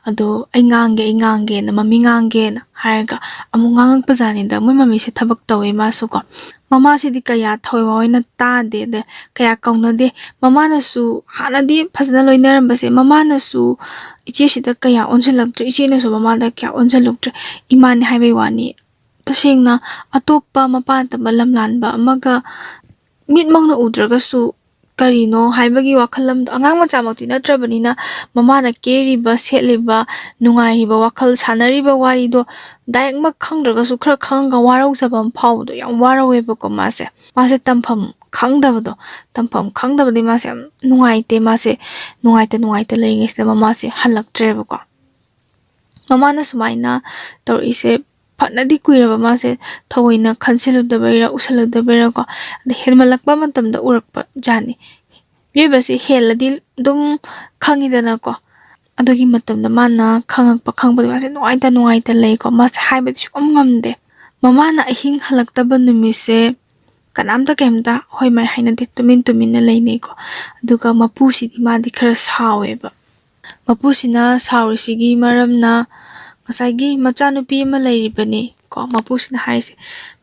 ꯑꯗꯣ "ꯑꯩ ꯉꯥꯡꯒꯦ, ꯑꯩ ꯉꯥꯡꯒꯦꯅ, ꯃꯃꯤ ꯉꯥꯡꯒꯦꯅ" ꯍꯥꯏꯔꯒ ꯑꯃꯨꯛ ꯉꯥꯡꯉꯛꯄꯖꯥꯠꯅꯤꯗ꯫ ꯃꯣꯏ ꯃꯃꯤꯁꯦ ꯊꯕꯛ ꯇꯧꯋꯦ ꯃꯥꯁꯨꯀꯣ꯫ ꯃꯃꯥꯁꯤꯗꯤ ꯀꯌꯥ ꯊꯋꯥꯏ ꯑꯣꯏꯅ ꯇꯥꯗꯦ, ꯑꯗ ꯀꯌꯥ ꯀꯧꯅꯗꯦ꯫ ꯃꯃꯥꯅꯁꯨ ꯍꯥꯟꯅꯗꯤ ꯐꯖꯅ ꯂꯣꯏꯅꯔꯝꯕꯁꯦ, ꯃꯃꯥꯅꯁꯨ ꯏꯆꯦꯁꯤꯗ ꯀꯌꯥ ꯑꯣꯟꯁꯤꯜꯂꯛꯇ꯭ꯔꯦ, ꯏꯆꯦꯅꯁꯨ ꯃꯃꯥꯗ ꯀꯌꯥ ꯑꯣꯟꯁꯤꯜꯂꯨꯛꯇ꯭ꯔꯦ꯫ ꯏꯃꯥꯅꯦ ꯍꯥꯏꯕꯩ ꯋꯥꯅꯤ꯫ ꯇꯁꯦꯡꯅ ꯑꯇꯣꯞꯄ ꯃꯄꯥꯟ ꯅꯠꯇꯕ ꯂꯝꯂꯥꯟꯕ ꯑꯃꯒ ꯃꯤꯠꯃꯛꯅ ꯎꯗ꯭ꯔꯒꯁꯨ ꯀꯔꯤꯅꯣ ꯍꯥꯏꯕꯒꯤ ꯋꯥꯈꯜ ꯑꯃꯗꯣ, ꯑꯉꯥꯡ ꯃꯆꯥꯃꯛꯇꯤ ꯅꯠꯇ꯭ꯔꯕꯅꯤꯅ, ꯃꯃꯥꯅ ꯀꯦꯔꯤꯕ, ꯁꯦꯠꯂꯤꯕ, ꯅꯨꯡꯉꯥꯏꯔꯤꯕ, ꯋꯥꯈꯜ ꯁꯥꯟꯅꯔꯤꯕ ꯋꯥꯔꯤꯗꯣ ꯗꯥꯏꯔꯦꯛꯃꯛ ꯈꯪꯗ꯭ꯔꯒꯁꯨ ꯈꯔ ꯈꯪꯉꯒ ꯋꯥꯔꯧꯖꯕ ꯑꯃ ꯐꯥꯎꯕꯗꯣ, ꯌꯥꯝ ꯋꯥꯔꯧꯋꯦꯕꯀꯣ ꯃꯥꯁꯦ꯫ ꯃꯥꯁꯦ ꯇꯝꯐꯝ ꯈꯪꯗꯕꯗꯣ, ꯇꯝꯐꯝ ꯈꯪꯗꯕꯗꯤ ꯃꯥꯁꯦ ꯌꯥꯝ ꯅꯨꯡꯉꯥꯏꯇꯦ꯫ ꯃꯥꯁꯦ ꯅꯨꯡꯉꯥꯏꯇ ꯅꯨꯡꯉꯥꯏꯇ ꯂꯩꯔꯤꯉꯩꯁꯤꯗ ꯃꯃꯥꯁꯦ ꯍꯜꯂꯛꯇ꯭ꯔꯦꯕꯀꯣ꯫ ꯃꯃꯥꯅ ꯁꯨꯃꯥꯏꯅ ꯇꯧꯔꯛꯏꯁꯦ ꯐꯅꯗꯤ ꯀꯨꯏꯔꯕ ꯃꯥꯁꯦ ꯊꯑꯣꯏꯅ ꯈꯟꯁꯤꯜꯂꯨꯗꯕꯩꯔ ꯎꯁꯜꯂꯨꯗꯕꯩꯔꯀꯣ, ꯑꯗ ꯍꯦꯟꯃꯜꯂꯛꯄ ꯃꯇꯝꯗ ꯎꯔꯛꯄ ꯖꯥꯠꯅꯤ꯫ ꯃꯤꯑꯣꯏꯕꯁꯦ ꯍꯦꯜꯂꯗꯤ ꯑꯗꯨꯝ ꯈꯪꯉꯤꯗꯅꯀꯣ꯫ ꯑꯗꯨꯒꯤ ꯃꯇꯝꯗ ꯃꯥꯅ ꯈꯪꯉꯛꯄ, ꯈꯪꯕꯗ ꯃꯥꯁꯦ ꯅꯨꯡꯉꯥꯏꯇ ꯅꯨꯡꯉꯥꯏꯇ ꯂꯩꯀꯣ꯫ ꯃꯥꯁꯦ ꯍꯥꯏꯕꯗꯤ ꯁꯨꯡꯉꯝ ꯉꯝꯗꯦ꯫ ꯃꯃꯥꯅ ꯑꯍꯤꯡ ꯍꯜꯂꯛꯇꯕ ꯅꯨꯃꯤꯠꯁꯦ ꯀꯅꯥꯝꯇ ꯀꯩꯝꯇ ꯍꯣꯏ ꯃꯥꯏ ꯍꯥꯏꯅꯗꯦ, ꯇꯨꯃꯤꯟ ꯇꯨꯃꯤꯟꯅ ꯂꯩꯅꯩꯀꯣ꯫ ꯑꯗꯨꯒ ꯃꯄꯨꯁꯤꯗꯤ ꯃꯥꯗꯤ ꯈꯔ ꯁꯥꯎꯋꯦꯕ꯫ ꯃꯄꯨꯁꯤꯅ ꯁꯥꯎꯔꯤꯁꯤꯒꯤ ꯃꯔꯝꯅ ꯉꯁꯥꯏꯒꯤ ꯃꯆꯥꯅꯨꯄꯤ ꯑꯃ ꯂꯩꯔꯤꯕꯅꯤ ꯀꯣ꯫ ꯃꯄꯨꯁꯤꯅ ꯍꯥꯏꯔꯤꯁꯦ,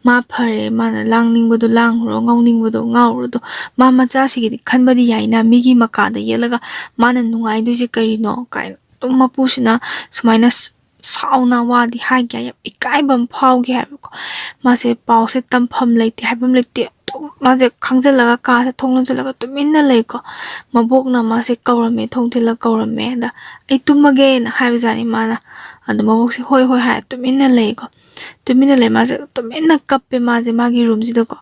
"ꯃꯥ ꯐꯔꯦ, ꯃꯥꯅ ꯂꯥꯡꯅꯤꯡꯕꯗꯣ ꯂꯥꯡꯉꯨꯔꯣ, ꯉꯥꯎꯅꯤꯡꯕꯗꯣ ꯉꯥꯎꯔꯨꯔꯣ, ꯃꯥ ꯃꯆꯥꯁꯤꯒꯤꯗꯤ ꯈꯟꯕꯗꯤ ꯌꯥꯏꯅ, ꯃꯤꯒꯤ ꯃꯀꯥꯗ ꯌꯦꯠꯂꯒ ꯃꯥꯅ ꯅꯨꯡꯉꯥꯏꯗꯣꯏꯁꯦ ꯀꯔꯤꯅꯣ?" ꯀꯥꯏꯅ ꯑꯗꯨꯝ ꯃꯄꯨꯁꯤꯅ ꯁꯨꯃꯥꯏꯅ ꯁ-, ꯁꯥꯎꯅ ꯋꯥꯗꯤ ꯍꯥꯏꯒꯦ ꯍꯥꯏ, ꯌꯥꯝ ꯏꯀꯥꯏꯕ ꯑꯃ ꯐꯥꯎꯒꯦ ꯍꯥꯏꯕꯀꯣ꯫ ꯃꯥꯁꯦ ꯄꯥꯎꯁꯦ ꯇꯝꯐꯝ ꯂꯩꯇꯦ, ꯍꯥꯏꯐꯝ ꯂꯩꯇꯦ꯫ ꯑꯗꯨꯝ ꯃꯥꯁꯦ ꯈꯥꯡꯖꯤꯜꯂꯒ ꯀꯥꯁꯦ ꯊꯣꯡ ꯂꯣꯟꯁꯤꯜꯂꯒ ꯇꯨꯃꯤꯟꯅ ꯂꯩꯀꯣ꯫ ꯃꯕꯣꯛꯅ ꯃꯥꯁꯦ ꯀꯧꯔꯝꯃꯦ, ꯊꯣꯡ ꯊꯤꯜꯂꯒ ꯀꯧꯔꯝꯃꯦ꯫ ꯑꯗ "ꯑꯩ ꯇꯨꯝꯃꯒꯦꯅ" ꯍꯥꯏꯕꯖꯥꯠꯅꯤ ꯃꯥꯅ꯫ ꯑꯗ ꯃꯕꯣꯛꯁꯦ "ꯍꯣꯏ, ꯍꯣꯏ" ꯍꯥꯏꯔ ꯇꯨꯃꯤꯟꯅ ꯂꯩꯀꯣ꯫ ꯇꯨꯃꯤꯟꯅ ꯂꯩ, ꯃꯥꯁꯦ ꯇꯨꯃꯤꯟꯅ ꯀꯞꯄꯦ ꯃꯥꯁꯦ ꯃꯥꯒꯤ ꯔꯨꯝꯁꯤꯗꯀꯣ꯫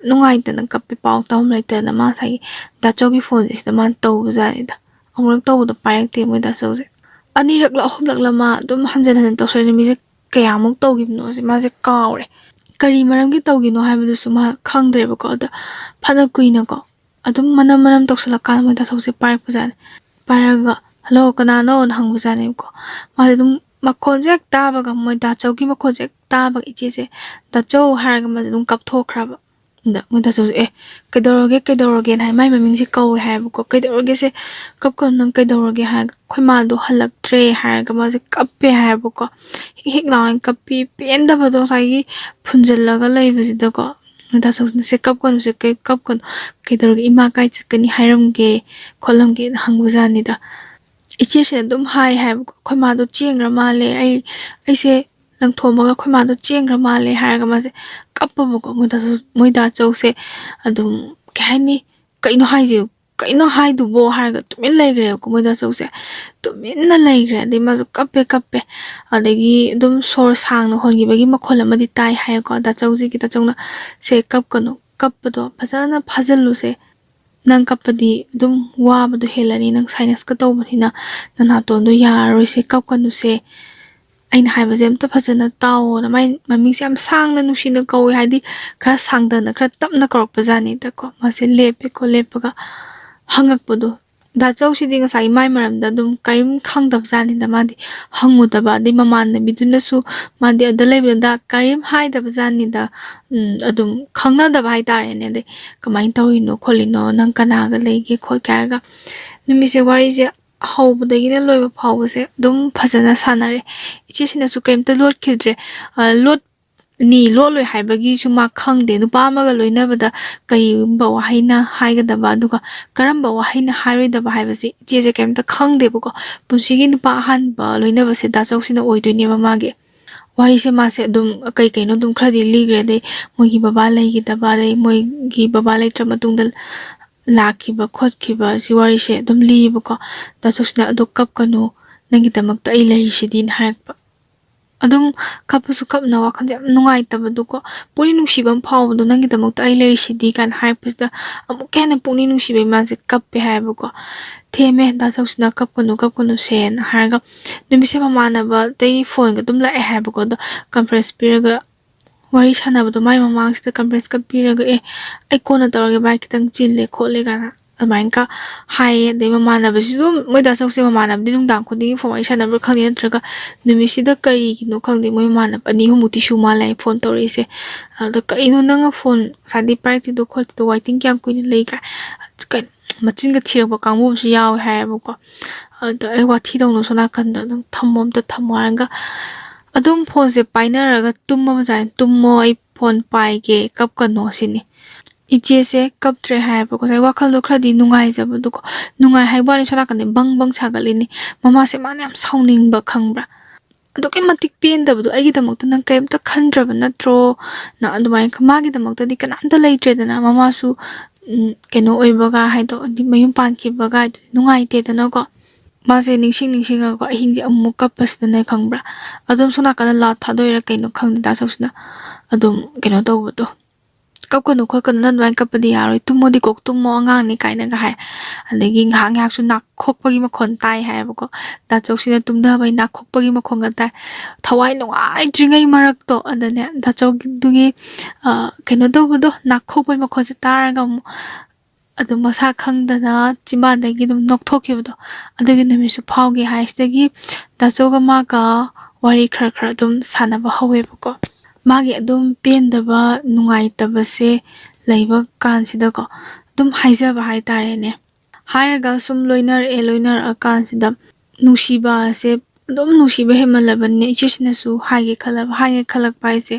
ꯅꯨꯡꯉꯥꯏꯇꯅ ꯀꯞꯄꯦ, ꯄꯥꯎ ꯇꯝꯐꯝ ꯂꯩꯇꯗꯅ꯫ ꯃꯥ ꯉꯁꯥꯏꯒꯤ ꯗꯥꯆꯧꯒꯤ ꯐꯣꯟꯁꯦ ꯁꯤꯗ ꯃꯥꯅ ꯇꯧꯕꯖꯥꯠꯅꯤꯗ꯫ ꯑꯃꯨꯔꯛ ꯇꯧꯕꯗ ꯄꯥꯏꯔꯛꯇꯦ ꯃꯣꯏ ꯗꯥꯆꯧꯁꯦ꯫ ꯑꯅꯤꯔꯛꯂ ꯑꯍꯨꯝꯂꯛꯂ ꯃꯥ ꯑꯗꯨꯝ ꯍꯟꯖꯤꯟ ꯍꯟꯖꯤꯟ ꯇꯧꯁꯜꯂꯛꯑꯦ꯫ ꯅꯨꯃꯤꯠꯁꯦ ꯀꯌꯥꯃꯨꯛ ꯇꯧꯈꯤꯕꯅꯣꯁꯦ ꯃꯥꯁꯦ ꯀꯥꯎꯔꯦ꯫ ꯀꯔꯤ ꯃꯔꯝꯒꯤ ꯇꯧꯈꯤꯅꯣ ꯍꯥꯏꯕꯗꯨꯁꯨ ꯃꯥ ꯈꯪꯗ꯭ꯔꯦꯕꯀꯣ꯫ ꯑꯗ ꯐꯅ ꯀꯨꯏꯅꯀꯣ ꯑꯗꯨꯝ ꯃꯅꯝ ꯃꯅꯝ ꯇꯧꯁꯜꯂꯛꯀꯥꯟꯗ ꯃꯣꯏ ꯗꯥꯆꯧꯁꯦ ꯄꯥꯏꯔꯛꯄꯖꯥꯠꯅꯤ꯫ ꯄꯥꯏꯔꯒ "ꯍꯜꯂꯣ, ꯀꯅꯥꯅꯣꯅ?" ꯍꯪꯕꯖꯥꯠꯅꯦꯕꯀꯣ꯫ ꯃꯥꯁꯦ ꯑꯗꯨꯝ ꯃꯈꯣꯟꯁꯦ ꯍꯦꯛ ꯇꯥꯕꯒ, ꯃꯣꯏ ꯗꯥꯆꯧꯒꯤ ꯃꯈꯣꯟꯁꯦ ꯍꯦꯛ ꯇꯥꯕꯒ ꯏꯆꯦꯁꯦ "ꯗꯥꯆꯧ" ꯍꯥꯏꯔꯒ ꯃꯥꯁꯦ ꯑꯗꯨꯝ ꯀꯞꯊꯣꯛꯈ꯭ꯔꯕ꯫ ꯑꯗ ꯃꯣꯏ ꯗꯥꯆꯧꯁꯦ "ꯑꯦ, ꯀꯩꯗꯧꯔꯒꯦ, ꯀꯩꯗꯧꯔꯒꯦꯅ" ꯍꯥꯏ꯫ ꯃꯥꯏ ꯃꯃꯤꯡꯁꯦ ꯀꯧꯋꯦ ꯍꯥꯏꯌꯦꯕꯀꯣ꯫ "ꯀꯩꯗꯧꯔꯒꯦ ꯁꯦ, ꯀꯞꯀꯅꯨ, ꯅꯪ ꯀꯩꯗꯧꯔꯒꯦ?" ꯍꯥꯏꯔꯒ, "ꯑꯩꯈꯣꯏ ꯃꯥꯗꯣ ꯍꯜꯂꯛꯇ꯭ꯔꯦ" ꯍꯥꯏꯔꯒ ꯃꯥꯁꯦ ꯀꯞꯄꯦ ꯍꯥꯏꯌꯦꯕꯀꯣ꯫ ꯍꯤꯛ ꯍꯤꯛ ꯂꯥꯎꯅ ꯀꯞꯄꯤ, ꯄꯦꯟꯗꯕꯗꯣ ꯉꯁꯥꯏꯒꯤ ꯐꯨꯟꯖꯜꯂꯒ ꯂꯩꯕꯁꯤꯗꯀꯣ꯫ ꯃꯣꯏ ꯗꯥꯆꯧꯁꯤꯅ "ꯁꯦ, ꯀꯞꯀꯅꯨ ꯁꯦ, ꯀꯩ-, ꯀꯞꯀꯅꯨ, ꯀꯩꯗꯧꯔꯒꯦ, ꯏꯃꯥ ꯀꯥꯏ ꯆꯠꯀꯅꯤ ꯍꯥꯏꯔꯝꯒꯦ ꯈꯣꯠꯂꯝꯒꯦꯅ" ꯍꯪꯕꯖꯥꯠꯅꯤꯗ꯫ ꯏꯆꯦꯁꯤꯅ ꯑꯗꯨꯝ ꯍꯥꯏ ꯍꯥꯏꯕꯀꯣ, "ꯑꯩꯈꯣꯏ ꯃꯥꯗꯣ ꯆꯦꯟꯈ꯭ꯔ ꯃꯥꯜꯂꯦ, ꯑꯩ, ꯑꯩꯁꯦ ꯂꯪꯊꯣꯛꯑꯝꯃꯒ ꯑꯩꯈꯣꯏ ꯃꯥꯗꯣ ꯆꯦꯟꯈ꯭ꯔ ꯃꯥꯜꯂꯦ" ꯍꯥꯏꯔꯒ ꯃꯥꯁꯦ ꯀꯞꯄꯕꯀꯣ꯫ ꯃꯣꯏ ꯗꯥꯆꯧ-, ꯃꯣꯏ ꯗꯥꯆꯧꯁꯦ ꯑꯗꯨꯝ, ꯀꯩ ꯍꯥꯏꯅꯤ, "ꯀꯩꯅꯣ ꯍꯥꯏꯁꯦ? ꯀꯩꯅꯣ ꯍꯥꯏꯗꯨꯕꯣ?" ꯍꯥꯏꯔꯒ ꯇꯨꯃꯤꯟ ꯂꯩꯈ꯭ꯔꯦꯕꯀꯣ ꯃꯣꯏ ꯗꯥ ꯆꯧꯁꯦ꯫ ꯇꯨꯃꯤꯟꯅ ꯂꯩꯈ꯭ꯔꯦ꯫ ꯑꯗꯩ ꯃꯥꯁꯨ ꯀꯞꯄꯦ, ꯀꯞꯄꯦ꯫ ꯑꯗꯒꯤ ꯑꯗꯨꯝ ꯁꯣꯔ ꯁꯥꯡꯅ ꯍꯣꯟꯈꯤꯕꯒꯤ ꯃꯈꯣꯜ ꯑꯃꯗꯤ ꯇꯥꯏ ꯍꯥꯏꯌꯦꯀꯣ꯫ ꯗꯥ ꯆꯧꯁꯤꯒꯤ ꯗꯥ ꯆꯧꯅ, "ꯁꯦ, ꯀꯞꯀꯅꯨ, ꯀꯞꯄꯗꯣ ꯐꯖꯅ ꯐꯥꯖꯤꯜꯂꯨꯁꯦ꯫ ꯅꯪ ꯀꯞꯄꯗꯤ ꯑꯗꯨꯝ ꯋꯥꯕꯗꯣ ꯍꯦꯜꯂꯅꯤ, ꯅꯪ sinusꯀ ꯇꯧꯕꯅꯤꯅ ꯅꯅꯥꯇꯣꯟꯗꯣ ꯌꯥꯔꯔꯣꯏꯁꯦ, ꯀꯞꯀꯅꯨꯁꯦ꯫ ꯑꯩꯅ ꯍꯥꯏꯕꯁꯦ ꯑꯝꯇ ꯐꯖꯅ ꯇꯥꯎꯑꯣꯅ"꯫ ꯃꯥꯏ ꯃꯃꯤꯡꯁꯦ ꯌꯥꯝ ꯁꯥꯡꯅ ꯅꯨꯡꯁꯤꯅ ꯀꯧꯋꯦ, ꯍꯥꯏꯗꯤ ꯈꯔ ꯁꯥꯡꯗꯅ, ꯈꯔ ꯇꯞꯅ ꯀꯧꯔꯛꯄ ꯖꯥꯠꯅꯤꯗꯀꯣ꯫ ꯃꯥꯁꯦ ꯂꯦꯞꯄꯦꯀꯣ, ꯂꯦꯞꯄꯒ ꯍꯪꯉꯛꯄꯗꯣ꯫ ꯗꯥ ꯆꯧꯁꯤꯗꯤ ꯉꯁꯥꯏ ꯃꯥꯏ ꯃꯔꯝꯗ ꯑꯗꯨꯝ ꯀꯔꯤꯝ ꯈꯪꯗꯕ ꯖꯥꯠꯅꯤꯗ꯫ ꯃꯥꯗꯤ ꯍꯪꯉꯨꯗꯕ, ꯑꯗꯩ ꯃꯃꯥꯟꯅꯕꯤꯗꯨꯅꯁꯨ ꯃꯥꯗꯤ ꯑꯗ ꯂꯩꯕꯗꯨꯗ ꯀꯔꯤꯝ ꯍꯥꯏꯗꯕ ꯖꯥꯠꯅꯤꯗ꯫ ꯎꯝ, ꯑꯗꯨꯝ ꯈꯪꯅꯗꯕ ꯍꯥꯏꯇꯥꯔꯦꯅꯦ꯫ ꯑꯗꯩ "ꯀꯃꯥꯏꯅ ꯇꯧꯔꯤꯅꯣ ꯈꯣꯠꯂꯤꯅꯣ, ꯅꯪ ꯀꯅꯥꯒ ꯂꯩꯒꯦ ꯈꯣꯠꯀꯦ?" ꯍꯥꯏꯔꯒ ꯅꯨꯃꯤꯠꯁꯦ ꯋꯥꯔꯤꯁꯦ ꯍꯧꯕꯗꯒꯤꯅ ꯂꯣꯏꯕ ꯐꯥꯎꯕꯁꯦ ꯑꯗꯨꯝ ꯐꯖꯅ ꯁꯥꯟꯅꯔꯦ꯫ ꯏꯆꯦꯁꯤꯅꯁꯨ ꯀꯩꯝꯇ ꯂꯣꯠꯈꯤꯗ꯭ꯔꯦ꯫ ꯑ, ꯂꯣꯠ-, ꯅꯤ ꯂꯣꯠꯂꯣꯏ ꯍꯥꯏꯕꯒꯤꯁꯨ ꯃꯥ ꯈꯪꯗꯦ꯫ ꯅꯨꯄꯥ ꯑꯃꯒ ꯂꯣꯏꯅꯕꯗ ꯀꯔꯤꯒꯨꯝꯕ ꯋꯥꯍꯩꯅ ꯍꯥꯏꯒꯗꯕ, ꯑꯗꯨꯒ ꯀꯔꯝꯕ ꯋꯥꯍꯩꯅ ꯍꯥꯏꯔꯣꯏꯗꯕ ꯍꯥꯏꯕꯁꯦ ꯏꯆꯦꯁꯦ ꯀꯩꯝꯇ ꯈꯪꯗꯦꯕꯀꯣ꯫ ꯄꯨꯟꯁꯤꯒꯤ ꯅꯨꯄꯥ ꯑꯍꯥꯟꯕ ꯂꯣꯏꯅꯕꯁꯦ ꯗꯥ ꯆꯧꯁꯤꯅ ꯑꯣꯏꯗꯣꯏꯅꯦꯕ ꯃꯥꯒꯤ꯫ ꯋꯥꯔꯤꯁꯦ ꯃꯥꯁꯦ ꯑꯗꯨꯝ ꯀꯩ ꯀꯩꯅꯣ ꯑꯗꯨꯝ ꯈꯔꯗꯤ ꯂꯤꯈ꯭ꯔꯦ꯫ ꯑꯗꯩ ꯃꯣꯏꯒꯤ ꯕꯕꯥ ꯂꯩꯈꯤꯗꯕ, ꯑꯗꯩ ꯃꯣꯏꯒꯤ ꯕꯕꯥ ꯂꯩꯇ꯭ꯔ ꯃꯇꯨꯡꯗ ꯂꯥꯛꯈꯤꯕ ꯈꯣꯠꯈꯤꯕ ꯁꯤ ꯋꯥꯔꯤꯁꯦ ꯑꯗꯨꯝ ꯂꯤꯌꯦꯕꯀꯣ꯫ ꯗꯥ ꯆꯧꯁꯤꯅ "ꯑꯗꯨ ꯀꯞꯀꯅꯨ, ꯅꯪꯒꯤꯗꯃꯛꯇ ꯑꯩ ꯂꯩꯔꯤꯁꯤꯗꯤꯅ" ꯍꯥꯏꯔꯛꯄ꯫ ꯑꯗꯨꯝ ꯀꯞꯄꯁꯨ ꯀꯞꯅ ꯋꯥꯈꯜꯁꯦ ꯌꯥꯝ ꯅꯨꯡꯉꯥꯏꯇꯕꯗꯣꯀꯣ, ꯄꯨꯛꯅꯤꯡ ꯅꯨꯡꯁꯤꯕ ꯑꯃ ꯐꯥꯎꯕꯗꯣ, "ꯅꯪꯒꯤꯗꯃꯛꯇ ꯑꯩ ꯂꯩꯔꯤꯁꯤꯗꯤ" ꯀꯥꯏꯅ ꯍꯥꯏꯔꯛꯄꯁꯤꯗ ꯑꯃꯨꯛꯀ ꯍꯦꯟꯅ ꯄꯨꯛꯅꯤꯡ ꯅꯨꯡꯁꯤꯕ ꯏꯃꯥꯁꯦ ꯀꯞꯄꯦ ꯍꯥꯏꯌꯦꯕꯀꯣ꯫ ꯊꯦꯝꯃꯦ ꯗꯥ ꯆꯧꯁꯤꯅ "ꯀꯞꯀꯅꯨ, ꯀꯞꯀꯅꯨ ꯁꯦꯅ" ꯍꯥꯏꯔꯒ꯫ ꯅꯨꯃꯤꯠꯁꯦ ꯃꯃꯥꯟꯅꯕꯗꯒꯤ ꯐꯣꯟꯒ ꯑꯗꯨꯝ ꯂꯥꯛꯑꯦ ꯍꯥꯏꯕꯀꯣ꯫ ꯑꯗꯣ conference ꯄꯤꯔꯒ ꯋꯥꯔꯤ ꯁꯥꯟꯅꯕꯗꯣ ꯃꯥꯏ ꯃꯃꯥꯡꯁꯤꯗ conferenceꯀ ꯄꯤꯔꯒ, "ꯑꯦ, ꯑꯩ ꯀꯣꯟꯅ ꯇꯧꯔꯒꯦ ꯚꯥꯏ, ꯈꯤꯇꯪ ꯆꯤꯜꯂꯦ ꯈꯣꯠꯂꯦ" ꯀꯥꯏꯅ ꯑꯗꯨꯃꯥꯏꯅꯀ ꯍꯥꯏꯌꯦ꯫ ꯑꯗꯩ ꯃꯃꯥꯟꯅꯕꯁꯤꯁꯨ ꯑꯗꯨꯝ, ꯃꯣꯏ ꯗꯥ ꯆꯧꯁꯦ ꯃꯃꯥꯟꯅꯕꯗꯤ ꯅꯨꯡꯗꯥꯡ ꯈꯨꯗꯤꯡꯒꯤ ꯐꯣꯟ ꯋꯥꯔꯤ ꯁꯥꯟꯅꯕ꯭ꯔꯥ ꯈꯪꯗꯦ, ꯅꯠꯇ꯭ꯔꯒ ꯅꯨꯃꯤꯠꯁꯤꯗ ꯀꯔꯤꯒꯤꯅꯣ ꯈꯪꯗꯦ, ꯃꯣꯏ ꯃꯃꯥꯟꯅꯕ ꯑꯅꯤ ꯑꯍꯨꯝꯃꯨꯛꯇꯤ ꯁꯨ ꯃꯥꯜꯂꯦ ꯐꯣꯟ ꯇꯧꯔꯛꯏꯁꯦ꯫ ꯑꯗ "ꯀꯔꯤꯅꯣ ꯅꯪꯅ ꯐꯣꯟ ꯉꯁꯥꯏꯗꯩ ꯄꯥꯏꯔꯛꯇ꯭ꯔꯤꯗꯣ ꯈꯣꯠꯇ꯭ꯔꯤꯗꯣ, waiting ꯀꯌꯥꯝ ꯀꯨꯏꯅ ꯂꯩ?" ꯀꯥꯏ꯫ ꯀꯩ-, ꯃꯆꯤꯟꯒ ꯊꯤꯔꯛꯄ ꯀꯥꯡꯕꯨ ꯑꯃꯁꯨ ꯌꯥꯎꯋꯦ ꯍꯥꯏꯌꯦꯕꯀꯣ꯫ ꯑꯗ ꯑꯩ ꯋꯥꯊꯤ ꯇꯧꯅꯨ, ꯁꯣꯝ ꯅꯥꯀꯟꯗ ꯑꯗꯨꯝ ꯊꯝꯃꯣ, ꯑꯝꯇ ꯊꯝꯃꯣ ꯍꯥꯏꯔꯒ ꯑꯗꯨꯝ ꯐꯣꯟꯁꯦ ꯄꯥꯏꯅꯔꯒ ꯇꯨꯝꯃꯕꯖꯥꯠꯅꯤ꯫ "ꯇꯨꯝꯃꯣ, ꯑꯩ ꯐꯣꯟ ꯄꯥꯏꯒꯦ, ꯀꯞꯀꯅꯣ" ꯁꯤꯅꯤ꯫ ꯏꯆꯦꯁꯦ ꯀꯞꯇ꯭ꯔꯦ ꯍꯥꯏꯌꯦꯕꯀꯣ꯫ ꯉꯁꯥꯏ ꯋꯥꯈꯜꯗꯣ ꯈꯔꯗꯤ ꯅꯨꯡꯉꯥꯏꯖꯕꯗꯣꯀꯣ, ꯅꯨꯡꯉꯥꯏ ꯍꯥꯏꯕ ꯋꯥꯅꯤ, ꯁꯣꯝ ꯅꯥꯀꯟꯗ ꯕꯪ ꯕꯪ ꯁꯥꯒꯠꯂꯤꯅꯤ꯫ ꯃꯃꯥꯁꯦ ꯃꯥꯅ ꯌꯥꯝ ꯁꯥꯎꯅꯤꯡꯕ, ꯈꯪꯕ꯭ꯔꯥ? ꯑꯗꯨꯛꯀꯤ ꯃꯇꯤꯛ ꯄꯦꯟꯗꯕꯗꯣ, "ꯑꯩꯒꯤꯗꯃꯛꯇ ꯅꯪ ꯀꯔꯤꯝꯇ ꯈꯟꯗ꯭ꯔꯕ ꯅꯠꯇ꯭ꯔꯣ?" ꯅ ꯑꯗꯨꯃꯥꯏꯅ, ꯃꯥꯒꯤꯗꯃꯛꯇꯗꯤ ꯀꯅꯥꯝꯇ ꯂꯩꯇ꯭ꯔꯦꯗꯅ, ꯃꯃꯥꯁꯨ ꯎꯝ, ꯀꯩꯅꯣ ꯑꯣꯏꯕꯒ ꯍꯥꯏꯗꯣ, ꯍꯥꯏꯗꯤ ꯃꯌꯨꯝ ꯄꯥꯟꯈꯤꯕꯒ ꯍꯥꯏꯗꯨꯗꯤ ꯅꯨꯡꯉꯥꯏꯇꯦꯗꯅꯀꯣ꯫ ꯃꯥꯁꯦ ꯅꯤꯡꯁꯤꯡ ꯅꯤꯡꯁꯤꯡꯉꯒ ꯑꯍꯤꯡꯁꯦ ꯑꯃꯨꯛ ꯀꯞꯄꯁꯤꯗꯅꯦ, ꯈꯪꯕ꯭ꯔꯥ? ꯑꯗꯨꯝ ꯁꯣꯝ ꯅꯥꯀꯟꯗ ꯂꯥꯎ ꯊꯥꯗꯣꯛꯏꯔꯥ ꯀꯩꯅꯣ ꯈꯪꯗꯦ, ꯗꯥ ꯆꯧꯁꯤꯅ ꯑꯗꯨꯝ ꯀꯩꯅꯣ ꯇꯧꯕꯗꯣ, "ꯀꯞꯀꯅꯨ ꯈꯣꯠꯀꯅꯨ, ꯅꯪ ꯑꯗꯨꯃꯥꯏꯅ ꯀꯞꯄꯗꯤ ꯌꯥꯔꯣꯏ, ꯇꯨꯝꯃꯣꯗꯤ ꯀꯣꯛ ꯇꯨꯝꯃꯣ ꯑꯉꯥꯡꯅꯤ" ꯀꯥꯏꯅꯒ ꯍꯥꯏ꯫ ꯑꯗꯒꯤ ꯉꯥꯏꯍꯥꯛ ꯉꯥꯏꯍꯥꯛꯁꯨ ꯅꯥꯈꯣꯛꯄꯒꯤ ꯃꯈꯣꯟ ꯇꯥꯏ ꯍꯥꯏꯌꯦꯕꯀꯣ꯫ ꯗꯥ ꯆꯧꯁꯤꯅ ꯇꯨꯝꯊꯕꯩ ꯅꯥꯈꯣꯛꯄꯒꯤ ꯃꯈꯣꯟꯒ ꯇꯥꯏ꯫ ꯊꯋꯥꯏ ꯅꯨꯡꯉꯥꯏꯇ꯭ꯔꯤꯉꯩ ꯃꯔꯛꯇꯣ ꯑꯗꯅꯦ, ꯗꯥ ꯆꯧꯗꯨꯒꯤ, ꯑ, ꯀꯩꯅꯣ ꯇꯧꯕꯗꯣ, ꯅꯥꯈꯣꯛꯄꯒꯤ ꯃꯈꯣꯟꯁꯦ ꯇꯥꯔꯒ ꯑꯃꯨꯛ ꯑꯗꯨꯝ ꯃꯁꯥ ꯈꯪꯗꯅ ꯆꯤꯝꯕꯥꯟꯗꯒꯤ ꯑꯗꯨꯝ ꯅꯣꯛꯊꯣꯛꯈꯤꯕꯗꯣ, ꯑꯗꯨꯒꯤ ꯅꯨꯃꯤꯠꯁꯨ ꯐꯥꯎꯈꯤ ꯍꯥꯏ꯫ ꯁꯤꯗꯒꯤ ꯗꯥ ꯆꯧꯒ ꯃꯥꯒ ꯋꯥꯔꯤ ꯈꯔ ꯈꯔ ꯑꯗꯨꯝ ꯁꯥꯟꯅꯕ ꯍꯧꯋꯦꯕꯀꯣ꯫ ꯃꯥꯒꯤ ꯑꯗꯨꯝ ꯄꯦꯟꯗꯕ, ꯅꯨꯡꯉꯥꯏꯇꯕꯁꯦ ꯂꯩꯕ ꯀꯥꯟꯁꯤꯗꯀꯣ, ꯑꯗꯨꯝ ꯍꯥꯏꯖꯕ ꯍꯥꯏꯇꯥꯔꯦꯅꯦ꯫ ꯍꯥꯏꯔꯒ ꯁꯨꯝ ꯂꯣꯏꯅꯔꯛꯑꯦ, ꯂꯣꯏꯅꯔꯛꯑꯀꯥꯟꯁꯤꯗ ꯅꯨꯡꯁꯤꯕ ꯑꯁꯦ ꯑꯗꯨꯝ ꯅꯨꯡꯁꯤꯕ ꯍꯦꯟꯃꯜꯂꯕꯅꯤꯅ ꯏꯆꯦꯁꯤꯅꯁꯨ ꯍꯥꯏꯒꯦ ꯈꯜꯂꯕ, ꯍꯥꯏꯒꯦ ꯈꯜꯂꯛꯄ ꯍꯥꯏꯁꯦ,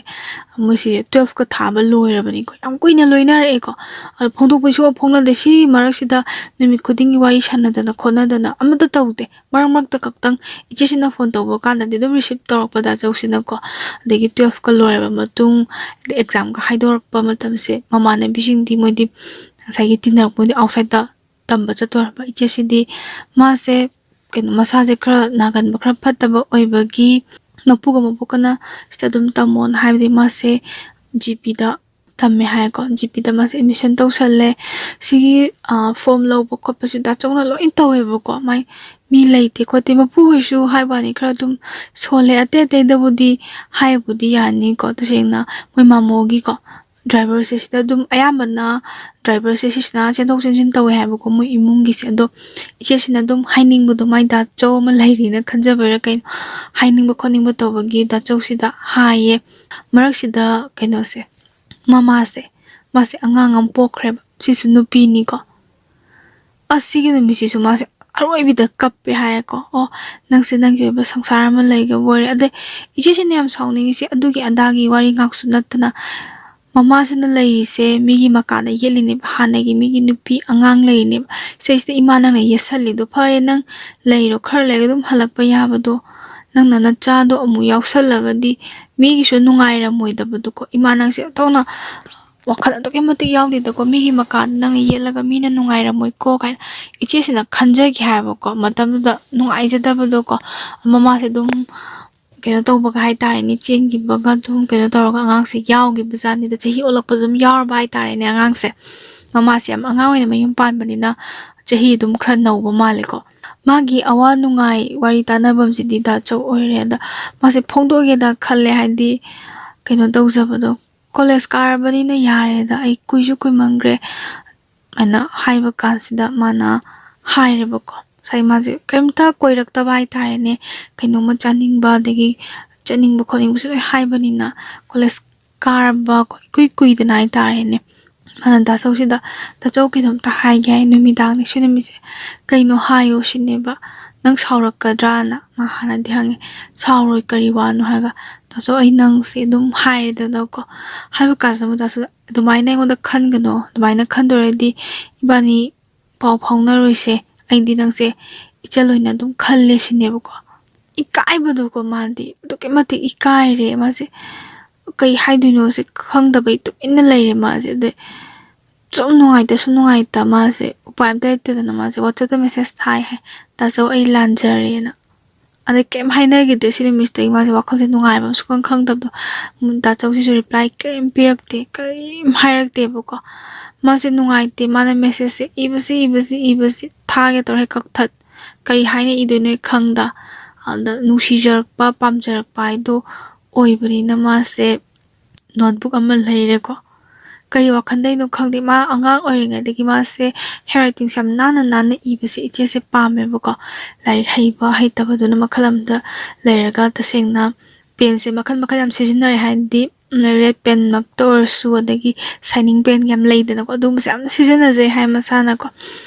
ꯃꯣꯏꯁꯦ twelfth ꯀ ꯊꯥꯕ ꯂꯣꯏꯔꯕꯅꯤꯀꯣ, ꯌꯥꯝ ꯀꯨꯏꯅ ꯂꯣꯏꯅꯔꯛꯑꯦꯀꯣ꯫ ꯑꯗꯣ ꯐꯣꯡꯗꯣꯛꯄꯩ ꯁꯨꯡꯐꯣꯡ ꯐꯣꯡꯅꯗꯦ꯫ ꯁꯤ ꯃꯔꯛꯁꯤꯗ ꯅꯨꯃꯤꯠ ꯈꯨꯗꯤꯡꯒꯤ ꯋꯥꯔꯤ ꯁꯥꯟꯅꯗꯅ ꯈꯣꯠꯅꯗꯅ ꯑꯃꯠꯇ ꯇꯧꯗꯦ꯫ ꯃꯔꯛ ꯃꯔꯛꯇ ꯈꯛꯇꯪ ꯏꯆꯦꯁꯤꯅ ꯐꯣꯟ ꯇꯧꯕ ꯀꯥꯟꯗꯗꯤ ꯑꯗꯨꯝ receive ꯇꯧꯔꯛꯄ ꯗꯥ ꯆꯧꯁꯤꯅꯀꯣ꯫ ꯑꯗꯒꯤ twelfth ꯀ ꯂꯣꯏꯔꯕ ꯃꯇꯨꯡ, ꯑꯗꯩ exam ꯀ ꯍꯥꯏꯗꯣꯔꯛꯄ ꯃꯇꯝꯁꯦ, ꯃꯃꯥꯟꯅꯕꯤꯁꯤꯡꯗꯤ ꯃꯣꯏꯗꯤ ꯉꯁꯥꯏꯒꯤ ꯇꯤꯟꯅꯔꯛꯄꯗꯤ outside ꯇ ꯇꯝꯕ ꯆꯠꯇꯣꯔꯕ꯫ ꯏꯆꯦꯁꯤꯗꯤ ꯃꯥꯁꯦ ꯀꯩꯅꯣ, ꯃꯁꯥꯁꯦ ꯈꯔ ꯅꯥꯒꯟꯕ, ꯈꯔ ꯐꯠꯇꯕ ꯑꯣꯏꯕꯒꯤ ꯃꯄꯨꯒ ꯃꯄꯣꯛꯀꯅ ꯁꯤꯗ ꯑꯗꯨꯝ ꯇꯝꯃꯣꯅ ꯍꯥꯏꯕꯗꯤ ꯃꯥꯁꯦ G P ꯗ ꯇꯝꯃꯦ ꯍꯥꯏꯀꯣ꯫ G P ꯗ ꯃꯥꯁꯦ admission ꯇꯧꯁꯜꯂꯦ꯫ ꯁꯤꯒꯤ, ꯑ, form ꯂꯧꯕ ꯈꯣꯠꯄꯁꯨ ꯗꯥ ꯆꯧꯅ ꯂꯣꯏ ꯇꯧꯋꯦꯕꯀꯣ꯫ ꯃꯥꯏ ꯃꯤ ꯂꯩꯇꯦ ꯈꯣꯠꯇꯦ꯫ ꯃꯄꯨ ꯍꯣꯏꯁꯨ ꯍꯥꯏꯕ ꯋꯥꯅꯤ ꯈꯔ ꯑꯗꯨꯝ ꯁꯣꯜꯂꯦ꯫ ꯑꯇꯩ ꯑꯇꯩꯗꯕꯨꯗꯤ ꯍꯥꯏꯕꯨꯗꯤ ꯌꯥꯅꯤꯀꯣ꯫ ꯇꯁꯦꯡꯅ ꯃꯣꯏ ꯃꯥꯃꯣꯒꯤꯀꯣ, driver ꯁꯦ ꯁꯤꯗ ꯑꯗꯨꯝ ꯑꯌꯥꯝꯕꯅ driver ꯁꯦ ꯁꯤꯁꯤꯅ ꯆꯦꯟꯊꯣꯛ ꯆꯦꯟꯁꯤꯟ ꯇꯧꯋꯦ ꯍꯥꯏꯕꯀꯣ ꯃꯣꯏ ꯏꯃꯨꯡꯒꯤꯁꯦ꯫ ꯑꯗꯣ ꯏꯆꯦꯁꯤꯅ ꯑꯗꯨꯝ ꯍꯥꯏꯅꯤꯡꯕꯗꯣ, ꯃꯥꯏ ꯗꯥ ꯆꯧ ꯑꯃ ꯂꯩꯔꯤꯅ ꯈꯟꯖꯕꯩꯔꯥ ꯀꯩꯅꯣ, ꯍꯥꯏꯅꯤꯡꯕ ꯈꯣꯠꯅꯤꯡꯕ ꯇꯧꯕꯒꯤ ꯗꯥ ꯆꯧꯁꯤꯗ ꯍꯥꯏꯌꯦ꯫ ꯃꯔꯛꯁꯤꯗ ꯀꯩꯅꯣꯁꯦ, ꯃꯃꯥꯁꯦ, ꯃꯥꯁꯦ ꯑꯉꯥꯡ ꯑꯃ ꯄꯣꯛꯈ꯭ꯔꯦꯕ꯫ ꯁꯤꯁꯨ ꯅꯨꯄꯤꯅꯤꯀꯣ꯫ ꯑꯁ, ꯁꯤꯒꯤ ꯅꯨꯃꯤꯠꯁꯤꯁꯨ ꯃꯥꯁꯦ ꯑꯔꯣꯏꯕꯤꯗ ꯀꯞꯄꯦ ꯍꯥꯏꯌꯦꯀꯣ꯫ "ꯑꯣ, ꯅꯪꯁꯦ ꯅꯪꯒꯤ ꯑꯣꯏꯕ ꯁꯪꯁꯥꯔ ꯑꯃ ꯂꯩꯈ꯭ꯔꯕ ꯑꯣꯏꯔꯦ꯫" ꯑꯗꯩ ꯏꯆꯦꯁꯤꯅ ꯌꯥꯝ ꯁꯥꯎꯅꯤꯡꯉꯤꯁꯦ ꯑꯗꯨꯒꯤ ꯑꯗꯥꯒꯤ ꯋꯥꯔꯤ ꯉꯥꯛꯁꯨ ꯅꯠꯇꯅ, ꯃꯃꯥꯁꯤꯅ ꯂꯩꯔꯤꯁꯦ ꯃꯤꯒꯤ ꯃꯀꯥꯗ ꯌꯦꯠꯂꯤꯅꯦꯕ, ꯍꯥꯟꯅꯒꯤ ꯃꯤꯒꯤ ꯅꯨꯄꯤ ꯑꯉꯥꯡ ꯂꯩꯔꯤꯅꯦꯕ꯫ ꯁꯤꯁꯤꯗ ꯏꯃꯥ ꯅꯪꯅ ꯌꯦꯠꯁꯜꯂꯤꯗꯣ, "ꯐꯔꯦ, ꯅꯪ ꯂꯩꯔꯣ, ꯈꯔ ꯂꯩꯔꯒ ꯑꯗꯨꯝ ꯍꯜꯂꯛꯄ ꯌꯥꯕꯗꯣ, ꯅꯪꯅ ꯅꯆꯥꯗꯣ ꯑꯃꯨꯛ ꯌꯥꯎꯁꯜꯂꯒꯗꯤ ꯃꯤꯒꯤꯁꯨ ꯅꯨꯡꯉꯥꯏꯔꯝꯃꯣꯏꯗꯕꯗꯣꯀꯣ꯫ ꯏꯃꯥ ꯅꯪꯁꯦ ꯑꯣꯟꯊꯣꯛꯅ ꯋꯥꯈꯜ ꯑꯗꯨꯛꯀꯤ ꯃꯇꯤꯛ ꯌꯥꯎꯗꯦꯗꯀꯣ, ꯃꯤꯒꯤ ꯃꯀꯥꯗ ꯅꯪꯅ ꯌꯦꯠꯂꯒ ꯃꯤꯅ ꯅꯨꯡꯉꯥꯏꯔꯝꯃꯣꯏꯀꯣ ꯀꯥꯏꯅ ꯏꯆꯦꯁꯤꯅ ꯈꯟꯖꯈꯤ ꯍꯥꯏꯕꯀꯣ꯫ ꯃꯇꯝꯗꯨꯗ ꯅꯨꯡꯉꯥꯏꯖꯗꯕꯗꯣꯀꯣ, ꯃꯃꯥꯁꯦ ꯑꯗꯨꯝ ꯀꯩꯅꯣ ꯇꯧꯕꯒ ꯍꯥꯏꯇꯥꯔꯦꯅꯦ, ꯆꯦꯟꯈꯤꯕꯒ ꯑꯗꯨꯝ ꯀꯩꯅꯣ ꯇꯧꯔꯒ ꯑꯉꯥꯡꯁꯦ ꯌꯥꯎꯈꯤꯕꯖꯥꯠꯅꯤꯗ, ꯆꯍꯤ ꯑꯣꯜꯂꯛꯄꯗ ꯑꯗꯨꯝ ꯌꯥꯎꯔꯕ ꯍꯥꯏꯇꯥꯔꯦꯅꯦ꯫ ꯑꯉꯥꯡꯁꯦ ꯃꯃꯥꯁꯦ ꯌꯥꯝ ꯑꯉꯥꯡ ꯑꯣꯏꯅ ꯃꯌꯨꯝ ꯄꯥꯟꯕꯅꯤꯅ ꯆꯍꯤ ꯑꯗꯨꯝ ꯈꯔ ꯅꯧꯕ ꯃꯥꯜꯂꯦꯀꯣ꯫ ꯃꯥꯒꯤ ꯑꯋꯥ ꯅꯨꯡꯉꯥꯏ ꯋꯥꯔꯤ ꯇꯥꯟꯅꯐꯝꯁꯤꯗꯤ ꯗꯥꯆꯧ ꯑꯣꯏꯔꯦ꯫ ꯑꯗ ꯃꯥꯁꯦ ꯐꯣꯡꯗꯣꯛꯑꯒꯦꯗ ꯈꯜꯂꯦ, ꯍꯥꯏꯗꯤ ꯀꯩꯅꯣ ꯇꯧꯖꯕꯗꯣ, ꯀꯣꯂꯦꯖ ꯀꯥꯔꯕꯅꯤꯅ ꯌꯥꯔꯦꯗ, ꯑꯩ ꯀꯨꯏꯁꯨ ꯀꯨꯏꯃꯟꯈ꯭ꯔꯦ, ꯍꯥꯏꯅ ꯍꯥꯏꯕ ꯀꯥꯟꯁꯤꯗ ꯃꯥꯅ ꯍꯥꯏꯔꯦꯕꯀꯣ꯫ ꯉꯁꯥꯏ ꯃꯥꯁꯦ ꯀꯔꯤꯝꯇ ꯀꯣꯏꯔꯛꯇꯕ ꯍꯥꯏꯇꯥꯔꯦꯅꯦ, ꯀꯩꯅꯣꯝꯃ ꯆꯥꯅꯤꯡꯕ ꯑꯗꯒꯤ ꯆꯠꯅꯤꯡꯕ ꯈꯣꯠꯅꯤꯡꯕꯁꯨ ꯂꯣꯏ ꯍꯥꯏꯕꯅꯤꯅ, ꯀꯣꯂꯦꯖ ꯀꯥꯔꯕ ꯏꯀꯨꯏ ꯀꯨꯏꯗꯅ ꯍꯥꯏꯇꯥꯔꯦꯅꯦ꯫ ꯃꯥꯅ ꯗꯥꯆꯧꯁꯤꯗ, "ꯗꯥꯆꯧ, ꯀꯩꯅꯣꯝꯇ ꯍꯥꯏꯒꯦ ꯍꯥꯏ, ꯅꯨꯃꯤꯗꯥꯡꯅꯤ ꯁꯤ ꯅꯨꯃꯤꯠꯁꯦ, ꯀꯩꯅꯣ ꯍꯥꯏꯌꯣ" ꯁꯤꯅꯦꯕ꯫ "ꯅꯪ ꯁꯥꯎꯔꯛꯀꯗ꯭ꯔꯥꯅ?" ꯃꯥ ꯍꯥꯟꯅꯗꯤ ꯍꯪꯉꯦ꯫ "ꯁꯥꯎꯔꯣꯏ, ꯀꯔꯤ ꯋꯥꯅꯣ?" ꯍꯥꯏꯔꯒ, "ꯗꯥꯆꯧ, ꯑꯩ ꯅꯪꯁꯦ ꯑꯗꯨꯝ ꯍꯥꯏꯔꯦꯗꯅꯀꯣ", ꯍꯥꯏꯕ ꯀꯥꯟꯁꯤꯗ ꯗꯥꯆꯧ, "ꯑꯗꯨꯃꯥꯏꯅ ꯑꯩꯉꯣꯟꯗ ꯈꯟꯒꯅꯣ, ꯑꯗꯨꯃꯥꯏꯅ ꯈꯟꯗꯣꯏꯔꯗꯤ ꯏꯕꯥꯅꯤ ꯄꯥꯎ ꯐꯥꯎꯅꯔꯣꯏꯁꯦ, ꯑꯩꯗꯤ ꯅꯪꯁꯦ ꯏꯆꯜ ꯑꯣꯏꯅ ꯑꯗꯨꯝ ꯈꯜꯂꯦ" ꯁꯤꯅꯦꯕꯀꯣ꯫ ꯏꯀꯥꯏꯕꯗꯣꯀꯣ, ꯃꯥꯗꯤ ꯑꯗꯨꯛꯀꯤ ꯃꯇꯤꯛ ꯏꯀꯥꯏꯔꯦ꯫ ꯃꯥꯁꯦ ꯀꯩ ꯍꯥꯏꯗꯣꯏꯅꯣꯁꯦ ꯈꯪꯗꯕꯩ ꯇꯨꯃꯤꯟꯅ ꯂꯩꯔꯦ ꯃꯥꯁꯦ꯫ ꯑꯗꯩ ꯁꯨꯝ ꯅꯨꯡꯉꯥꯏꯇ, ꯁꯨꯝ ꯅꯨꯡꯉꯥꯏꯇ, ꯃꯥꯁꯦ ꯎꯄꯥꯏ ꯑꯝꯇ ꯂꯩꯇꯗꯅ ꯃꯥꯁꯦ WhatsApp-ꯇ message ꯊꯥꯏ ꯍꯥꯏ, "ꯗꯥꯆꯧ, ꯑꯩ ꯂꯥꯟꯖꯔꯦꯅ"꯫ ꯑꯗꯩ ꯀꯩꯝ ꯍꯥꯏꯅꯈꯤꯗ꯭ꯔꯦ꯫ ꯁꯤ ꯅꯨꯃꯤꯠꯁꯤꯗꯒꯤ ꯃꯥꯁꯦ ꯋꯥꯈꯜꯁꯦ ꯅꯨꯡꯉꯥꯏꯕ ꯑꯃ ꯁꯨꯈꯪ ꯈꯪꯗꯕꯗꯣ꯫ ꯎꯝ, ꯗꯥꯆꯧꯁꯤꯁꯨ reply ꯀꯔꯤꯝ ꯄꯤꯔꯛꯇꯦ, ꯀꯔꯤꯝ ꯍꯥꯏꯔꯛꯇꯦꯕꯀꯣ꯫ ꯃꯥꯁꯦ ꯅꯨꯡꯉꯥꯏꯇꯦ, ꯃꯥꯅ message-ꯁꯦ ꯏꯕꯁꯤ, ꯏꯕꯁꯤ, ꯏꯕꯁꯤ, ꯊꯥꯒꯦ ꯇꯧꯔꯦ ꯀꯛꯊꯠ꯫ ꯀꯔꯤ ꯍꯥꯏꯅ ꯏꯗꯣꯏꯅꯣ ꯈꯪꯗ, ꯑꯗ ꯅꯨꯡꯁꯤꯖꯔꯛꯄ, ꯄꯥꯝꯖꯔꯛꯄ ꯍꯥꯏꯗꯣ ꯑꯣꯏꯕꯅꯤꯅ ꯃꯥꯁꯦ notebook ꯑꯃ ꯂꯩꯔꯦꯀꯣ꯫ ꯀꯔꯤ ꯋꯥꯈꯜꯗꯩꯅꯣ ꯈꯪꯗꯦ, ꯃꯥ ꯑꯉꯥꯡ ꯑꯣꯏꯔꯤꯉꯩꯗꯒꯤ ꯃꯥꯁꯦ handwriting-ꯁꯦ ꯌꯥꯝ ꯅꯥꯟꯅ ꯅꯥꯟꯅ ꯏꯕꯁꯦ ꯏꯆꯦꯁꯦ ꯄꯥꯝꯃꯦꯕꯀꯣ꯫ ꯂꯥꯏꯔꯤꯛ ꯍꯩꯕ ꯍꯩꯇꯕꯗꯨꯅ ꯃꯈꯜ ꯑꯃꯗ ꯂꯩꯔꯒ, ꯇꯁꯦꯡꯅ pen-ꯁꯦ ꯃꯈꯜ ꯃꯈꯜ ꯌꯥꯝ ꯁꯤꯖꯤꯟꯅꯔꯦ, ꯍꯥꯏꯗꯤ red pen-ꯃꯛꯇ ꯑꯣꯏꯔꯁꯨ, ꯑꯗꯒꯤ shining pen ꯌꯥꯝ ꯂꯩꯗꯅꯀꯣ, ꯑꯗꯨꯒꯨꯝꯕꯁꯦ ꯌꯥꯝ ꯁꯤꯖꯤꯟꯅꯖꯩ ꯍꯥꯏ ꯃꯁꯥꯅꯀꯣ꯫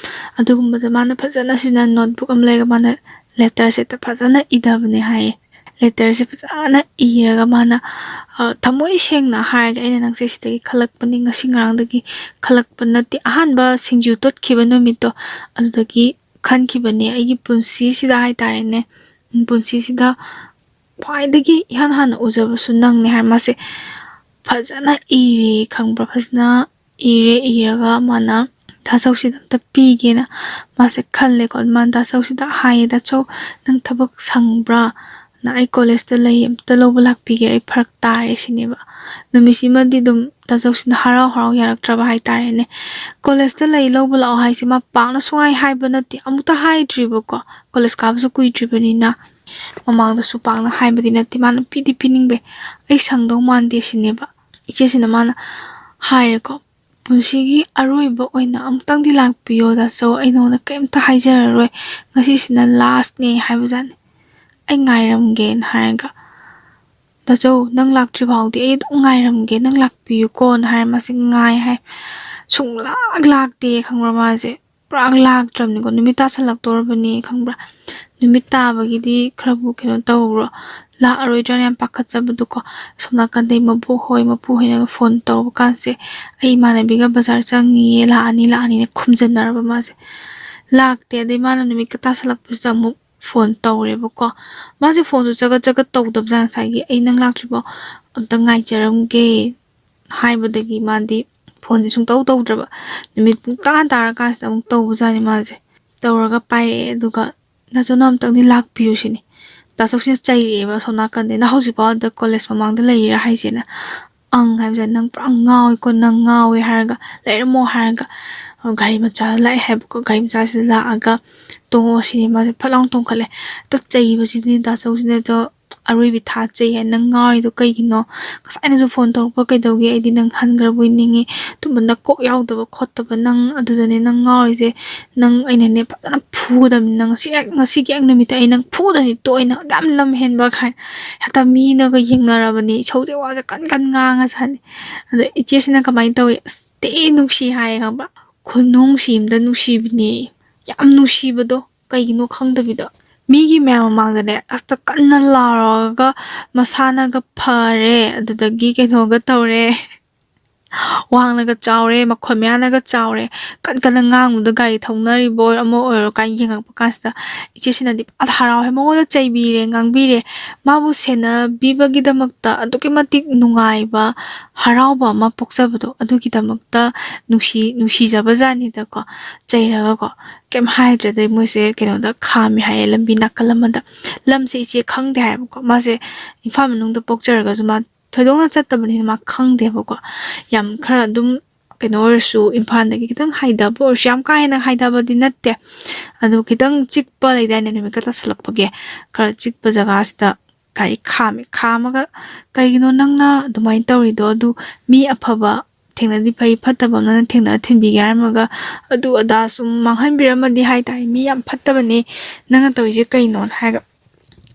ꯑꯗꯨꯒꯨꯝꯕꯗ ꯃꯥꯅ ꯐꯖꯅ ꯁꯤꯖꯤꯟꯅ notebook ꯑꯃ ꯂꯩꯔꯒ ꯃꯥꯅ letter-ꯁꯦ ꯍꯦꯛꯇ ꯐꯖꯅ ꯏꯗꯕꯅꯦ ꯍꯥꯏꯌꯦ꯫ Letter-ꯁꯦ ꯐꯖꯅ ꯏꯔꯒ ꯃꯥꯅ, ꯑ, ꯊꯃꯣꯏ ꯁꯦꯡꯅ ꯍꯥꯏꯔꯒ, "ꯑꯩꯅ ꯅꯪꯁꯦ ꯁꯤꯗꯒꯤ ꯈꯜꯂꯛꯄꯅꯤ, ꯉꯁꯤ ꯉꯔꯥꯡꯗꯒꯤ ꯈꯜꯂꯛꯄ ꯅꯠꯇꯦ, ꯑꯍꯥꯟꯕ ꯁꯤꯡꯖꯨ ꯇꯣꯠꯈꯤꯕ ꯅꯨꯃꯤꯠꯇꯣ ꯑꯗꯨꯗꯒꯤ ꯈꯟꯈꯤꯕꯅꯦ, ꯑꯩꯒꯤ ꯄꯨꯟꯁꯤꯁꯤꯗ ꯍꯥꯏꯇꯥꯔꯦꯅꯦ, ꯄꯨꯟꯁꯤꯁꯤꯗ ꯈ꯭ꯋꯥꯏꯗꯒꯤ ꯏꯍꯥꯟ ꯍꯥꯟꯅ ꯎꯖꯕꯁꯨ ꯅꯪꯅꯦ" ꯍꯥꯏꯔ ꯃꯥꯁꯦ ꯐꯖꯅ ꯏꯔꯦ ꯈꯪꯕ꯭ꯔꯥ? ꯐꯖꯅ ꯏꯔꯦ꯫ ꯏꯔꯒ ꯃꯥꯅ ꯗꯥ ꯆꯧꯁꯤꯗ ꯑꯝꯇ ꯄꯤꯒꯦꯅ ꯃꯥꯁꯦ ꯈꯜꯂꯦꯀꯣ꯫ ꯃꯥꯅ ꯗꯥ ꯆꯧꯁꯤꯗ ꯍꯥꯏꯌꯦ, "ꯗꯥ ꯆꯧ, ꯅꯪ ꯊꯕꯛ ꯁꯪꯕ꯭ꯔꯥ? ꯅ ꯑꯩ ꯀꯣꯂꯦꯖꯇ ꯂꯩ, ꯑꯝꯇ ꯂꯧꯕ ꯂꯥꯛꯄꯤꯒꯦꯔꯥ? ꯑꯩ ꯐꯔꯛ ꯇꯥꯔꯦ" ꯁꯤꯅꯦꯕ꯫ ꯅꯨꯃꯤꯠꯁꯤꯃꯗꯤ ꯑꯗꯨꯝ ꯗꯥ ꯆꯧꯁꯤꯅ ꯍꯔꯥꯎ ꯍꯔꯥꯎ ꯌꯥꯔꯛꯇ꯭ꯔꯕ ꯍꯥꯏꯇꯥꯔꯦꯅꯦ꯫ "ꯀꯣꯂꯦꯖꯇ ꯂꯩ, ꯂꯧꯕ ꯂꯥꯛꯑꯣ" ꯍꯥꯏꯁꯦ ꯃꯥ ꯄꯥꯛꯅ ꯁꯨꯡꯍꯥꯏ ꯍꯥꯏꯕ ꯅꯠꯇꯦ, ꯑꯃꯨꯛꯇ ꯍꯥꯏꯗ꯭ꯔꯤꯕꯀꯣ꯫ ꯀꯣꯂꯦꯖ ꯀꯥꯕꯁꯨ ꯀꯨꯏꯗ꯭ꯔꯤꯕꯅꯤꯅ꯫ ꯃꯃꯥꯡꯗꯁꯨ ꯄꯥꯛꯅ ꯍꯥꯏꯕꯗꯤ ꯅꯠꯇꯦ꯫ ꯃꯥꯅ ꯄꯤꯗꯤ ꯄꯤꯅꯤꯡꯕꯩ, "ꯑꯩ ꯁꯪꯗꯧ ꯃꯥꯟꯗꯦ" ꯁꯤꯅꯦꯕ꯫ ꯏꯆꯦꯁꯤꯅ ꯃꯥꯅ ꯍꯥꯏꯔꯦꯀꯣ, "ꯄꯨꯟꯁꯤꯒꯤ ꯑꯔꯣꯏꯕ ꯑꯣꯏꯅ ꯑꯃꯨꯛꯇꯪꯗꯤ ꯂꯥꯛꯄꯤꯌꯣ ꯗꯥ ꯆꯧ, ꯑꯩ ꯅꯉꯣꯟꯗ ꯀꯩꯝꯇ ꯍꯥꯏꯖꯔꯔꯣꯏ, ꯉꯁꯤꯁꯤꯅ ꯂꯥꯁꯅꯦ" ꯍꯥꯏꯕꯖꯥꯠꯅꯤ꯫ "ꯑꯩ ꯉꯥꯏꯔꯝꯒꯦꯅ" ꯍꯥꯏꯔꯒ, "ꯗꯥ ꯆꯧ, ꯅꯪ ꯂꯥꯛꯇ꯭ꯔꯤ ꯐꯥꯎꯗꯤ ꯑꯩ ꯑꯗꯨꯝ ꯉꯥꯏꯔꯝꯒꯦ, ꯅꯪ ꯂꯥꯛꯄꯤꯌꯨꯀꯣꯅ" ꯍꯥꯏꯔ ꯃꯥꯁꯦ ꯉꯥꯏ ꯍꯥꯏ꯫ ꯁꯨꯡꯂꯥꯛ ꯂꯥꯛꯇꯦ ꯈꯪꯕ꯭ꯔꯥ ꯃꯥꯁꯦ꯫ ꯄꯨꯔꯥ ꯂꯥꯛꯇ꯭ꯔꯕꯅꯤꯀꯣ꯫ ꯅꯨꯃꯤꯠ ꯇꯥꯁꯜꯂꯛꯇꯧꯔꯕꯅꯤ ꯈꯪꯕ꯭ꯔꯥ? ꯅꯨꯃꯤꯠ ꯇꯥꯕꯒꯤꯗꯤ ꯈꯔꯕꯨ ꯀꯩꯅꯣ ꯇꯧꯔꯣ, ꯂꯥꯛꯑꯔꯣꯏꯗ꯭ꯔꯥꯅ ꯌꯥꯝ ꯄꯥꯈꯠꯆꯕꯗꯣꯀꯣ꯫ ꯑꯁꯣꯝ ꯅꯥꯀꯟꯗꯩ ꯃꯕꯣꯛ ꯍꯣꯏ, ꯃꯄꯨ ꯍꯣꯏꯅꯒ ꯐꯣꯟ ꯇꯧꯕ ꯀꯥꯟꯁꯦ, "ꯑꯩ ꯏꯃꯥꯟꯅꯕꯤꯒ ꯕꯖꯥꯔ ꯆꯪꯉꯤꯌꯦ, ꯂꯥꯛꯑꯅꯤ, ꯂꯥꯛꯑꯅꯤꯅ" ꯈꯨꯝꯖꯟꯅꯔꯕ ꯃꯥꯁꯦ꯫ ꯂꯥꯛꯇꯦ꯫ ꯑꯗꯩ ꯃꯥꯅ ꯅꯨꯃꯤꯠꯀ ꯇꯥꯁꯜꯂꯛꯄꯁꯤꯗ ꯑꯃꯨꯛ ꯐꯣꯟ ꯇꯧꯔꯦꯕꯀꯣ꯫ ꯃꯥꯁꯦ ꯐꯣꯟꯁꯨ ꯆꯒꯠ ꯆꯒꯠ ꯇꯧꯗꯕꯖꯥꯠꯅꯤ꯫ ꯉꯁꯥꯏꯒꯤ "ꯑꯩ ꯅꯪ ꯂꯥꯛꯇ꯭ꯔꯤꯐꯥꯎ ꯑꯝꯇ ꯉꯥꯏꯖꯔꯝꯒꯦ" ꯍꯥꯏꯕꯗꯒꯤ ꯃꯥꯗꯤ ꯐꯣꯟꯁꯦ ꯁꯨꯡꯇꯧ ꯇꯧꯗ꯭ꯔꯕ꯫ ꯅꯨꯃꯤꯠ ꯄꯨꯡ ꯇꯔꯥ ꯇꯥꯔꯀꯥꯟꯁꯤꯗ ꯑꯃꯨꯛ ꯇꯧꯕꯖꯥꯠꯅꯤ ꯃꯥꯁꯦ꯫ ꯇꯧꯔꯒ ꯄꯥꯏꯔꯛꯑꯦ, ꯑꯗꯨꯒ "ꯗꯥ ꯆꯧꯅ ꯑꯝꯇꯪꯗꯤ ꯂꯥꯛꯄꯤꯌꯨ" ꯁꯤꯅꯤ꯫ ꯗꯥ ꯆꯧꯁꯤꯅ ꯆꯩꯔꯛꯑꯦꯕ ꯑꯁꯣꯝ ꯅꯥꯀꯟꯗꯩ, "ꯅꯪ ꯍꯧꯖꯤꯛꯐꯥꯎ ꯑꯗ ꯀꯣꯂꯦꯖ ꯃꯃꯥꯡꯗ ꯂꯩꯔꯤꯔꯥ ꯍꯥꯏꯁꯦꯅ?" "ꯑꯪ" ꯍꯥꯏꯕꯁꯦ, "ꯅꯪ ꯄꯨꯔꯥ ꯉꯥꯎꯋꯤꯀꯣ, ꯅꯪ ꯉꯥꯎꯋꯦ" ꯍꯥꯏꯔꯒ, "ꯂꯩꯔꯝꯃꯣ" ꯍꯥꯏꯔꯒ ꯒꯥꯔꯤ ꯃꯆꯥꯗ ꯂꯥꯛꯑꯦ ꯍꯥꯏꯕꯀꯣ꯫ ꯒꯥꯔꯤ ꯃꯆꯥꯁꯤꯗ ꯂꯥꯛꯑꯒ "ꯇꯣꯡꯉꯣ" ꯁꯤꯅꯤ꯫ ꯃꯥꯁꯦ ꯐꯠ ꯂꯥꯎꯅ ꯇꯣꯡꯈꯠꯂꯦ꯫ ꯍꯦꯛꯇ ꯆꯩꯕꯁꯤꯗꯤ ꯗꯥ ꯆꯧꯁꯤꯅ, ꯑꯗꯣ ꯑꯔꯣꯏꯕꯤ ꯊꯥ ꯆꯩ ꯍꯥꯏ, "ꯅꯪ ꯉꯥꯎꯔꯤꯗꯣ ꯀꯩꯒꯤꯅꯣ? ꯉꯁꯥꯏꯅꯁꯨ ꯐꯣꯟ ꯇꯧꯔꯛꯄ ꯀꯩꯗꯧꯒꯦ? ꯑꯩꯗꯤ ꯅꯪ ꯍꯟꯈ꯭ꯔꯕꯣꯏ ꯅꯤꯡꯉꯤ꯫ ꯑꯗꯨꯝꯕ ꯅꯀꯣꯛ ꯌꯥꯎꯗꯕ ꯈꯣꯠꯇꯕ ꯅꯪ ꯑꯗꯨꯗꯅꯦ ꯅꯪ ꯉꯥꯎꯔꯤꯁꯦ꯫ ꯅꯪ ꯑꯩꯅꯅꯦ ꯐꯖꯅ ꯐꯨꯒꯗꯕꯅꯤ꯫ ꯅꯪ ꯉꯁꯤ ꯍꯦꯛ, ꯉꯁꯤꯒꯤ ꯍꯦꯛ ꯅꯨꯃꯤꯠꯇ ꯑꯩ ꯅꯪ ꯐꯨꯗꯅꯤ ꯇꯣꯛꯑꯣꯏꯅ ꯌꯥꯝ ꯂꯝ ꯍꯦꯟꯕ" ꯈꯥꯏ꯫ ꯍꯦꯛꯇ ꯃꯤꯅꯒ ꯌꯦꯡꯅꯔꯕꯅꯤ꯫ ꯏꯁꯧꯁꯦ ꯋꯥꯁꯦ ꯀꯟ ꯀꯟ ꯉꯥꯡꯉ ꯁꯥꯅꯤ꯫ ꯑꯗ ꯏꯆꯦꯁꯤꯅ ꯀꯃꯥꯏꯅ ꯇꯧꯏ? ꯑꯁ ꯊꯤ ꯅꯨꯡꯁꯤ ꯍꯥꯏꯌꯦ ꯈꯪꯕ꯭ꯔꯥ? ꯈꯨꯅꯨꯡꯁꯤ ꯑꯃꯗ ꯅꯨꯡꯁꯤꯕꯅꯦ꯫ ꯌꯥꯝ ꯅꯨꯡꯁꯤꯕꯗꯣ ꯀꯩꯒꯤꯅꯣ ꯈꯪꯗꯕꯤꯗ꯫ ꯃꯤꯒꯤ ꯃꯌꯥꯝ ꯃꯃꯥꯡꯗꯅꯦ ꯑꯁꯇ ꯀꯟꯅ ꯂꯥꯎꯔꯒ ꯃꯁꯥꯅꯒ ꯐꯔꯦ, ꯑꯗꯨꯗꯒꯤ ꯀꯩꯅꯣꯒ ꯇꯧꯔꯦ꯫ ꯋꯥꯡꯅꯒ ꯆꯥꯎꯔꯦ, ꯃꯈꯣꯟ ꯃꯌꯥꯅꯒ ꯆꯥꯎꯔꯦ, ꯀꯟ ꯀꯟꯅ ꯉꯥꯡꯕꯗ, ꯒꯥꯔꯤ ꯊꯧꯅꯔꯤꯕ ꯑꯣꯏꯔꯣ ꯑꯃ ꯑꯣꯏꯔꯣ ꯀꯥꯏꯅ ꯌꯦꯡꯉꯛꯄ ꯀꯥꯟꯁꯤꯗ, ꯏꯆꯦꯁꯤꯅꯗꯤ ꯐꯖꯅ ꯍꯔꯥꯎꯋꯦ, ꯃꯉꯣꯟꯗ ꯆꯩꯕꯤꯔꯦ, ꯉꯥꯡꯕꯤꯔꯦ꯫ ꯃꯥꯕꯨ ꯁꯦꯟꯅꯕꯤꯕꯒꯤꯗꯃꯛꯇ ꯑꯗꯨꯛꯀꯤ ꯃꯇꯤꯛ ꯅꯨꯡꯉꯥꯏꯕ, ꯍꯔꯥꯎꯕ ꯑꯃ ꯄꯣꯛꯆꯕꯗꯣ, ꯑꯗꯨꯒꯤꯗꯃꯛꯇ ꯅꯨꯡꯁꯤ ꯅꯨꯡꯁꯤꯖꯕ ꯖꯥꯠꯅꯤꯗꯀꯣ꯫ ꯆꯩꯔꯒꯀꯣ, ꯀꯩꯝ ꯍꯥꯏꯗ꯭ꯔꯦ꯫ ꯑꯗꯩ ꯃꯣꯏꯁꯦ ꯀꯩꯅꯣꯗ ꯈꯥꯝꯃꯦ ꯍꯥꯏꯌꯦ, ꯂꯝꯕꯤ ꯅꯥꯀꯜ ꯑꯃꯗ꯫ ꯂꯝꯁꯦ ꯏꯆꯦ ꯈꯪꯗꯦ ꯍꯥꯏꯕꯀꯣ꯫ ꯃꯥꯁꯦ ꯏꯝꯐꯥꯜ ꯃꯅꯨꯡꯗ ꯄꯣꯛꯆꯔꯒꯁꯨ ꯃꯥ ꯊꯣꯏꯗꯣꯛꯅ ꯆꯠꯇꯕꯅꯤꯅ ꯃꯥ ꯈꯪꯗꯦꯕꯀꯣ꯫ ꯌꯥꯝ ꯈꯔ ꯑꯗꯨꯝ ꯀꯩꯅꯣ ꯑꯣꯏꯔꯁꯨ, ꯏꯝꯐꯥꯜꯗꯒꯤ ꯈꯤꯇꯪ ꯍꯥꯏꯊꯕ ꯑꯣꯏꯔꯁꯨ, ꯌꯥꯝ ꯀꯥ ꯍꯦꯟꯅ ꯍꯥꯏꯊꯕꯗꯤ ꯅꯠꯇꯦ, ꯑꯗꯣ ꯈꯤꯇꯪ ꯆꯤꯛꯄ ꯂꯩꯗꯥꯏꯅꯦ, ꯅꯨꯃꯤꯠꯀ ꯇꯥꯁꯜꯂꯛꯄꯒꯤ ꯈꯔ ꯆꯤꯛꯄ ꯖꯒꯥꯁꯤꯗ ꯒꯥꯔꯤ ꯈꯥꯝꯃꯦ꯫ ꯈꯥꯝꯃꯒ, "ꯀꯩꯒꯤꯅꯣ ꯅꯪꯅ ꯑꯗꯨꯃꯥꯏꯅ ꯇꯧꯔꯤꯗꯣ? ꯑꯗꯨ ꯃꯤ ꯑꯐꯕ ꯊꯦꯡꯅꯗꯤ ꯐꯩ, ꯐꯠꯇꯕ ꯑꯃꯅ ꯊꯦꯡꯅ ꯊꯤꯟꯕꯤꯒꯦ ꯍꯥꯏꯔꯝꯃꯒ ꯑꯗꯨ ꯑꯗꯥ ꯁꯨꯝ ꯃꯥꯡꯍꯟꯕꯤꯔꯝꯃꯗꯤ ꯍꯥꯏ ꯇꯥꯔꯦ, ꯃꯤ ꯌꯥꯝ ꯐꯠꯇꯕꯅꯤ ꯅꯪꯅ ꯇꯧꯔꯤꯁꯦ ꯀꯩꯅꯣꯅ?" ꯍꯥꯏꯔꯒ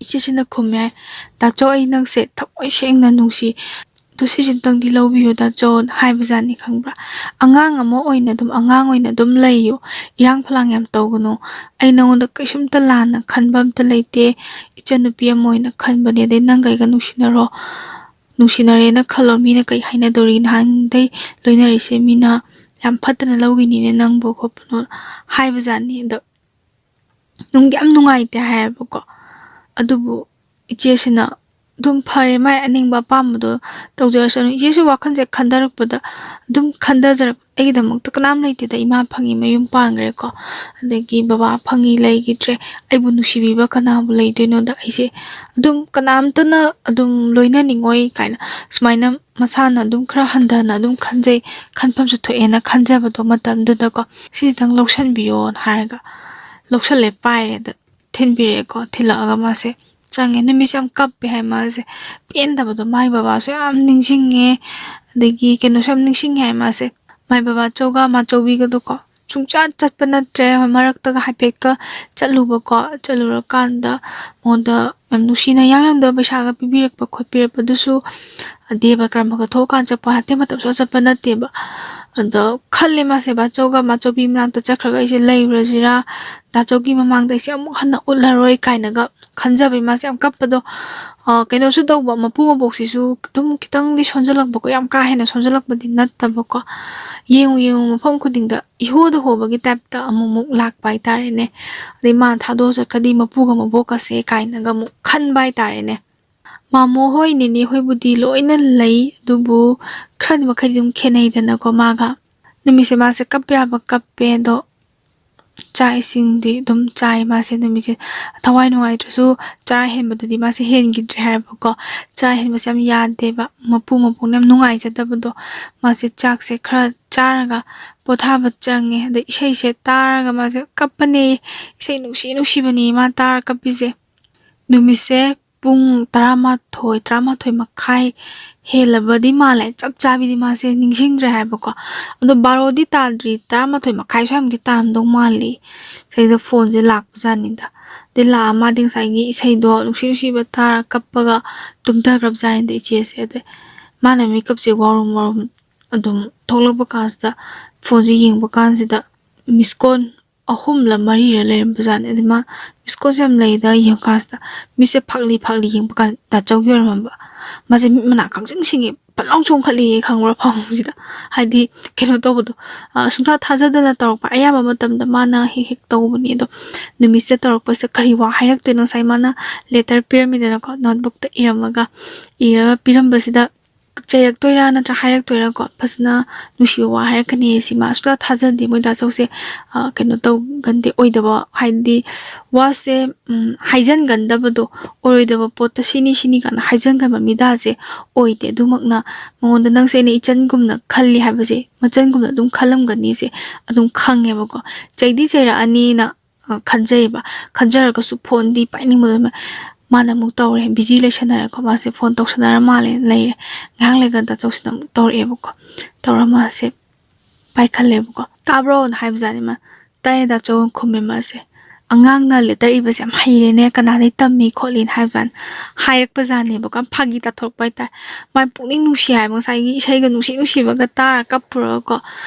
ꯏꯆꯦꯁꯤꯅ ꯈꯨꯝꯃꯦ ꯍꯥꯏ, "ꯇꯥꯆꯧ, ꯑꯩ ꯅꯪꯁꯦ ꯊꯃꯣꯏ ꯁꯦꯡꯅ ꯅꯨꯡꯁꯤ, ꯑꯗꯣ ꯁꯤꯁꯤꯝꯇꯪꯗꯤ ꯂꯧꯕꯤꯌꯨ ꯇꯥꯆꯧ" ꯍꯥꯏꯕꯖꯥꯠꯅꯤ, ꯈꯪꯕ꯭ꯔꯥ? "ꯑꯉꯥꯡ ꯑꯃ ꯑꯣꯏꯅ ꯑꯗꯨꯝ, ꯑꯉꯥꯡ ꯑꯣꯏꯅ ꯑꯗꯨꯝ ꯂꯩꯌꯨ, ꯏꯔꯥꯡ ꯐꯂꯥꯡ ꯌꯥꯝ ꯇꯧꯒꯅꯨ, ꯑꯩ ꯅꯉꯣꯟꯗ ꯀꯩꯁꯨꯝꯇ ꯂꯥꯟꯅ ꯈꯟꯕ ꯑꯝꯇ ꯂꯩꯇꯦ, ꯏꯆꯟꯅꯨꯄꯤ ꯑꯃ ꯑꯣꯏꯅ ꯈꯟꯕꯅꯦ, ꯑꯗꯩ ꯅꯪꯒ ꯑꯩꯒ ꯅꯨꯡꯁꯤꯅꯔꯣ, ꯅꯨꯡꯁꯤꯅꯔꯦꯅ ꯈꯜꯂꯣ, ꯃꯤꯅ ꯀꯩ ꯍꯥꯏꯅꯗꯧꯔꯤ, ꯅꯍꯥꯟꯗꯩ ꯂꯣꯏꯅꯔꯤꯁꯦ ꯃꯤꯅ ꯌꯥꯝ ꯐꯠꯇꯅ ꯂꯧꯈꯤꯅꯤꯅꯦ ꯅꯪꯕꯨ ꯈꯣꯠꯄꯅꯣ" ꯍꯥꯏꯕꯖꯥꯠꯅꯤ꯫ ꯑꯗꯣ ꯅꯨꯡꯗꯤ ꯌꯥꯝ ꯅꯨꯡꯉꯥꯏꯇꯦ ꯍꯥꯏꯌꯦꯕꯀꯣ꯫ ꯑꯗꯨꯕꯨ ꯏꯆꯦꯁꯤꯅ ꯑꯗꯨꯝ ꯐꯔꯦ, ꯃꯥꯏ ꯑꯅꯤꯡꯕ ꯑꯄꯥꯝꯕꯗꯣ ꯇꯧꯖꯔꯁꯅꯨ꯫ ꯏꯆꯦꯁꯨ ꯋꯥꯈꯜꯁꯦ ꯈꯟꯊꯔꯛꯄꯗ ꯑꯗꯨꯝ ꯈꯟꯊꯖꯔꯛ, "ꯑꯩꯒꯤꯗꯃꯛꯇ ꯀꯅꯥꯝ ꯂꯩꯇꯦꯗ, ꯏꯃꯥ ꯐꯪꯉꯤ ꯃꯌꯨꯝ ꯄꯥꯟꯈ꯭ꯔꯦꯀꯣ, ꯑꯗꯒꯤ ꯕꯕꯥ ꯐꯪꯉꯤ ꯂꯩꯈꯤꯗ꯭ꯔꯦ, ꯑꯩꯕꯨ ꯅꯨꯡꯁꯤꯕꯤꯕ ꯀꯅꯥꯕꯨ ꯂꯩꯗꯣꯏꯅꯣꯗ?" ꯑꯩꯁꯦ ꯑꯗꯨꯝ ꯀꯅꯥꯝꯇꯅ ꯑꯗꯨꯝ ꯂꯣꯏꯅꯅꯤꯡꯉꯣꯏ ꯀꯥꯏꯅ ꯁꯨꯃꯥꯏꯅ ꯃꯁꯥꯅ ꯑꯗꯨꯝ ꯈꯔ ꯍꯟꯊꯅ ꯑꯗꯨꯝ ꯈꯟꯖꯩ, ꯈꯟꯐꯝꯁꯨ ꯊꯣꯛꯑꯦꯅ ꯈꯟꯖꯕꯗꯣ ꯃꯇꯝꯗꯨꯗꯀꯣ, "ꯁꯤꯁꯤꯗꯪ ꯂꯧꯁꯟꯕꯤꯌꯣꯅ" ꯍꯥꯏꯔꯒ ꯂꯧꯁꯜꯂꯦ, ꯄꯥꯏꯔꯦ꯫ ꯑꯗ ꯊꯤꯟꯕꯤꯔꯛꯑꯦꯀꯣ꯫ ꯊꯤꯜꯂꯛꯑꯒ ꯃꯥꯁꯦ ꯆꯪꯉꯦ꯫ ꯅꯨꯃꯤꯠꯁꯦ ꯌꯥꯝ ꯀꯞꯄꯦ ꯍꯥꯏ ꯃꯥꯁꯦ, ꯄꯦꯟꯗꯕꯗꯣ, ꯃꯥꯏ ꯕꯕꯥꯁꯨ ꯌꯥꯝ ꯅꯤꯡꯁꯤꯡꯉꯦ, ꯑꯗꯒꯤ ꯀꯩꯅꯣꯁꯨ ꯌꯥꯝ ꯅꯤꯡꯁꯤꯡꯉꯦ ꯍꯥꯏ ꯃꯥꯁꯦ꯫ ꯃꯥꯏ ꯕꯕꯥꯆꯧꯒ ꯃꯥꯆꯧꯕꯤꯒꯗꯣꯀꯣ ꯁꯨꯡꯆꯠ ꯆꯠꯄ ꯅꯠꯇ꯭ꯔꯦ꯫ ꯃꯔꯛꯇꯒ ꯍꯥꯏꯐꯦꯠꯀ ꯆꯠꯂꯨꯕꯀꯣ, ꯆꯠꯂꯨꯔꯀꯥꯟꯗ ꯃꯉꯣꯟꯗ ꯌꯥꯝ ꯅꯨꯡꯁꯤꯅ ꯌꯥꯝ ꯌꯥꯝꯗꯕ ꯄꯩꯁꯥꯒ ꯄꯤꯕꯤꯔꯛꯄ ꯈꯣꯠꯄꯤꯔꯛꯄꯗꯨꯁꯨ, ꯗꯦꯕ ꯀꯔꯃꯒ ꯊꯣꯛꯑꯀꯥꯟꯗ ꯆꯠꯄ ꯍꯥꯏꯕꯗꯤ ꯃꯇꯝ ꯁꯨꯡꯆꯠ ꯆꯠꯄ ꯅꯠꯇꯦꯕ꯫ ꯑꯗꯣ ꯈꯜꯂꯦ ꯃꯥꯁꯦ, ꯕꯥꯆꯧꯒ ꯃꯥꯆꯧꯕꯤ ꯃꯅꯥꯛꯇ ꯆꯠꯈ꯭ꯔꯒ ꯑꯩꯁꯦ ꯂꯩꯔꯨꯔꯁꯤꯔꯥ, ꯗꯥꯆꯧꯒꯤ ꯃꯃꯥꯡꯗ ꯑꯩꯁꯦ ꯑꯃꯨꯛ ꯍꯟꯅ ꯎꯠꯂꯔꯣꯏ ꯀꯥꯏꯅꯒ ꯈꯟꯖꯕꯩ ꯃꯥꯁꯦ ꯌꯥꯝ ꯀꯞꯄꯗꯣ꯫ ꯑ, ꯀꯩꯅꯣꯁꯨ ꯇꯧꯕ, ꯃꯄꯨ ꯃꯕꯣꯛꯁꯤꯁꯨ ꯑꯗꯨꯝ ꯈꯤꯇꯪꯗꯤ ꯁꯣꯟꯖꯜꯂꯛꯄꯀꯣ, ꯌꯥꯝ ꯀꯥ ꯍꯦꯟꯅ ꯁꯣꯟꯖꯜꯂꯛꯄꯗꯤ ꯅꯠꯇꯕꯀꯣ꯫ ꯌꯦꯡꯉꯨ ꯌꯦꯡꯉꯨ ꯃꯐꯝ ꯈꯨꯗꯤꯡꯗ ꯏꯍꯣꯗ ꯍꯣꯕꯒꯤ ꯇꯥꯏꯞꯇ ꯑꯃꯨꯛꯃꯨꯛ ꯂꯥꯛꯄ ꯍꯥꯏꯇꯥꯔꯦꯅꯦ꯫ ꯑꯗꯩ ꯃꯥꯅ ꯊꯥꯗꯣꯛꯑ ꯆꯠꯈ꯭ꯔꯗꯤ ꯃꯄꯨꯒ ꯃꯕꯣꯛꯀꯁꯦ ꯀꯥꯏꯅꯒ ꯑꯃꯨꯛ ꯈꯟꯕ ꯍꯥꯏꯇꯥꯔꯦꯅꯦ꯫ ꯃꯥꯃꯣ ꯍꯣꯏ, ꯅꯦꯅꯦ ꯍꯣꯏꯕꯨꯗꯤ ꯂꯣꯏꯅ ꯂꯩ, ꯑꯗꯨꯕꯨ ꯈꯔꯗꯤ ꯃꯈꯩꯗꯤ ꯑꯗꯨꯝ ꯈꯦꯠꯅꯩꯗꯅꯀꯣ ꯃꯥꯒ꯫ ꯅꯨꯃꯤꯠꯁꯦ ꯃꯥꯁꯦ ꯀꯞꯄ ꯌꯥꯕ ꯀꯞꯄꯦ, ꯑꯗꯣ ꯆꯥꯛ ꯏꯁꯤꯡꯗꯤ ꯑꯗꯨꯝ ꯆꯥꯏ ꯃꯥꯁꯦ꯫ ꯅꯨꯃꯤꯠꯁꯦ ꯊꯋꯥꯏ ꯅꯨꯡꯉꯥꯏꯇ꯭ꯔꯁꯨ ꯆꯔꯥ ꯍꯦꯟꯕꯗꯨꯗꯤ ꯃꯥꯁꯦ ꯍꯦꯟꯈꯤꯗ꯭ꯔꯦ ꯍꯥꯏꯕꯀꯣ꯫ ꯆꯔꯥ ꯍꯦꯟꯕꯁꯦ ꯌꯥꯝ ꯌꯥꯗꯦꯕ, ꯃꯄꯨ ꯃꯕꯣꯛꯅ ꯌꯥꯝ ꯅꯨꯡꯉꯥꯏꯖꯗꯕꯗꯣ꯫ ꯃꯥꯁꯦ ꯆꯥꯛꯁꯦ ꯈꯔ ꯆꯥꯔꯒ ꯄꯣꯊꯥꯕ ꯆꯪꯉꯦ꯫ ꯑꯗꯩ ꯏꯁꯩꯁꯦ ꯇꯥꯔꯒ ꯃꯥꯁꯦ ꯀꯞꯄꯅꯦ, ꯏꯁꯩ ꯅꯨꯡꯁꯤ ꯅꯨꯡꯁꯤꯕꯅꯦ ꯃꯥ ꯇꯥꯔ ꯀꯞꯄꯤꯁꯦ꯫ ꯅꯨꯃꯤꯠꯁꯦ ꯄꯨꯡ ꯇꯔꯥꯃꯥꯊꯣꯏ, ꯇꯔꯥꯃꯥꯊꯣꯏ ꯃꯈꯥꯏ ꯍꯦꯜꯂꯕꯗꯤ ꯃꯥꯜꯂꯦ, ꯆꯞ ꯆꯥꯕꯤꯗꯤ ꯃꯥꯁꯦ ꯅꯤꯡꯁꯤꯡꯗ꯭ꯔꯦ ꯍꯥꯏꯕꯀꯣ꯫ ꯑꯗꯣ ꯕꯥꯔꯣꯗꯤ ꯇꯥꯗ꯭ꯔꯤ, ꯇꯔꯥꯃꯥꯊꯣꯏ ꯃꯈꯥꯏ ꯁ꯭ꯋꯥꯏꯃꯨꯛꯇꯤ ꯇꯥꯔꯝꯗꯧ ꯃꯥꯜꯂꯤ꯫ ꯁꯤꯗꯩꯗ ꯐꯣꯟꯁꯦ ꯂꯥꯛꯄꯖꯥꯠꯅꯤꯗ꯫ ꯑꯗꯩ ꯂꯥꯛꯑ ꯃꯥꯗꯤ ꯉꯁꯥꯏꯒꯤ ꯏꯁꯩꯗꯣ ꯅꯨꯡꯁꯤ ꯅꯨꯡꯁꯤꯕ ꯇꯥꯔ ꯀꯞꯄꯒ ꯇꯨꯝꯊꯈ꯭ꯔꯕꯖꯥꯠꯅꯤꯗ ꯏꯆꯦꯁꯦ꯫ ꯑꯗꯩ ꯃꯥꯅ ꯃꯤꯀꯞꯁꯦ ꯋꯥꯔꯨꯝ ꯋꯥꯔꯨꯝ ꯑꯗꯨꯝ ꯊꯣꯛꯂꯛꯄ ꯀꯥꯟꯁꯤꯗ, ꯐꯣꯟꯁꯦ ꯌꯦꯡꯕ ꯀꯥꯟꯁꯤꯗ ꯃꯤꯁ ꯀꯣꯜ ꯑꯍꯨꯝꯂ ꯃꯔꯤꯔ ꯂꯩꯔꯝꯕꯖꯥꯠꯅꯤ꯫ ꯑꯗꯩ ꯃꯥ ꯃꯤꯁ ꯀꯣꯜꯁꯦ ꯌꯥꯝ ꯂꯩꯗ ꯌꯦꯡꯉꯀꯥꯟꯁꯤꯗ, ꯃꯤꯠꯁꯦ ꯐꯥꯛꯂꯤ ꯐꯥꯛꯂꯤ ꯌꯦꯡꯕ ꯀꯥꯟꯗ ꯗꯥꯆꯧꯒꯤ ꯑꯣꯏꯔꯝꯃꯕ꯫ ꯃꯥꯁꯦ ꯃꯤꯠ ꯃꯅꯥ ꯈꯪꯁꯤꯡ ꯁꯤꯡꯉꯦ, ꯐꯠ ꯂꯥꯎ ꯆꯣꯡꯈꯠꯂꯦꯌꯦ, ꯈꯪꯕ꯭ꯔꯥ, ꯐꯃꯨꯡꯁꯤꯗ꯫ ꯍꯥꯏꯗꯤ ꯀꯩꯅꯣ ꯇꯧꯕꯗꯣ, ꯑ, ꯁꯨꯡꯊꯥ ꯊꯥꯖꯗꯅ ꯇꯧꯔꯛꯄ꯫ ꯑꯌꯥꯝꯕ ꯃꯇꯝꯗ ꯃꯥꯅ ꯍꯦꯛ ꯍꯦꯛ ꯇꯧꯕꯅꯦ꯫ ꯑꯗꯣ ꯅꯨꯃꯤꯠꯁꯤꯗ ꯇꯧꯔꯛꯄꯁꯤꯗ ꯀꯔꯤ ꯋꯥ ꯍꯥꯏꯔꯛꯇꯣꯏꯅꯣ? ꯉꯁꯥꯏ ꯃꯥꯅ ꯂꯦꯇꯔ ꯄꯤꯔꯝꯃꯤꯗꯅꯀꯣ, ꯅꯣꯠꯕꯨꯛꯇ ꯏꯔꯝꯃꯒ, ꯏꯔꯒ ꯄꯤꯔꯝꯕꯁꯤꯗ ꯆꯩꯔꯛꯇꯣꯏꯔꯥ ꯅꯠꯇ꯭ꯔ ꯍꯥꯏꯔꯛꯇꯣꯏꯔꯥꯀꯣ, ꯐꯖꯅ ꯅꯨꯡꯁꯤꯕ ꯋꯥ ꯍꯥꯏꯔꯛꯀꯅꯤ ꯁꯤ ꯃꯥ ꯁꯨꯡꯊꯥ ꯊꯥꯖꯗꯦ꯫ ꯃꯣꯏ ꯗꯥꯆꯧꯁꯦ, ꯑ, ꯀꯩꯅꯣ ꯇꯧꯒꯟꯗꯦ, ꯑꯣꯏꯗꯕ, ꯍꯥꯏꯗꯤ ꯋꯥꯁꯦ, ꯎꯝ, ꯍꯥꯏꯖꯟꯒꯟꯗꯕꯗꯣ, ꯑꯣꯏꯔꯣꯏꯗꯕ ꯄꯣꯠꯇ ꯁꯤꯅꯤ ꯁꯤꯅꯤ ꯀꯥꯏꯅ ꯍꯥꯏꯖꯟꯒꯟꯕ ꯃꯤꯗꯥꯁꯦ ꯑꯣꯏꯗꯦ꯫ ꯑꯗꯨꯃꯛꯅ ꯃꯉꯣꯟꯗ ꯅꯪꯁꯦ ꯑꯩꯅ ꯏꯆꯟꯒꯨꯝꯅ ꯈꯜꯂꯤ ꯍꯥꯏꯕꯁꯦ ꯃꯆꯟꯒꯨꯝꯅ ꯑꯗꯨꯝ ꯈꯜꯂꯝꯒꯅꯤꯁꯦ ꯑꯗꯨꯝ ꯈꯪꯉꯦꯕꯀꯣ꯫ ꯆꯩꯗꯤ ꯆꯩꯔꯛꯑꯅꯤꯅ ꯑ, ꯈꯟꯖꯩꯕ꯫ ꯈꯟꯖꯔꯒꯁꯨ ꯐꯣꯟꯗꯤ ꯄꯥꯏꯅꯤꯡꯕꯗꯣ ꯃꯥ-, ꯃꯥꯅ ꯑꯃꯨꯛ ꯇꯧꯔꯦ, ꯕꯤꯖꯤ ꯂꯩꯁꯟꯅꯔꯦꯀꯣ꯫ ꯃꯥꯁꯦ ꯐꯣꯟ ꯇꯧꯁꯟꯅꯔ ꯃꯥꯜꯂꯦꯅ ꯂꯩꯔꯦ꯫ ꯉꯥꯏꯍꯥꯛ ꯂꯩꯒ ꯗꯥꯆꯧꯁꯤꯅ ꯑꯃꯨꯛ ꯇꯧꯔꯛꯑꯦꯕꯀꯣ꯫ ꯇꯧꯔ ꯃꯥꯁꯦ ꯄꯥꯏꯈꯠꯂꯦꯕꯀꯣ꯫ "ꯇꯥꯕ꯭ꯔꯣ?" ꯍꯥꯏꯕꯖꯥꯠꯅꯤ ꯃꯥ꯫ "ꯇꯥꯏꯌꯦ ꯗꯥꯆꯧ" ꯈꯨꯝꯃꯦ ꯃꯥꯁꯦ꯫ "ꯑꯉꯥꯡꯅ ꯂꯦꯇꯔ ꯏꯕꯁꯦ ꯌꯥꯝ ꯍꯩꯔꯦꯅꯦ, ꯀꯅꯥꯗꯩ ꯇꯝꯃꯤ ꯈꯣꯠꯂꯤꯅ?" ꯍꯥꯏꯕ ꯀꯥꯟꯗ ꯍꯥꯏꯔꯛꯄ ꯖꯥꯠꯅꯦꯕꯀꯣ꯫ ꯌꯥꯝ ꯐꯥꯒꯤ ꯇꯥꯊꯣꯔꯛꯄ ꯍꯥꯏꯇꯥꯔꯦ꯫ ꯃꯥꯏ ꯄꯨꯛꯅꯤꯡ ꯅꯨꯡꯁꯤ ꯍꯥꯏꯕ, ꯉꯁꯥꯏꯒꯤ ꯏꯁꯩꯒ ꯅꯨꯡꯁꯤ ꯅꯨꯡꯁꯤꯕꯒ ꯇꯥꯔ ꯀꯞꯄꯨꯔꯒꯀꯣ꯫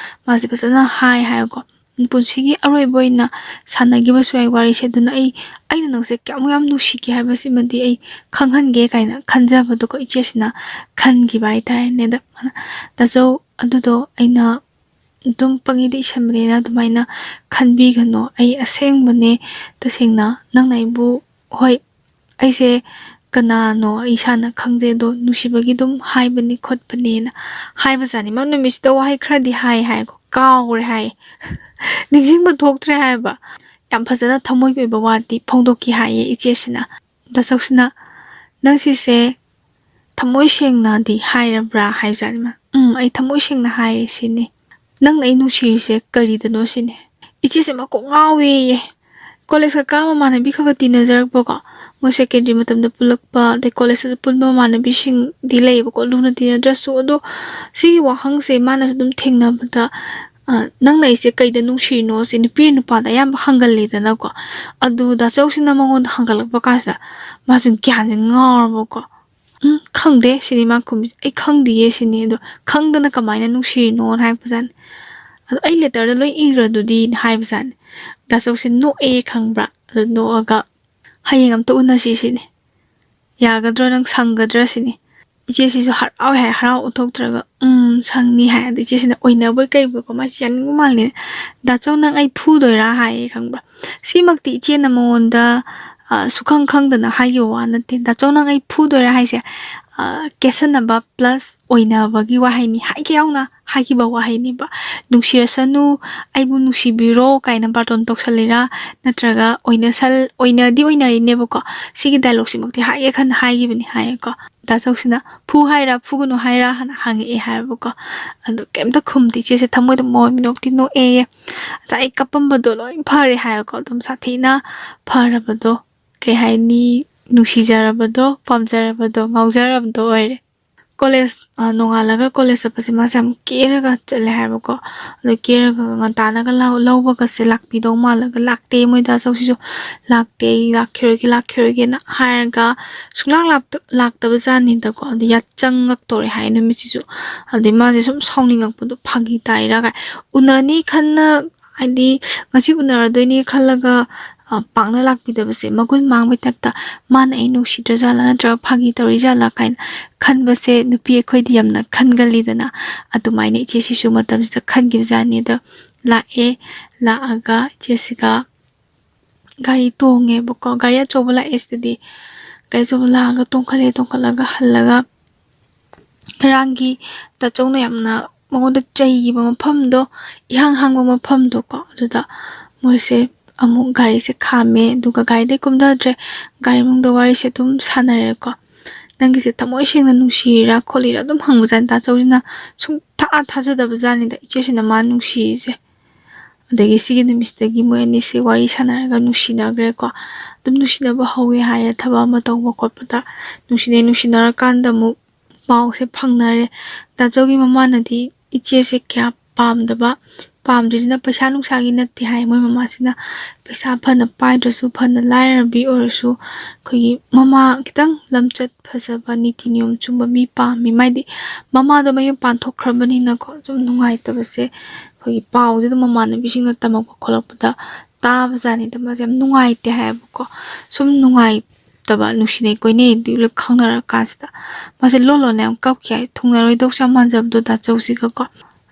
ꯃꯥꯁꯦ ꯐꯖꯅ ꯍꯥꯏ ꯍꯥꯏꯀꯣ꯫ "ꯄꯨꯟꯁꯤꯒꯤ ꯑꯔꯣꯏꯕ ꯑꯣꯏꯅ ꯁꯥꯟꯅꯈꯤꯕꯁꯨ ꯌꯥꯏ ꯋꯥꯔꯤꯁꯦ, ꯑꯗꯨꯅ ꯑꯩ, ꯑꯩꯅ ꯅꯪꯁꯦ ꯀꯌꯥꯃꯨꯛ ꯌꯥꯝ ꯅꯨꯡꯁꯤꯒꯦ ꯍꯥꯏꯕꯁꯤꯃꯗꯤ ꯑꯩ ꯈꯪꯍꯟꯒꯦ" ꯀꯥꯏꯅ ꯈꯟꯖꯕꯗꯣꯀꯣ, ꯏꯆꯦꯁꯤꯅ ꯈꯟꯈꯤꯕ ꯍꯥꯏꯇꯥꯔꯦꯅꯦ꯫ ꯑꯗ ꯃꯥꯅ, "ꯗꯥꯆꯧ, ꯑꯗꯨꯗꯣ ꯑꯩꯅ ꯑꯗꯨꯝ ꯄꯪꯏꯗ ꯏꯁꯟꯕꯅꯤꯅ ꯑꯗꯨꯃꯥꯏꯅ ꯈꯟꯕꯤꯒꯅꯨ꯫ ꯑꯩ ꯑꯁꯦꯡꯕꯅꯦ, ꯇꯁꯦꯡꯅ ꯅꯪꯅ ꯑꯩꯕꯨ, ꯍꯣꯏ, ꯑꯩꯁꯦ ꯀꯅꯥꯅꯣ ꯑꯩ ꯏꯁꯥꯅ ꯈꯪꯖꯩ, ꯑꯗꯣ ꯅꯨꯡꯁꯤꯕꯒꯤ ꯑꯗꯨꯝ ꯍꯥꯏꯕꯅꯤ ꯈꯣꯠꯄꯅꯦꯅ" ꯍꯥꯏꯕꯖꯥꯠꯅꯤ꯫ ꯃꯥ ꯅꯨꯃꯤꯠꯁꯤꯗ ꯋꯥꯍꯩ ꯈꯔꯗꯤ ꯍꯥꯏ ꯍꯥꯏꯀꯣ, ꯀꯥꯎꯈ꯭ꯔꯦ ꯍꯥꯏ꯫ ꯅꯤꯡꯁꯤꯡꯕ ꯊꯣꯛꯇ꯭ꯔꯦ ꯍꯥꯏꯕ꯫ ꯌꯥꯝ ꯐꯖꯅ ꯊꯃꯣꯏꯒꯤ ꯑꯣꯏꯕ ꯋꯥꯗꯤ ꯐꯣꯡꯗꯣꯛꯈꯤ ꯍꯥꯏꯌꯦ ꯏꯆꯦꯁꯤꯅ꯫ ꯗꯥ ꯆꯧꯁꯤꯅ, "ꯅꯪ ꯁꯤꯁꯦ ꯊꯃꯣꯏ ꯁꯦꯡꯅꯗꯤ ꯍꯥꯏꯔꯕ꯭ꯔꯥ?" ꯍꯥꯏꯕꯖꯥꯠꯅꯤ ꯃꯥ꯫ "ꯎꯝ, ꯑꯩ ꯊꯃꯣꯏ ꯁꯦꯡꯅ ꯍꯥꯏꯔꯦ ꯁꯤꯅꯤ꯫ ꯅꯪꯅ ꯑꯩ ꯅꯨꯡꯁꯤꯔꯤꯁꯦ ꯀꯔꯤꯗꯅꯣ ꯁꯤꯅꯤ?" ꯏꯆꯦꯁꯦ ꯃꯀꯣꯛ ꯉꯥꯎꯋꯦꯌꯦ꯫ ꯀꯣꯂꯦꯖꯀ ꯀꯥ ꯃꯃꯥꯟꯅꯕꯤ ꯈꯔ ꯈꯔ ꯇꯤꯟꯅꯖꯔꯛꯄꯀꯣ꯫ ꯃꯣꯏ ꯁꯦꯀꯦꯟꯗꯔꯤ ꯃꯇꯝꯗ ꯄꯨꯜꯂꯛꯄ, ꯑꯗꯩ ꯀꯣꯂꯦꯖꯇ ꯄꯨꯟꯕ ꯃꯃꯥꯟꯅꯕꯤꯁꯤꯡꯗꯤ ꯂꯩꯌꯦꯕꯀꯣ, ꯂꯨꯅ ꯇꯤꯟꯅꯗ꯭ꯔꯁꯨ꯫ ꯑꯗꯣ ꯁꯤꯒꯤ ꯋꯥꯍꯪꯁꯦ ꯃꯥꯅꯁꯨ ꯑꯗꯨꯝ ꯊꯦꯡꯅꯕꯗ, ꯑ, "ꯅꯪꯅ ꯑꯩꯁꯦ ꯀꯩꯗ ꯅꯨꯡꯁꯤꯔꯤꯅꯣ?" ꯁꯤ ꯅꯨꯄꯤ ꯅꯨꯄꯥꯗ ꯑꯌꯥꯝꯕ ꯍꯪꯒꯜꯂꯤꯗꯅꯀꯣ꯫ ꯑꯗꯨ ꯗꯥ ꯆꯧꯁꯤꯅ ꯃꯉꯣꯟꯗ ꯍꯪꯒꯠꯂꯛꯄ ꯀꯥꯟꯁꯤꯗ ꯃꯥꯁꯦ ꯒ꯭ꯌꯥꯟꯁꯦ ꯉꯥꯎꯔꯕꯀꯣ꯫ "ꯎꯝ, ꯈꯪꯗꯦ" ꯁꯤꯅꯤ ꯃꯥ ꯈꯨꯝꯃꯤꯁꯦ꯫ "ꯑꯩ ꯈꯪꯗꯤꯌꯦ" ꯁꯤꯅꯤ꯫ "ꯑꯗꯣ ꯈꯪꯗꯅ ꯀꯃꯥꯏꯅ ꯅꯨꯡꯁꯤꯔꯤꯅꯣꯅ?" ꯍꯥꯏꯔꯛꯄꯖꯥꯠꯅꯤ꯫ "ꯑꯗꯣ ꯑꯩ ꯂꯦꯇꯔꯗ ꯂꯣꯏ ꯏꯈ꯭ꯔꯗꯨꯗꯤꯅ" ꯍꯥꯏꯕꯖꯥꯠꯅꯤ꯫ ꯗꯥ ꯆꯧꯁꯦ ꯅꯣꯛꯑꯦ ꯈꯪꯕ꯭ꯔꯥ? ꯑꯗꯣ ꯅꯣꯛꯑꯒ, "ꯍꯌꯦꯡ ꯑꯝꯇ ꯎꯅꯁꯤ" ꯁꯤꯅꯤ꯫ "ꯌꯥꯒꯗ꯭ꯔꯣ, ꯅꯪ ꯁꯪꯒꯗ꯭ꯔꯥ?" ꯁꯤꯅꯤ꯫ ꯏꯆꯦꯁꯤꯁꯨ ꯍꯔꯥꯎꯋꯦ ꯍꯥꯏ, ꯍꯔꯥꯎ ꯎꯠꯊꯣꯛꯇ꯭ꯔꯒ, "ꯎꯝ, ꯁꯪꯅꯤ" ꯍꯥꯏ꯫ ꯑꯗ ꯏꯆꯦꯁꯤꯅ ꯑꯣꯏꯅꯕꯣꯏ ꯀꯩꯕꯣꯏꯀꯣ, ꯃꯥꯁꯤ ꯌꯥꯅꯤꯡꯕ ꯃꯥꯜꯂꯦ꯫ "ꯗꯥ ꯆꯧ, ꯅꯪ ꯑꯩ ꯐꯨꯗꯣꯏꯔꯥ?" ꯍꯥꯏꯌꯦ ꯈꯪꯕ꯭ꯔꯥ? ꯁꯤꯃꯛꯇꯤ ꯏꯆꯦꯅ ꯃꯉꯣꯟꯗ, ꯑ, ꯁꯨꯈꯪ ꯈꯪꯗꯅ ꯍꯥꯏꯈꯤꯕ ꯋꯥ ꯅꯠꯇꯦ꯫ "ꯗꯥ ꯆꯧ, ꯅꯪ ꯑꯩ ꯐꯨꯗꯣꯏꯔꯥ?" ꯍꯥꯏꯁꯦ, ꯑ, ꯀꯦꯠꯁꯟꯅꯕ plus ꯑꯣꯏꯅꯕꯒꯤ ꯋꯥꯍꯩꯅꯤ꯫ ꯍꯥꯏꯒꯦ ꯌꯥꯎꯅ ꯍꯥꯏꯈꯤꯕ ꯋꯥꯍꯩꯅꯦꯕ꯫ "ꯅꯨꯡꯁꯤꯔꯁꯅꯨ, ꯑꯩꯕꯨ ꯅꯨꯡꯁꯤꯕꯤꯔꯣ" ꯀꯥꯏꯅ ꯕꯥꯔꯇꯣꯟ ꯇꯧꯁꯜꯂꯤꯔꯥ, ꯅꯠꯇ꯭ꯔꯒ ꯑꯣꯏꯅꯁꯜ-, ꯑꯣꯏꯅꯗꯤ ꯑꯣꯏꯅꯔꯤꯅꯦꯕꯀꯣ꯫ ꯁꯤꯒꯤ ꯗꯥꯏꯂꯣꯛꯁꯤꯃꯛꯇꯤ ꯍꯥꯏꯒꯦ ꯈꯟꯅ ꯍꯥꯏꯈꯤꯕꯅꯤ ꯍꯥꯏꯌꯦꯀꯣ꯫ ꯗꯥ ꯆꯧꯁꯤꯅ, "ꯐꯨ ꯍꯥꯏꯔꯥ, ꯐꯨꯒꯅꯨ ꯍꯥꯏꯔꯥ?" ꯍꯥꯏꯅ ꯍꯪꯉꯛꯑꯦ ꯍꯥꯏꯌꯦꯕꯀꯣ꯫ ꯑꯗꯣ ꯀꯩꯝꯇ ꯈꯨꯝꯗꯦ꯫ ꯏꯆꯦꯁꯦ ꯊꯃꯣꯏꯗ ꯃꯣꯏ ꯃꯤꯅꯣꯛꯇꯤ ꯅꯣꯛꯑꯦꯌꯦ꯫ ꯉꯁꯥꯏ ꯀꯞꯄꯝꯕꯗꯣ ꯂꯣꯏ ꯐꯔꯦ ꯍꯥꯏꯌꯦꯀꯣ꯫ ꯑꯗꯨꯝ ꯁꯥꯊꯤꯅ ꯐꯔꯕꯗꯣ, ꯀꯩ ꯍꯥꯏꯅꯤ, ꯅꯨꯡꯁꯤꯖꯔꯕꯗꯣ, ꯄꯥꯝꯖꯔꯕꯗꯣ, ꯉꯥꯎꯖꯔꯕꯗꯣ ꯑꯣꯏꯔꯦ꯫ ꯀꯣꯂꯦꯖ, ꯑ, ꯅꯣꯡꯉꯥꯜꯂꯒ ꯀꯣꯂꯦꯖ ꯆꯠꯄꯁꯦ ꯃꯥꯁꯦ ꯌꯥꯝ ꯀꯦꯔꯒ ꯆꯠꯂꯦ ꯍꯥꯏꯕꯀꯣ꯫ ꯑꯗꯣ ꯀꯦꯔꯒ ꯉꯟꯇꯥꯅꯒ ꯂꯧ-, ꯂꯧꯕꯒꯁꯦ ꯂꯥꯛꯄꯤꯗꯧ ꯃꯥꯜꯂꯒ ꯂꯥꯛꯇꯦ꯫ ꯃꯣꯏ ꯗꯥ ꯆꯧꯁꯤꯁꯨ ꯂꯥꯛꯇꯦ, ꯑꯩ ꯂꯥꯛꯈꯤꯔꯣꯏꯒꯦ, ꯂꯥꯛꯈꯤꯔꯣꯏꯒꯦꯅ ꯍꯥꯏꯔꯒ ꯁꯨꯡꯂꯥꯛ ꯂꯥꯛꯇ-, ꯂꯥꯛꯇꯕ ꯖꯥꯠꯅꯤꯗꯀꯣ꯫ ꯑꯗ ꯌꯥꯆꯪꯉꯛꯇꯣꯔꯦ ꯍꯥꯏ ꯅꯨꯃꯤꯠꯁꯤꯁꯨ꯫ ꯑꯗꯩ ꯃꯥꯁꯦ ꯁꯨꯝ ꯁꯥꯎꯅꯤꯡꯉꯛꯄꯗꯣ, ꯐꯥꯒꯤ ꯇꯥꯏꯔꯒ ꯎꯅꯅꯤ ꯈꯟꯅ, ꯍꯥꯏꯗꯤ ꯉꯁꯤ ꯎꯅꯔꯗꯣꯏꯅꯤ ꯈꯜꯂꯒ, ꯑ, ꯄꯥꯛꯅ ꯂꯥꯛꯄꯤꯗꯕꯁꯦ ꯃꯒꯨꯟ ꯃꯥꯡꯕꯩ ꯇꯥꯏꯞꯇ, ꯃꯥꯅ ꯑꯩ ꯅꯨꯡꯁꯤꯗ꯭ꯔꯖꯥꯠꯂꯥ ꯅꯠꯇ꯭ꯔꯒ ꯐꯥꯒꯤ ꯇꯧꯔꯤꯖꯥꯠꯂꯥ ꯀꯥꯏꯅ ꯈꯟꯕꯁꯦ ꯅꯨꯄꯤ ꯑꯩꯈꯣꯏꯗꯤ ꯌꯥꯝꯅ ꯈꯟꯒꯜꯂꯤꯗꯅ꯫ ꯑꯗꯨꯃꯥꯏꯅ ꯏꯆꯦꯁꯤꯁꯨ ꯃꯇꯝꯁꯤꯗ ꯈꯟꯈꯤꯕꯖꯥꯠꯅꯤ꯫ ꯑꯗꯣ ꯂꯥꯛꯑꯦ, ꯂꯥꯛꯑꯒ ꯏꯆꯦꯁꯤꯒ ꯒꯥꯔꯤ ꯇꯣꯡꯉꯦꯕꯀꯣ꯫ ꯒꯥꯔꯤ ꯑꯆꯧꯕ ꯂꯥꯛꯑꯦ ꯁꯤꯗꯗꯤ꯫ ꯒꯥꯔꯤ ꯑꯆꯧꯕ ꯂꯥꯛꯑꯒ ꯇꯣꯡꯈꯠꯂꯦ, ꯇꯣꯡꯈꯠꯂꯒ ꯍꯜꯂꯒ ꯉꯔꯥꯡꯒꯤ ꯇꯥꯆꯧꯅ ꯌꯥꯝꯅ ꯃꯉꯣꯟꯗ ꯆꯩꯈꯤꯕ ꯃꯐꯝꯗꯣ, ꯏꯍꯥꯡ ꯍꯥꯡꯕ ꯃꯐꯝꯗꯣꯀꯣ, ꯑꯗꯨꯗ ꯃꯣꯏꯁꯦ ꯑꯃꯨꯛ ꯒꯥꯔꯤꯁꯦ ꯈꯥꯝꯃꯦ, ꯑꯗꯨꯒ ꯒꯥꯔꯤꯗꯩ ꯀꯨꯝꯊꯗ꯭ꯔꯦ꯫ ꯒꯥꯔꯤ ꯃꯅꯨꯡꯗ ꯋꯥꯔꯤꯁꯦ ꯑꯗꯨꯝ ꯁꯥꯟꯅꯔꯦꯀꯣ꯫ "ꯅꯪꯒꯤꯁꯦ ꯊꯃꯣꯏ ꯁꯦꯡꯅ ꯅꯨꯡꯁꯤꯔꯤꯔꯥ ꯈꯣꯠꯂꯤꯔꯥ?" ꯑꯗꯨꯝ ꯍꯪꯕꯖꯥꯠꯅꯤ ꯇꯥꯆꯧꯁꯤꯅ꯫ ꯁꯨꯡꯊꯥ ꯊꯥꯖꯗꯕ ꯖꯥꯠꯅꯤꯗ ꯏꯆꯦꯁꯤꯅ ꯃꯥ ꯅꯨꯡꯁꯤꯔꯤꯁꯦ꯫ ꯑꯗꯒꯤ ꯁꯤꯒꯤ ꯅꯨꯃꯤꯠꯁꯤꯗꯒꯤ ꯃꯣꯏ ꯑꯅꯤꯁꯦ ꯋꯥꯔꯤ ꯁꯥꯟꯅꯔꯒ ꯅꯨꯡꯁꯤꯅꯈ꯭ꯔꯦꯀꯣ꯫ ꯑꯗꯨꯝ ꯅꯨꯡꯁꯤꯅꯕ ꯍꯧꯋꯦ ꯍꯥꯏꯌꯦ, ꯊꯕꯛ ꯑꯃ ꯇꯧꯕ ꯈꯣꯠꯄꯗ ꯅꯨꯡꯁꯤꯅꯩ꯫ ꯅꯨꯡꯁꯤꯅꯔꯀꯥꯟꯗ ꯑꯃꯨꯛ ꯄꯥꯎꯁꯦ ꯐꯪꯅꯔꯦ꯫ ꯗꯥꯆꯧꯒꯤ ꯃꯃꯥꯅꯗꯤ ꯏꯆꯦꯁꯦ ꯀꯌꯥ ꯄꯥꯝꯗꯕ, ꯄꯥꯝꯗ꯭ꯔꯤꯁꯤꯅ ꯄꯩꯁꯥ ꯅꯨꯡꯁꯥꯒꯤ ꯅꯠꯇꯦ ꯍꯥꯏ꯫ ꯃꯣꯏ ꯃꯃꯥꯁꯤꯅ ꯄꯩꯁꯥ ꯐꯅ ꯄꯥꯏꯗ꯭ꯔꯁꯨ, ꯐꯅ ꯂꯥꯏꯔꯕꯤ ꯑꯣꯏꯔꯁꯨ, ꯑꯩꯈꯣꯏꯒꯤ ꯃꯃꯥ ꯈꯤꯇꯪ ꯂꯝꯆꯠ ꯐꯖꯕ, ꯅꯤꯇꯤ ꯅꯤꯌꯣꯝ ꯆꯨꯝꯕ ꯃꯤ ꯄꯥꯝꯃꯤ꯫ ꯃꯥꯏꯗꯤ ꯃꯃꯥꯗꯣ ꯃꯌꯨꯝ ꯄꯥꯟꯊꯣꯛꯈ꯭ꯔꯕꯅꯤꯅꯀꯣ, ꯁꯨꯝ ꯅꯨꯡꯉꯥꯏꯇꯕꯁꯦ ꯑꯩꯈꯣꯏꯒꯤ ꯄꯥꯎꯁꯦ ꯑꯗꯨꯝ ꯃꯃꯥꯟꯅꯕꯤꯁꯤꯡꯅ ꯇꯝꯃꯛꯄ ꯈꯣꯠꯂꯛꯄꯗ ꯇꯥꯕꯖꯥꯠꯅꯤꯗ꯫ ꯃꯥꯁꯦ ꯌꯥꯝ ꯅꯨꯡꯉꯥꯏꯇꯦ ꯍꯥꯏꯌꯦꯕꯀꯣ꯫ ꯁꯨꯝ ꯅꯨꯡꯉꯥꯏꯇꯕ, ꯅꯨꯡꯁꯤꯅꯩ ꯀꯣꯏꯅꯩꯗꯤ ꯂꯣꯏ ꯈꯪꯅꯔ ꯀꯥꯟꯁꯤꯗ ꯃꯥꯁꯦ ꯂꯣꯟ ꯂꯣꯟꯅ ꯌꯥꯝ ꯀꯞꯈꯤ ꯍꯥꯏ, ꯊꯨꯡꯅꯔꯣꯏꯗꯧꯁꯦ ꯌꯥꯝ ꯃꯥꯟꯖꯕꯗꯣ ꯗꯥꯆꯧꯁꯤꯒꯀꯣ꯫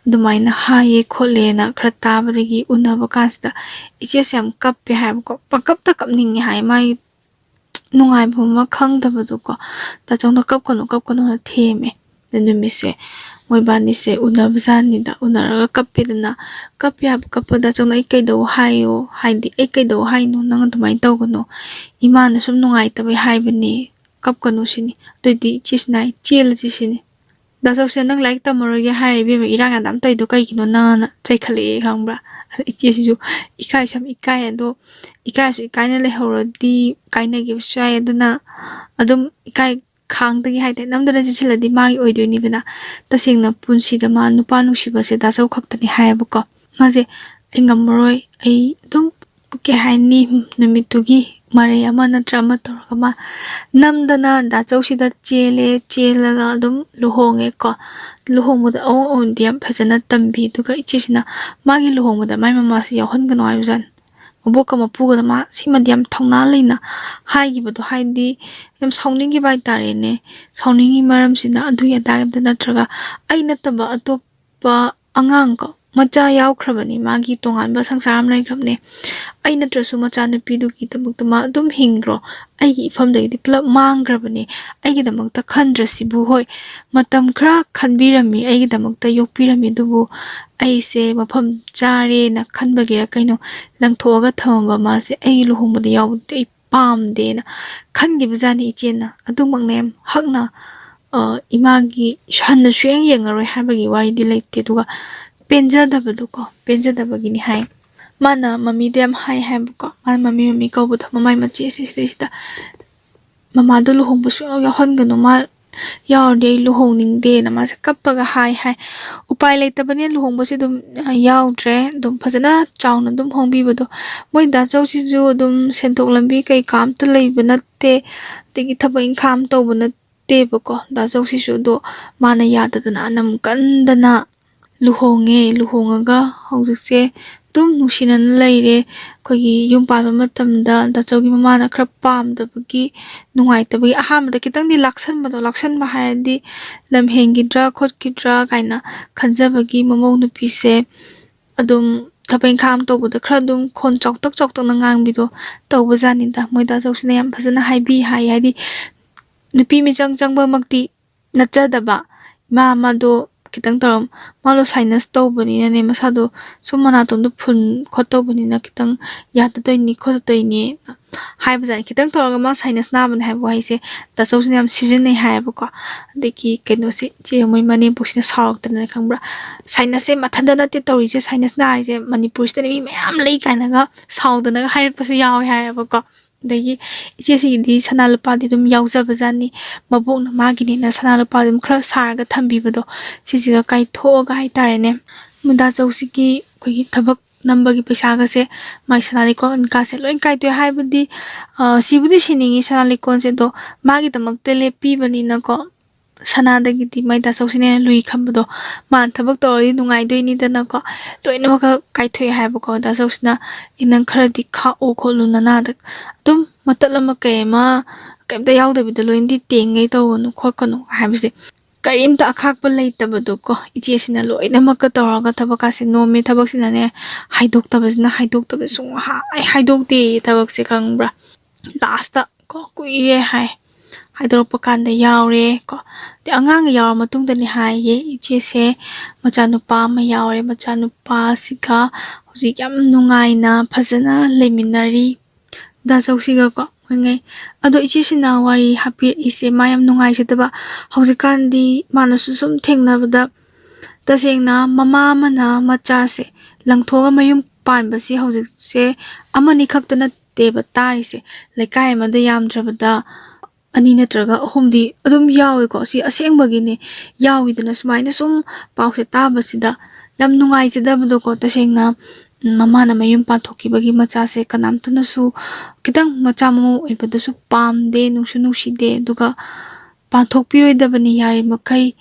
ꯑꯗꯨꯃꯥꯏꯅ ꯍꯥꯏꯌꯦ ꯈꯣꯠꯂꯦꯅ ꯈꯔ ꯇꯥꯕꯗꯒꯤ ꯎꯅꯕ ꯀꯥꯟꯁꯤꯗ ꯏꯆꯦꯁꯦ ꯌꯥꯝ ꯀꯞꯄꯦ ꯍꯥꯏꯕꯀꯣ꯫ ꯄꯪꯀꯞꯇ ꯀꯞꯅꯤꯡꯉꯦ ꯍꯥꯏ, ꯃꯥꯒꯤ ꯅꯨꯡꯉꯥꯏꯕ ꯑꯃ ꯈꯪꯗꯕꯗꯣꯀꯣ꯫ ꯗꯥꯆꯧꯅ "ꯀꯞꯀꯅꯨ, ꯀꯞꯀꯅꯨꯅ" ꯊꯦꯝꯃꯦ꯫ ꯑꯗꯨ ꯅꯨꯃꯤꯠꯁꯦ ꯃꯣꯏꯕꯥꯅꯤꯁꯦ ꯎꯅꯕꯖꯥꯠꯅꯤꯗ꯫ ꯎꯅꯔꯒ ꯀꯞꯄꯦꯗꯅ꯫ ꯀꯞꯄꯦ ꯍꯥꯏꯕ ꯀꯞꯄꯗ ꯗꯥꯆꯧꯅ "ꯑꯩ ꯀꯩꯗꯧ ꯍꯥꯏꯌꯣ, ꯍꯥꯏꯗꯤ ꯑꯩ ꯀꯩꯗꯧ ꯍꯥꯏꯅꯣ, ꯅꯪ ꯑꯗꯨꯃꯥꯏꯅ ꯇꯧꯒꯅꯨ, ꯏꯃꯥꯅ ꯁꯨꯝ ꯅꯨꯡꯉꯥꯏꯇꯕꯩ ꯍꯥꯏꯕꯅꯦ, ꯀꯞꯀꯅꯨ" ꯁꯤꯅꯤ꯫ ꯑꯗꯨꯗꯤ ꯏꯆꯦꯁꯤꯅ ꯍꯥꯏ, "ꯆꯦꯜꯂꯁꯤ" ꯁꯤꯅꯤ꯫ "ꯗꯥꯆꯧꯁꯦ ꯅꯪ ꯂꯥꯏꯔꯤꯛ ꯇꯝꯃꯔꯣꯏꯒꯦ ꯍꯥꯏꯔꯦ ꯏꯕꯦꯝꯃ, ꯏꯔꯥꯡ ꯌꯥꯝ ꯇꯧꯔꯤꯗꯣ ꯀꯩꯒꯤꯅꯣ ꯅꯪꯅ?" ꯆꯩꯈꯠꯂꯛꯑꯦ ꯈꯪꯕ꯭ꯔꯥ? ꯑꯗ ꯏꯆꯦꯁꯤꯁꯨ ꯏꯀꯥꯏꯁꯨ ꯌꯥꯝ ꯏꯀꯥꯏ꯫ ꯑꯗꯣ ꯏꯀꯥꯏꯁꯨ ꯏꯀꯥꯏꯅ ꯂꯩꯍꯧꯔꯗꯤ ꯀꯥꯏꯅꯈꯤꯕꯁꯨ ꯌꯥꯏ꯫ ꯑꯗꯨꯅ ꯑꯗꯨꯝ ꯏꯀꯥꯏ ꯈꯥꯡꯗꯒꯤ ꯍꯥꯏꯇꯥꯔꯦ, ꯅꯝꯗꯅ ꯆꯦꯟꯁꯤꯜꯂꯗꯤ ꯃꯥꯒꯤ ꯑꯣꯏꯗꯣꯏꯅꯤꯗꯅ꯫ ꯇꯁꯦꯡꯅ ꯄꯨꯟꯁꯤꯗ ꯃꯥ ꯅꯨꯄꯥ ꯅꯨꯡꯁꯤꯕꯁꯦ ꯗꯥ ꯆꯧ ꯈꯛꯇꯅꯤ ꯍꯥꯏꯌꯦꯕꯀꯣ꯫ ꯃꯥꯁꯦ "ꯑꯩ ꯉꯝꯃꯔꯣꯏ, ꯑꯩ ꯑꯗꯨꯝ ꯀꯩ ꯍꯥꯏꯅꯤ, ꯅꯨꯃꯤꯠꯇꯨꯒꯤ ꯃꯔꯩ ꯑꯃ ꯅꯠꯇ꯭ꯔ ꯑꯃ ꯇꯧꯔꯒ ꯃꯥ ꯅꯝꯗꯅ ꯗꯥ ꯆꯧꯁꯤꯗ ꯆꯦꯜꯂꯦ꯫ ꯆꯦꯜꯂꯒ ꯑꯗꯨꯝ ꯂꯨꯍꯣꯡꯉꯦꯀꯣ꯫ ꯂꯨꯍꯣꯡꯕꯗ ꯑꯋꯣꯟ ꯑꯋꯣꯟꯗꯤ ꯌꯥꯝ ꯐꯖꯅ ꯇꯝꯕꯤ꯫ ꯑꯗꯨꯒ ꯏꯆꯦꯁꯤꯅ ꯃꯥꯒꯤ ꯂꯨꯍꯣꯡꯕꯗ ꯃꯥꯏ ꯃꯃꯥꯁꯤ ꯌꯥꯎꯍꯟꯒꯅꯨ ꯍꯥꯏꯕꯖꯥꯠꯅꯤ꯫ ꯃꯕꯣꯛꯀ ꯃꯄꯨꯒꯗ ꯃꯥ ꯁꯤꯃꯗꯤ ꯌꯥꯝ ꯊꯧꯅꯥ ꯂꯩꯅ ꯍꯥꯏꯈꯤꯕꯗꯣ, ꯍꯥꯏꯗꯤ ꯌꯥꯝ ꯁꯥꯎꯅꯤꯡꯈꯤꯕ ꯍꯥꯏꯇꯥꯔꯦꯅꯦ꯫ ꯁꯥꯎꯅꯤꯡꯉꯤ ꯃꯔꯝꯁꯤꯅ ꯑꯗꯨꯒꯤ ꯑꯗꯥꯒꯤ ꯑꯝꯇ ꯅꯠꯇ꯭ꯔꯒ ꯑꯩ ꯅꯠꯇꯕ ꯑꯇꯣꯞꯄ ꯑꯉꯥꯡ ꯀꯣ, ꯃꯆꯥ ꯌꯥꯎꯈ꯭ꯔꯕꯅꯤ, ꯃꯥꯒꯤ ꯇꯣꯉꯥꯟꯕ ꯁꯪꯁꯥꯔ ꯑꯃ ꯂꯩꯈ꯭ꯔꯕꯅꯦ꯫ ꯑꯩ ꯅꯠꯇ꯭ꯔꯁꯨ ꯃꯆꯥꯅꯨꯄꯤꯗꯨꯒꯤꯗꯃꯛꯇ ꯃꯥ ꯑꯗꯨꯝ ꯍꯤꯡꯈ꯭ꯔꯣ, ꯑꯩꯒꯤ ꯏꯐꯝꯗꯒꯤꯗꯤ ꯄꯨꯂꯞ ꯃꯥꯡꯈ꯭ꯔꯕꯅꯦ꯫ ꯑꯩꯒꯤꯗꯃꯛꯇ ꯈꯟꯗ꯭ꯔꯁꯤꯕꯨ, ꯍꯣꯏ, ꯃꯇꯝ ꯈꯔ ꯈꯟꯕꯤꯔꯝꯃꯤ, ꯑꯩꯒꯤꯗꯃꯛꯇ ꯌꯣꯛꯄꯤꯔꯝꯃꯤ, ꯑꯗꯨꯕꯨ ꯑꯩꯁꯦ ꯃꯐꯝ ꯆꯥꯔꯦꯅ ꯈꯟꯕꯒꯤꯔ ꯀꯩꯅꯣ, ꯂꯪꯊꯣꯛꯑꯒ ꯊꯝꯃꯝꯕ ꯃꯥꯁꯦ ꯑꯩꯒꯤ ꯂꯨꯍꯣꯡꯕꯗ ꯌꯥꯎꯕꯗꯤ ꯑꯩ ꯄꯥꯝꯗꯦꯅ ꯈꯟꯈꯤꯕꯖꯥꯠꯅꯤ ꯏꯆꯦꯅ꯫ ꯑꯗꯨꯃꯛꯅꯦ ꯌꯥꯝ ꯍꯛꯅ, ꯑ, ꯏꯃꯥꯒꯤ ꯍꯟꯅ ꯁꯨꯌꯦꯡ ꯌꯦꯡꯉꯔꯣꯏ ꯍꯥꯏꯕꯒꯤ ꯋꯥꯔꯤꯗꯤ ꯂꯩꯇꯦ꯫ ꯑꯗꯨꯒ ꯄꯦꯟꯖꯗꯕꯗꯣꯀꯣ, ꯄꯦꯟꯖꯗꯕꯒꯤꯅꯤ ꯍꯥꯏ꯫ ꯃꯥꯅ ꯃꯃꯤꯗ ꯌꯥꯝ ꯍꯥꯏ ꯍꯥꯏꯕꯀꯣ꯫ ꯃꯥꯅ ꯃꯃꯤ ꯃꯃꯤ ꯀꯧꯕꯗꯣ, ꯃꯃꯥꯏ ꯃꯆꯦꯁꯦ ꯁꯤꯗꯩꯁꯤꯗ "ꯃꯃꯥꯗꯣ ꯂꯨꯍꯣꯡꯕ ꯁꯨꯡꯌꯥꯎ ꯌꯥꯎꯍꯟꯒꯅꯨ, ꯃꯥ ꯌꯥꯎꯔꯗꯤ ꯑꯩ ꯂꯨꯍꯣꯡꯅꯤꯡꯗꯦꯅ" ꯃꯥꯁꯦ ꯀꯞꯄꯒ ꯍꯥꯏ ꯍꯥꯏ꯫ ꯎꯄꯥꯏ ꯂꯩꯇꯕꯅꯤꯅ ꯂꯨꯍꯣꯡꯕꯁꯦ ꯑꯗꯨꯝ, ꯑ, ꯌꯥꯎꯗ꯭ꯔꯦ꯫ ꯑꯗꯨꯝ ꯐꯖꯅ ꯆꯥꯎꯅ ꯑꯗꯨꯝ ꯍꯣꯡꯕꯤꯕꯗꯣ꯫ ꯃꯣꯏ ꯗꯥ ꯆꯧꯁꯤꯁꯨ ꯑꯗꯨꯝ ꯁꯦꯟꯊꯣꯛ ꯂꯝꯕꯤ ꯀꯩꯀꯥ ꯑꯝꯇ ꯂꯩꯕ ꯅꯠꯇꯦ, ꯑꯗꯒꯤ ꯊꯕꯛ ꯏꯪꯈꯥꯡ ꯑꯃ ꯇꯧꯕ ꯅꯠꯇꯦꯕꯀꯣ꯫ ꯗꯥ ꯆꯧꯁꯤꯁꯨ ꯑꯗꯣ ꯃꯥꯅ ꯌꯥꯗꯗꯅ ꯑꯅꯝ ꯀꯟꯗꯅ ꯂꯨꯍꯣꯡꯉꯦ꯫ ꯂꯨꯍꯣꯡꯉꯒ ꯍꯧꯖꯤꯛꯁꯦ ꯑꯗꯨꯝ ꯅꯨꯡꯁꯤꯅꯅ ꯂꯩꯔꯦ꯫ ꯑꯩꯈꯣꯏꯒꯤ ꯌꯨꯝ ꯄꯥꯟꯕ ꯃꯇꯝꯗ ꯗꯥ ꯆꯧꯒꯤ ꯃꯃꯥꯅ ꯈꯔ ꯄꯥꯝꯗꯕꯒꯤ, ꯅꯨꯡꯉꯥꯏꯇꯕꯒꯤ, ꯑꯍꯥꯟꯕꯗ ꯈꯤꯇꯪꯗꯤ ꯂꯥꯛꯁꯟꯕꯗꯣ, ꯂꯥꯛꯁꯟꯕ ꯍꯥꯏꯔꯗꯤ ꯂꯝ ꯍꯦꯟꯈꯤꯗ꯭ꯔꯥ ꯈꯣꯠꯈꯤꯗ꯭ꯔꯥ ꯀꯥꯏꯅ ꯈꯟꯖꯕꯒꯤ ꯃꯃꯧ ꯅꯨꯄꯤꯁꯦ ꯑꯗꯨꯝ ꯊꯕꯛ ꯏꯪꯈꯥꯡ ꯑꯃ ꯇꯧꯕꯗ ꯈꯔ ꯑꯗꯨꯝ ꯈꯣꯟ ꯆꯥꯎꯇꯛ ꯆꯥꯎꯇꯛꯅ ꯉꯥꯡꯕꯤꯗꯣ ꯇꯧꯕꯖꯥꯠꯅꯤꯗ꯫ ꯃꯣꯏ ꯗꯥ ꯆꯧꯁꯤꯅ ꯌꯥꯝ ꯐꯖꯅ ꯍꯥꯏꯕꯤ ꯍꯥꯏ, ꯍꯥꯏꯗꯤ ꯅꯨꯄꯤ ꯃꯤꯆꯪ ꯆꯪꯕꯃꯛꯇꯤ ꯅꯠꯆꯗꯕ, ꯏꯃꯥ ꯃꯥꯗꯣ ꯈꯤꯇꯪ ꯇꯧꯔꯝ-, ꯃꯥꯗꯣ sinus ꯇꯧꯕꯅꯤꯅꯅꯦ, ꯃꯁꯥꯗꯣ ꯁꯨꯝ ꯃꯅꯥꯇꯣꯟꯗꯣ ꯐꯨꯟ ꯈꯣꯠꯇꯧꯕꯅꯤꯅ ꯈꯤꯇꯪ ꯌꯥꯗꯗꯣꯏꯅꯤ ꯈꯣꯠꯇꯗꯣꯏꯅꯤ ꯍꯥꯏꯕꯖꯥꯠꯅꯤ꯫ ꯈꯤꯇꯪ ꯇꯧꯔꯒ ꯃꯥ sinus ꯅꯥꯕꯅꯦ ꯍꯥꯏꯕ ꯋꯥꯍꯩꯁꯦ ꯗꯥ ꯆꯧꯁꯤꯅ ꯌꯥꯝ ꯁꯤꯖꯤꯟꯅꯩ ꯍꯥꯏꯌꯦꯕꯀꯣ꯫ ꯑꯗꯒꯤ ꯀꯩꯅꯣꯁꯦ, ꯏꯆꯦ ꯃꯣꯏ ꯃꯅꯦꯝꯄꯣꯛꯁꯤꯅ ꯁꯥꯎꯔꯛꯇꯅ, ꯈꯪꯕ꯭ꯔꯥ, "sinus ꯁꯦ ꯃꯊꯟꯇ ꯅꯠꯇꯦ ꯇꯧꯔꯤꯁꯦ, sinus ꯅꯥꯔꯤꯁꯦ ꯃꯅꯤꯄꯨꯔꯁꯤꯗꯅꯦ ꯃꯤ ꯃꯌꯥꯝ ꯂꯩ" ꯀꯥꯏꯅꯒ ꯁꯥꯎꯗꯅꯒ ꯍꯥꯏꯔꯛꯄꯁꯨ ꯌꯥꯎꯋꯦ ꯍꯥꯏꯌꯦꯕꯀꯣ꯫ ꯑꯗꯒꯤ ꯏꯆꯦꯁꯤꯒꯤꯗꯤ ꯁꯅꯥ ꯂꯨꯄꯥꯗꯤ ꯑꯗꯨꯝ ꯌꯥꯎꯖꯕꯖꯥꯠꯅꯤ꯫ ꯃꯕꯣꯛꯅ ꯃꯥꯒꯤꯅꯦꯅ ꯁꯅꯥ ꯂꯨꯄꯥ ꯑꯗꯨꯝ ꯈꯔ ꯁꯥꯔꯒ ꯊꯝꯕꯤꯕꯗꯣ, ꯁꯤꯁꯤꯒ ꯀꯥꯏꯊꯣꯛꯑꯒ ꯍꯥꯏꯇꯥꯔꯦꯅꯦ, ꯃꯣꯏ ꯗꯥ ꯆꯧꯁꯤꯒꯤ ꯑꯩꯈꯣꯏꯒꯤ ꯊꯕꯛ ꯅꯝꯕꯒꯤ ꯄꯩꯁꯥꯒꯁꯦ, ꯃꯥꯏ ꯁꯅꯥ ꯂꯤꯛꯀꯣꯟ ꯀꯥꯁꯦ ꯂꯣꯏ ꯀꯥꯏꯊꯣꯛꯑꯦ꯫ ꯍꯥꯏꯕꯗꯤ, ꯑ, ꯁꯤꯕꯨꯗꯤ ꯁꯤꯅꯤꯡꯉꯤ ꯁꯅꯥ ꯂꯤꯛꯀꯣꯟꯁꯦ, ꯑꯗꯣ ꯃꯥꯒꯤꯗꯃꯛꯇ ꯂꯦꯞꯄꯤꯕꯅꯤꯅꯀꯣ, ꯁꯅꯥꯗꯒꯤꯗꯤ ꯃꯥꯏ ꯗꯥ ꯆꯧꯁꯤꯅ ꯍꯦꯟꯅ ꯂꯨꯏ ꯈꯟꯕꯗꯣ, ꯃꯥꯅ ꯊꯕꯛ ꯇꯧꯔꯗꯤ ꯅꯨꯡꯉꯥꯏꯗꯣꯏꯅꯤꯗꯅꯀꯣ, ꯂꯣꯏꯅꯃꯛꯀ ꯀꯥꯏꯊꯣꯛꯑꯦ ꯍꯥꯏꯕꯀꯣ꯫ ꯗꯥ ꯆꯧꯁꯤꯅ, "ꯏ, ꯅꯪ ꯈꯔꯗꯤ ꯈꯥꯛꯑꯣ ꯈꯣꯠꯂꯨ ꯅꯅꯥꯗ, ꯑꯗꯨꯝ ꯃꯇꯠ ꯑꯃ ꯀꯩ ꯑꯃ ꯀꯩꯝꯇ ꯌꯥꯎꯗꯕꯤꯗ ꯂꯣꯏꯅꯗꯤ ꯇꯦꯡꯉꯩ ꯇꯧꯒꯅꯨ ꯈꯣꯠꯀꯅꯨ" ꯍꯥꯏꯕꯁꯦ꯫ ꯀꯔꯤꯝꯇ ꯑꯈꯥꯛꯄ ꯂꯩꯇꯕꯗꯣꯀꯣ, ꯏꯆꯦꯁꯤꯅ ꯂꯣꯏꯅꯃꯛꯀ ꯇꯧꯔꯒ ꯊꯕꯛꯀꯥꯁꯦ ꯅꯣꯝꯃꯦ꯫ ꯊꯕꯛꯁꯤꯅꯅꯦ, ꯍꯥꯏꯗꯣꯛꯇꯕꯁꯤꯅ ꯍꯥꯏꯗꯣꯛꯇꯕ, ꯁꯨꯡꯍꯥꯏ ꯍꯥꯏꯗꯣꯛꯇꯦ ꯊꯕꯛꯁꯦ, ꯈꯪꯕ꯭ꯔꯥ? ꯂꯥꯁꯇ ꯀꯣ, ꯀꯨꯏꯔꯦ ꯍꯥꯏ, ꯍꯥꯏꯗꯣꯔꯛꯄ ꯀꯥꯟꯗ ꯌꯥꯎꯔꯦ ꯀꯣ꯫ ꯑꯗꯩ ꯑꯉꯥꯡꯒ ꯌꯥꯎꯔ ꯃꯇꯨꯡꯗꯅꯦ ꯍꯥꯏꯌꯦ, ꯏꯆꯦꯁꯦ ꯃꯆꯥꯅꯨꯄꯥ ꯑꯃ ꯌꯥꯎꯔꯦ꯫ ꯃꯆꯥꯅꯨꯄꯥꯁꯤꯒ ꯍꯧꯖꯤꯛ ꯌꯥꯝ ꯅꯨꯡꯉꯥꯏꯅ ꯐꯖꯅ ꯂꯩꯃꯤꯟꯅꯔꯤ꯫ ꯗꯥ ꯆꯧꯁꯤꯒꯀꯣ, ꯃꯣꯏꯉꯩ꯫ ꯑꯗꯣ ꯏꯆꯦꯁꯤꯅ ꯋꯥꯔꯤ ꯍꯥꯞꯄꯤꯔꯛꯏꯁꯦ, ꯃꯥ ꯌꯥꯝ ꯅꯨꯡꯉꯥꯏꯖꯗꯕ꯫ ꯍꯧꯖꯤꯛꯀꯥꯟꯗꯤ ꯃꯥꯅꯁꯨ ꯁꯨꯝ ꯊꯦꯡꯅꯕꯗ, ꯇꯁꯦꯡꯅ ꯃꯃꯥ ꯑꯃꯅ ꯃꯆꯥꯁꯦ ꯂꯪꯊꯣꯛꯑꯒ ꯃꯌꯨꯝ ꯄꯥꯟꯕꯁꯤ ꯍꯧꯖꯤꯛꯁꯦ ꯑꯃꯅꯤ ꯈꯛꯇ ꯅꯠꯇꯦꯕ ꯇꯥꯔꯤꯁꯦ꯫ ꯂꯩꯀꯥꯏ ꯑꯃꯗ ꯌꯥꯝꯗ꯭ꯔꯕꯗ ꯑꯅꯤ ꯅꯠꯇ꯭ꯔꯒ ꯑꯍꯨꯝꯗꯤ ꯑꯗꯨꯝ ꯌꯥꯎꯏꯀꯣ꯫ ꯁꯤ ꯑꯁꯦꯡꯕꯒꯤꯅꯦ, ꯌꯥꯎꯏꯗꯅ꯫ ꯁꯨꯃꯥꯏꯅ ꯁꯨꯝ ꯄꯥꯎꯁꯦ ꯇꯥꯕꯁꯤꯗ ꯌꯥꯝ ꯅꯨꯡꯉꯥꯏꯖꯗꯕꯗꯣꯀꯣ, ꯇꯁꯦꯡꯅ꯫ ꯎꯝ, ꯃꯃꯥꯅ ꯃꯌꯨꯝ ꯄꯥꯟꯊꯣꯛꯈꯤꯕꯒꯤ ꯃꯆꯥꯁꯦ ꯀꯅꯥꯝꯇꯅꯁꯨ, ꯈꯤꯇꯪ ꯃꯆꯥ ꯃꯃꯧ ꯑꯣꯏꯕꯗꯁꯨ ꯄꯥꯝꯗꯦ, ꯅꯨꯡꯁꯨ ꯅꯨꯡꯁꯤꯗꯦ꯫ ꯑꯗꯨꯒ ꯄꯥꯟꯊꯣꯛꯄꯤꯔꯣꯏꯗꯕꯅꯤ, ꯌꯥꯔꯤꯃꯈꯩ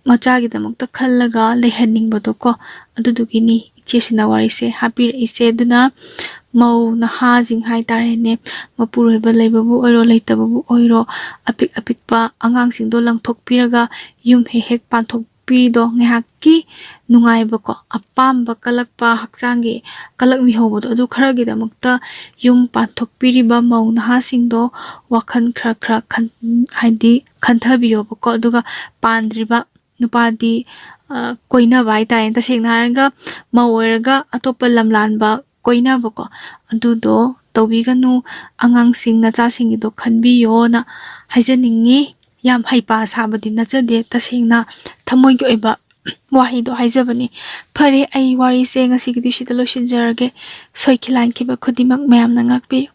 ꯃꯆꯥꯒꯤꯗꯃꯛꯇ ꯈꯜꯂꯒ ꯂꯩꯍꯟꯅꯤꯡꯕꯗꯣꯀꯣ, ꯑꯗꯨꯗꯨꯒꯤꯅꯤ ꯏꯆꯦꯁꯤꯅ ꯋꯥꯔꯤꯁꯦ ꯍꯥꯞꯄꯤꯔꯛꯏꯁꯦ꯫ ꯑꯗꯨꯅ ꯃꯧ ꯅꯍꯥꯁꯤꯡ ꯍꯥꯏꯇꯥꯔꯦꯅꯦ, ꯃꯄꯨꯔꯣꯏꯕ ꯂꯩꯕꯕꯨ ꯑꯣꯏꯔꯣ, ꯂꯩꯇꯕꯕꯨ ꯑꯣꯏꯔꯣ, ꯑꯄꯤꯛ ꯑꯄꯤꯛꯄ ꯑꯉꯥꯡꯁꯤꯡꯗꯣ ꯂꯪꯊꯣꯛꯄꯤꯔꯒ ꯌꯨꯝ ꯍꯦꯛ ꯍꯦꯛ ꯄꯥꯟꯊꯣꯛꯄꯤꯔꯤꯗꯣ, ꯉꯥꯏꯍꯥꯛꯀꯤ ꯅꯨꯡꯉꯥꯏꯕꯀꯣ, ꯑꯄꯥꯝꯕ ꯀꯜꯂꯛꯄ, ꯍꯛꯆꯥꯡꯒꯤ ꯀꯜꯂꯛꯃꯤꯍꯧꯕꯗꯣ, ꯑꯗꯨ ꯈꯔꯒꯤꯗꯃꯛꯇ ꯌꯨꯝ ꯄꯥꯟꯊꯣꯛꯄꯤꯔꯤꯕ ꯃꯧ ꯅꯍꯥꯁꯤꯡꯗꯣ ꯋꯥꯈꯜ ꯈꯔ ꯈꯔ ꯈꯟ-, ꯍꯥꯏꯗꯤ ꯈꯟꯊꯕꯤꯌꯣꯕꯀꯣ꯫ ꯑꯗꯨꯒ ꯄꯥꯟꯗ꯭ꯔꯤꯕ ꯅꯨꯄꯥꯗꯤ, ꯑ, ꯀꯣꯏꯅꯕ ꯍꯥꯏꯇꯥꯔꯦ, ꯇꯁꯦꯡꯅ ꯍꯥꯏꯔꯒ ꯃꯧ ꯑꯣꯏꯔꯒ ꯑꯇꯣꯞꯄ ꯂꯝꯂꯥꯟꯕ ꯀꯣꯏꯅꯕꯀꯣ, ꯑꯗꯨꯗꯣ ꯇꯧꯕꯤꯒꯅꯨ꯫ ꯑꯉꯥꯡꯁꯤꯡ, ꯅꯆꯥꯁꯤꯡꯒꯤꯗꯣ ꯈꯟꯕꯤꯌꯣꯅ ꯍꯥꯏꯖꯅꯤꯡꯉꯤ꯫ ꯌꯥꯝ ꯍꯩꯄꯥ ꯁꯥꯕꯗꯤ ꯅꯠꯆꯗꯦ, ꯇꯁꯦꯡꯅ ꯊꯃꯣꯏꯒꯤ ꯑꯣꯏꯕ ꯋꯥꯍꯩꯗꯣ ꯍꯥꯏꯖꯕꯅꯤ꯫ ꯐꯔꯦ, ꯑꯩ ꯋꯥꯔꯤꯁꯦ ꯉꯁꯤꯒꯤꯗꯤ ꯁꯤꯗ ꯂꯣꯏꯁꯤꯟꯖꯔꯒꯦ꯫ ꯁꯣꯏꯈꯤ ꯂꯥꯟꯈꯤꯕ ꯈꯨꯗꯤꯡꯃꯛ ꯃꯌꯥꯝꯅ ꯉꯥꯛꯄꯤꯌꯨ꯫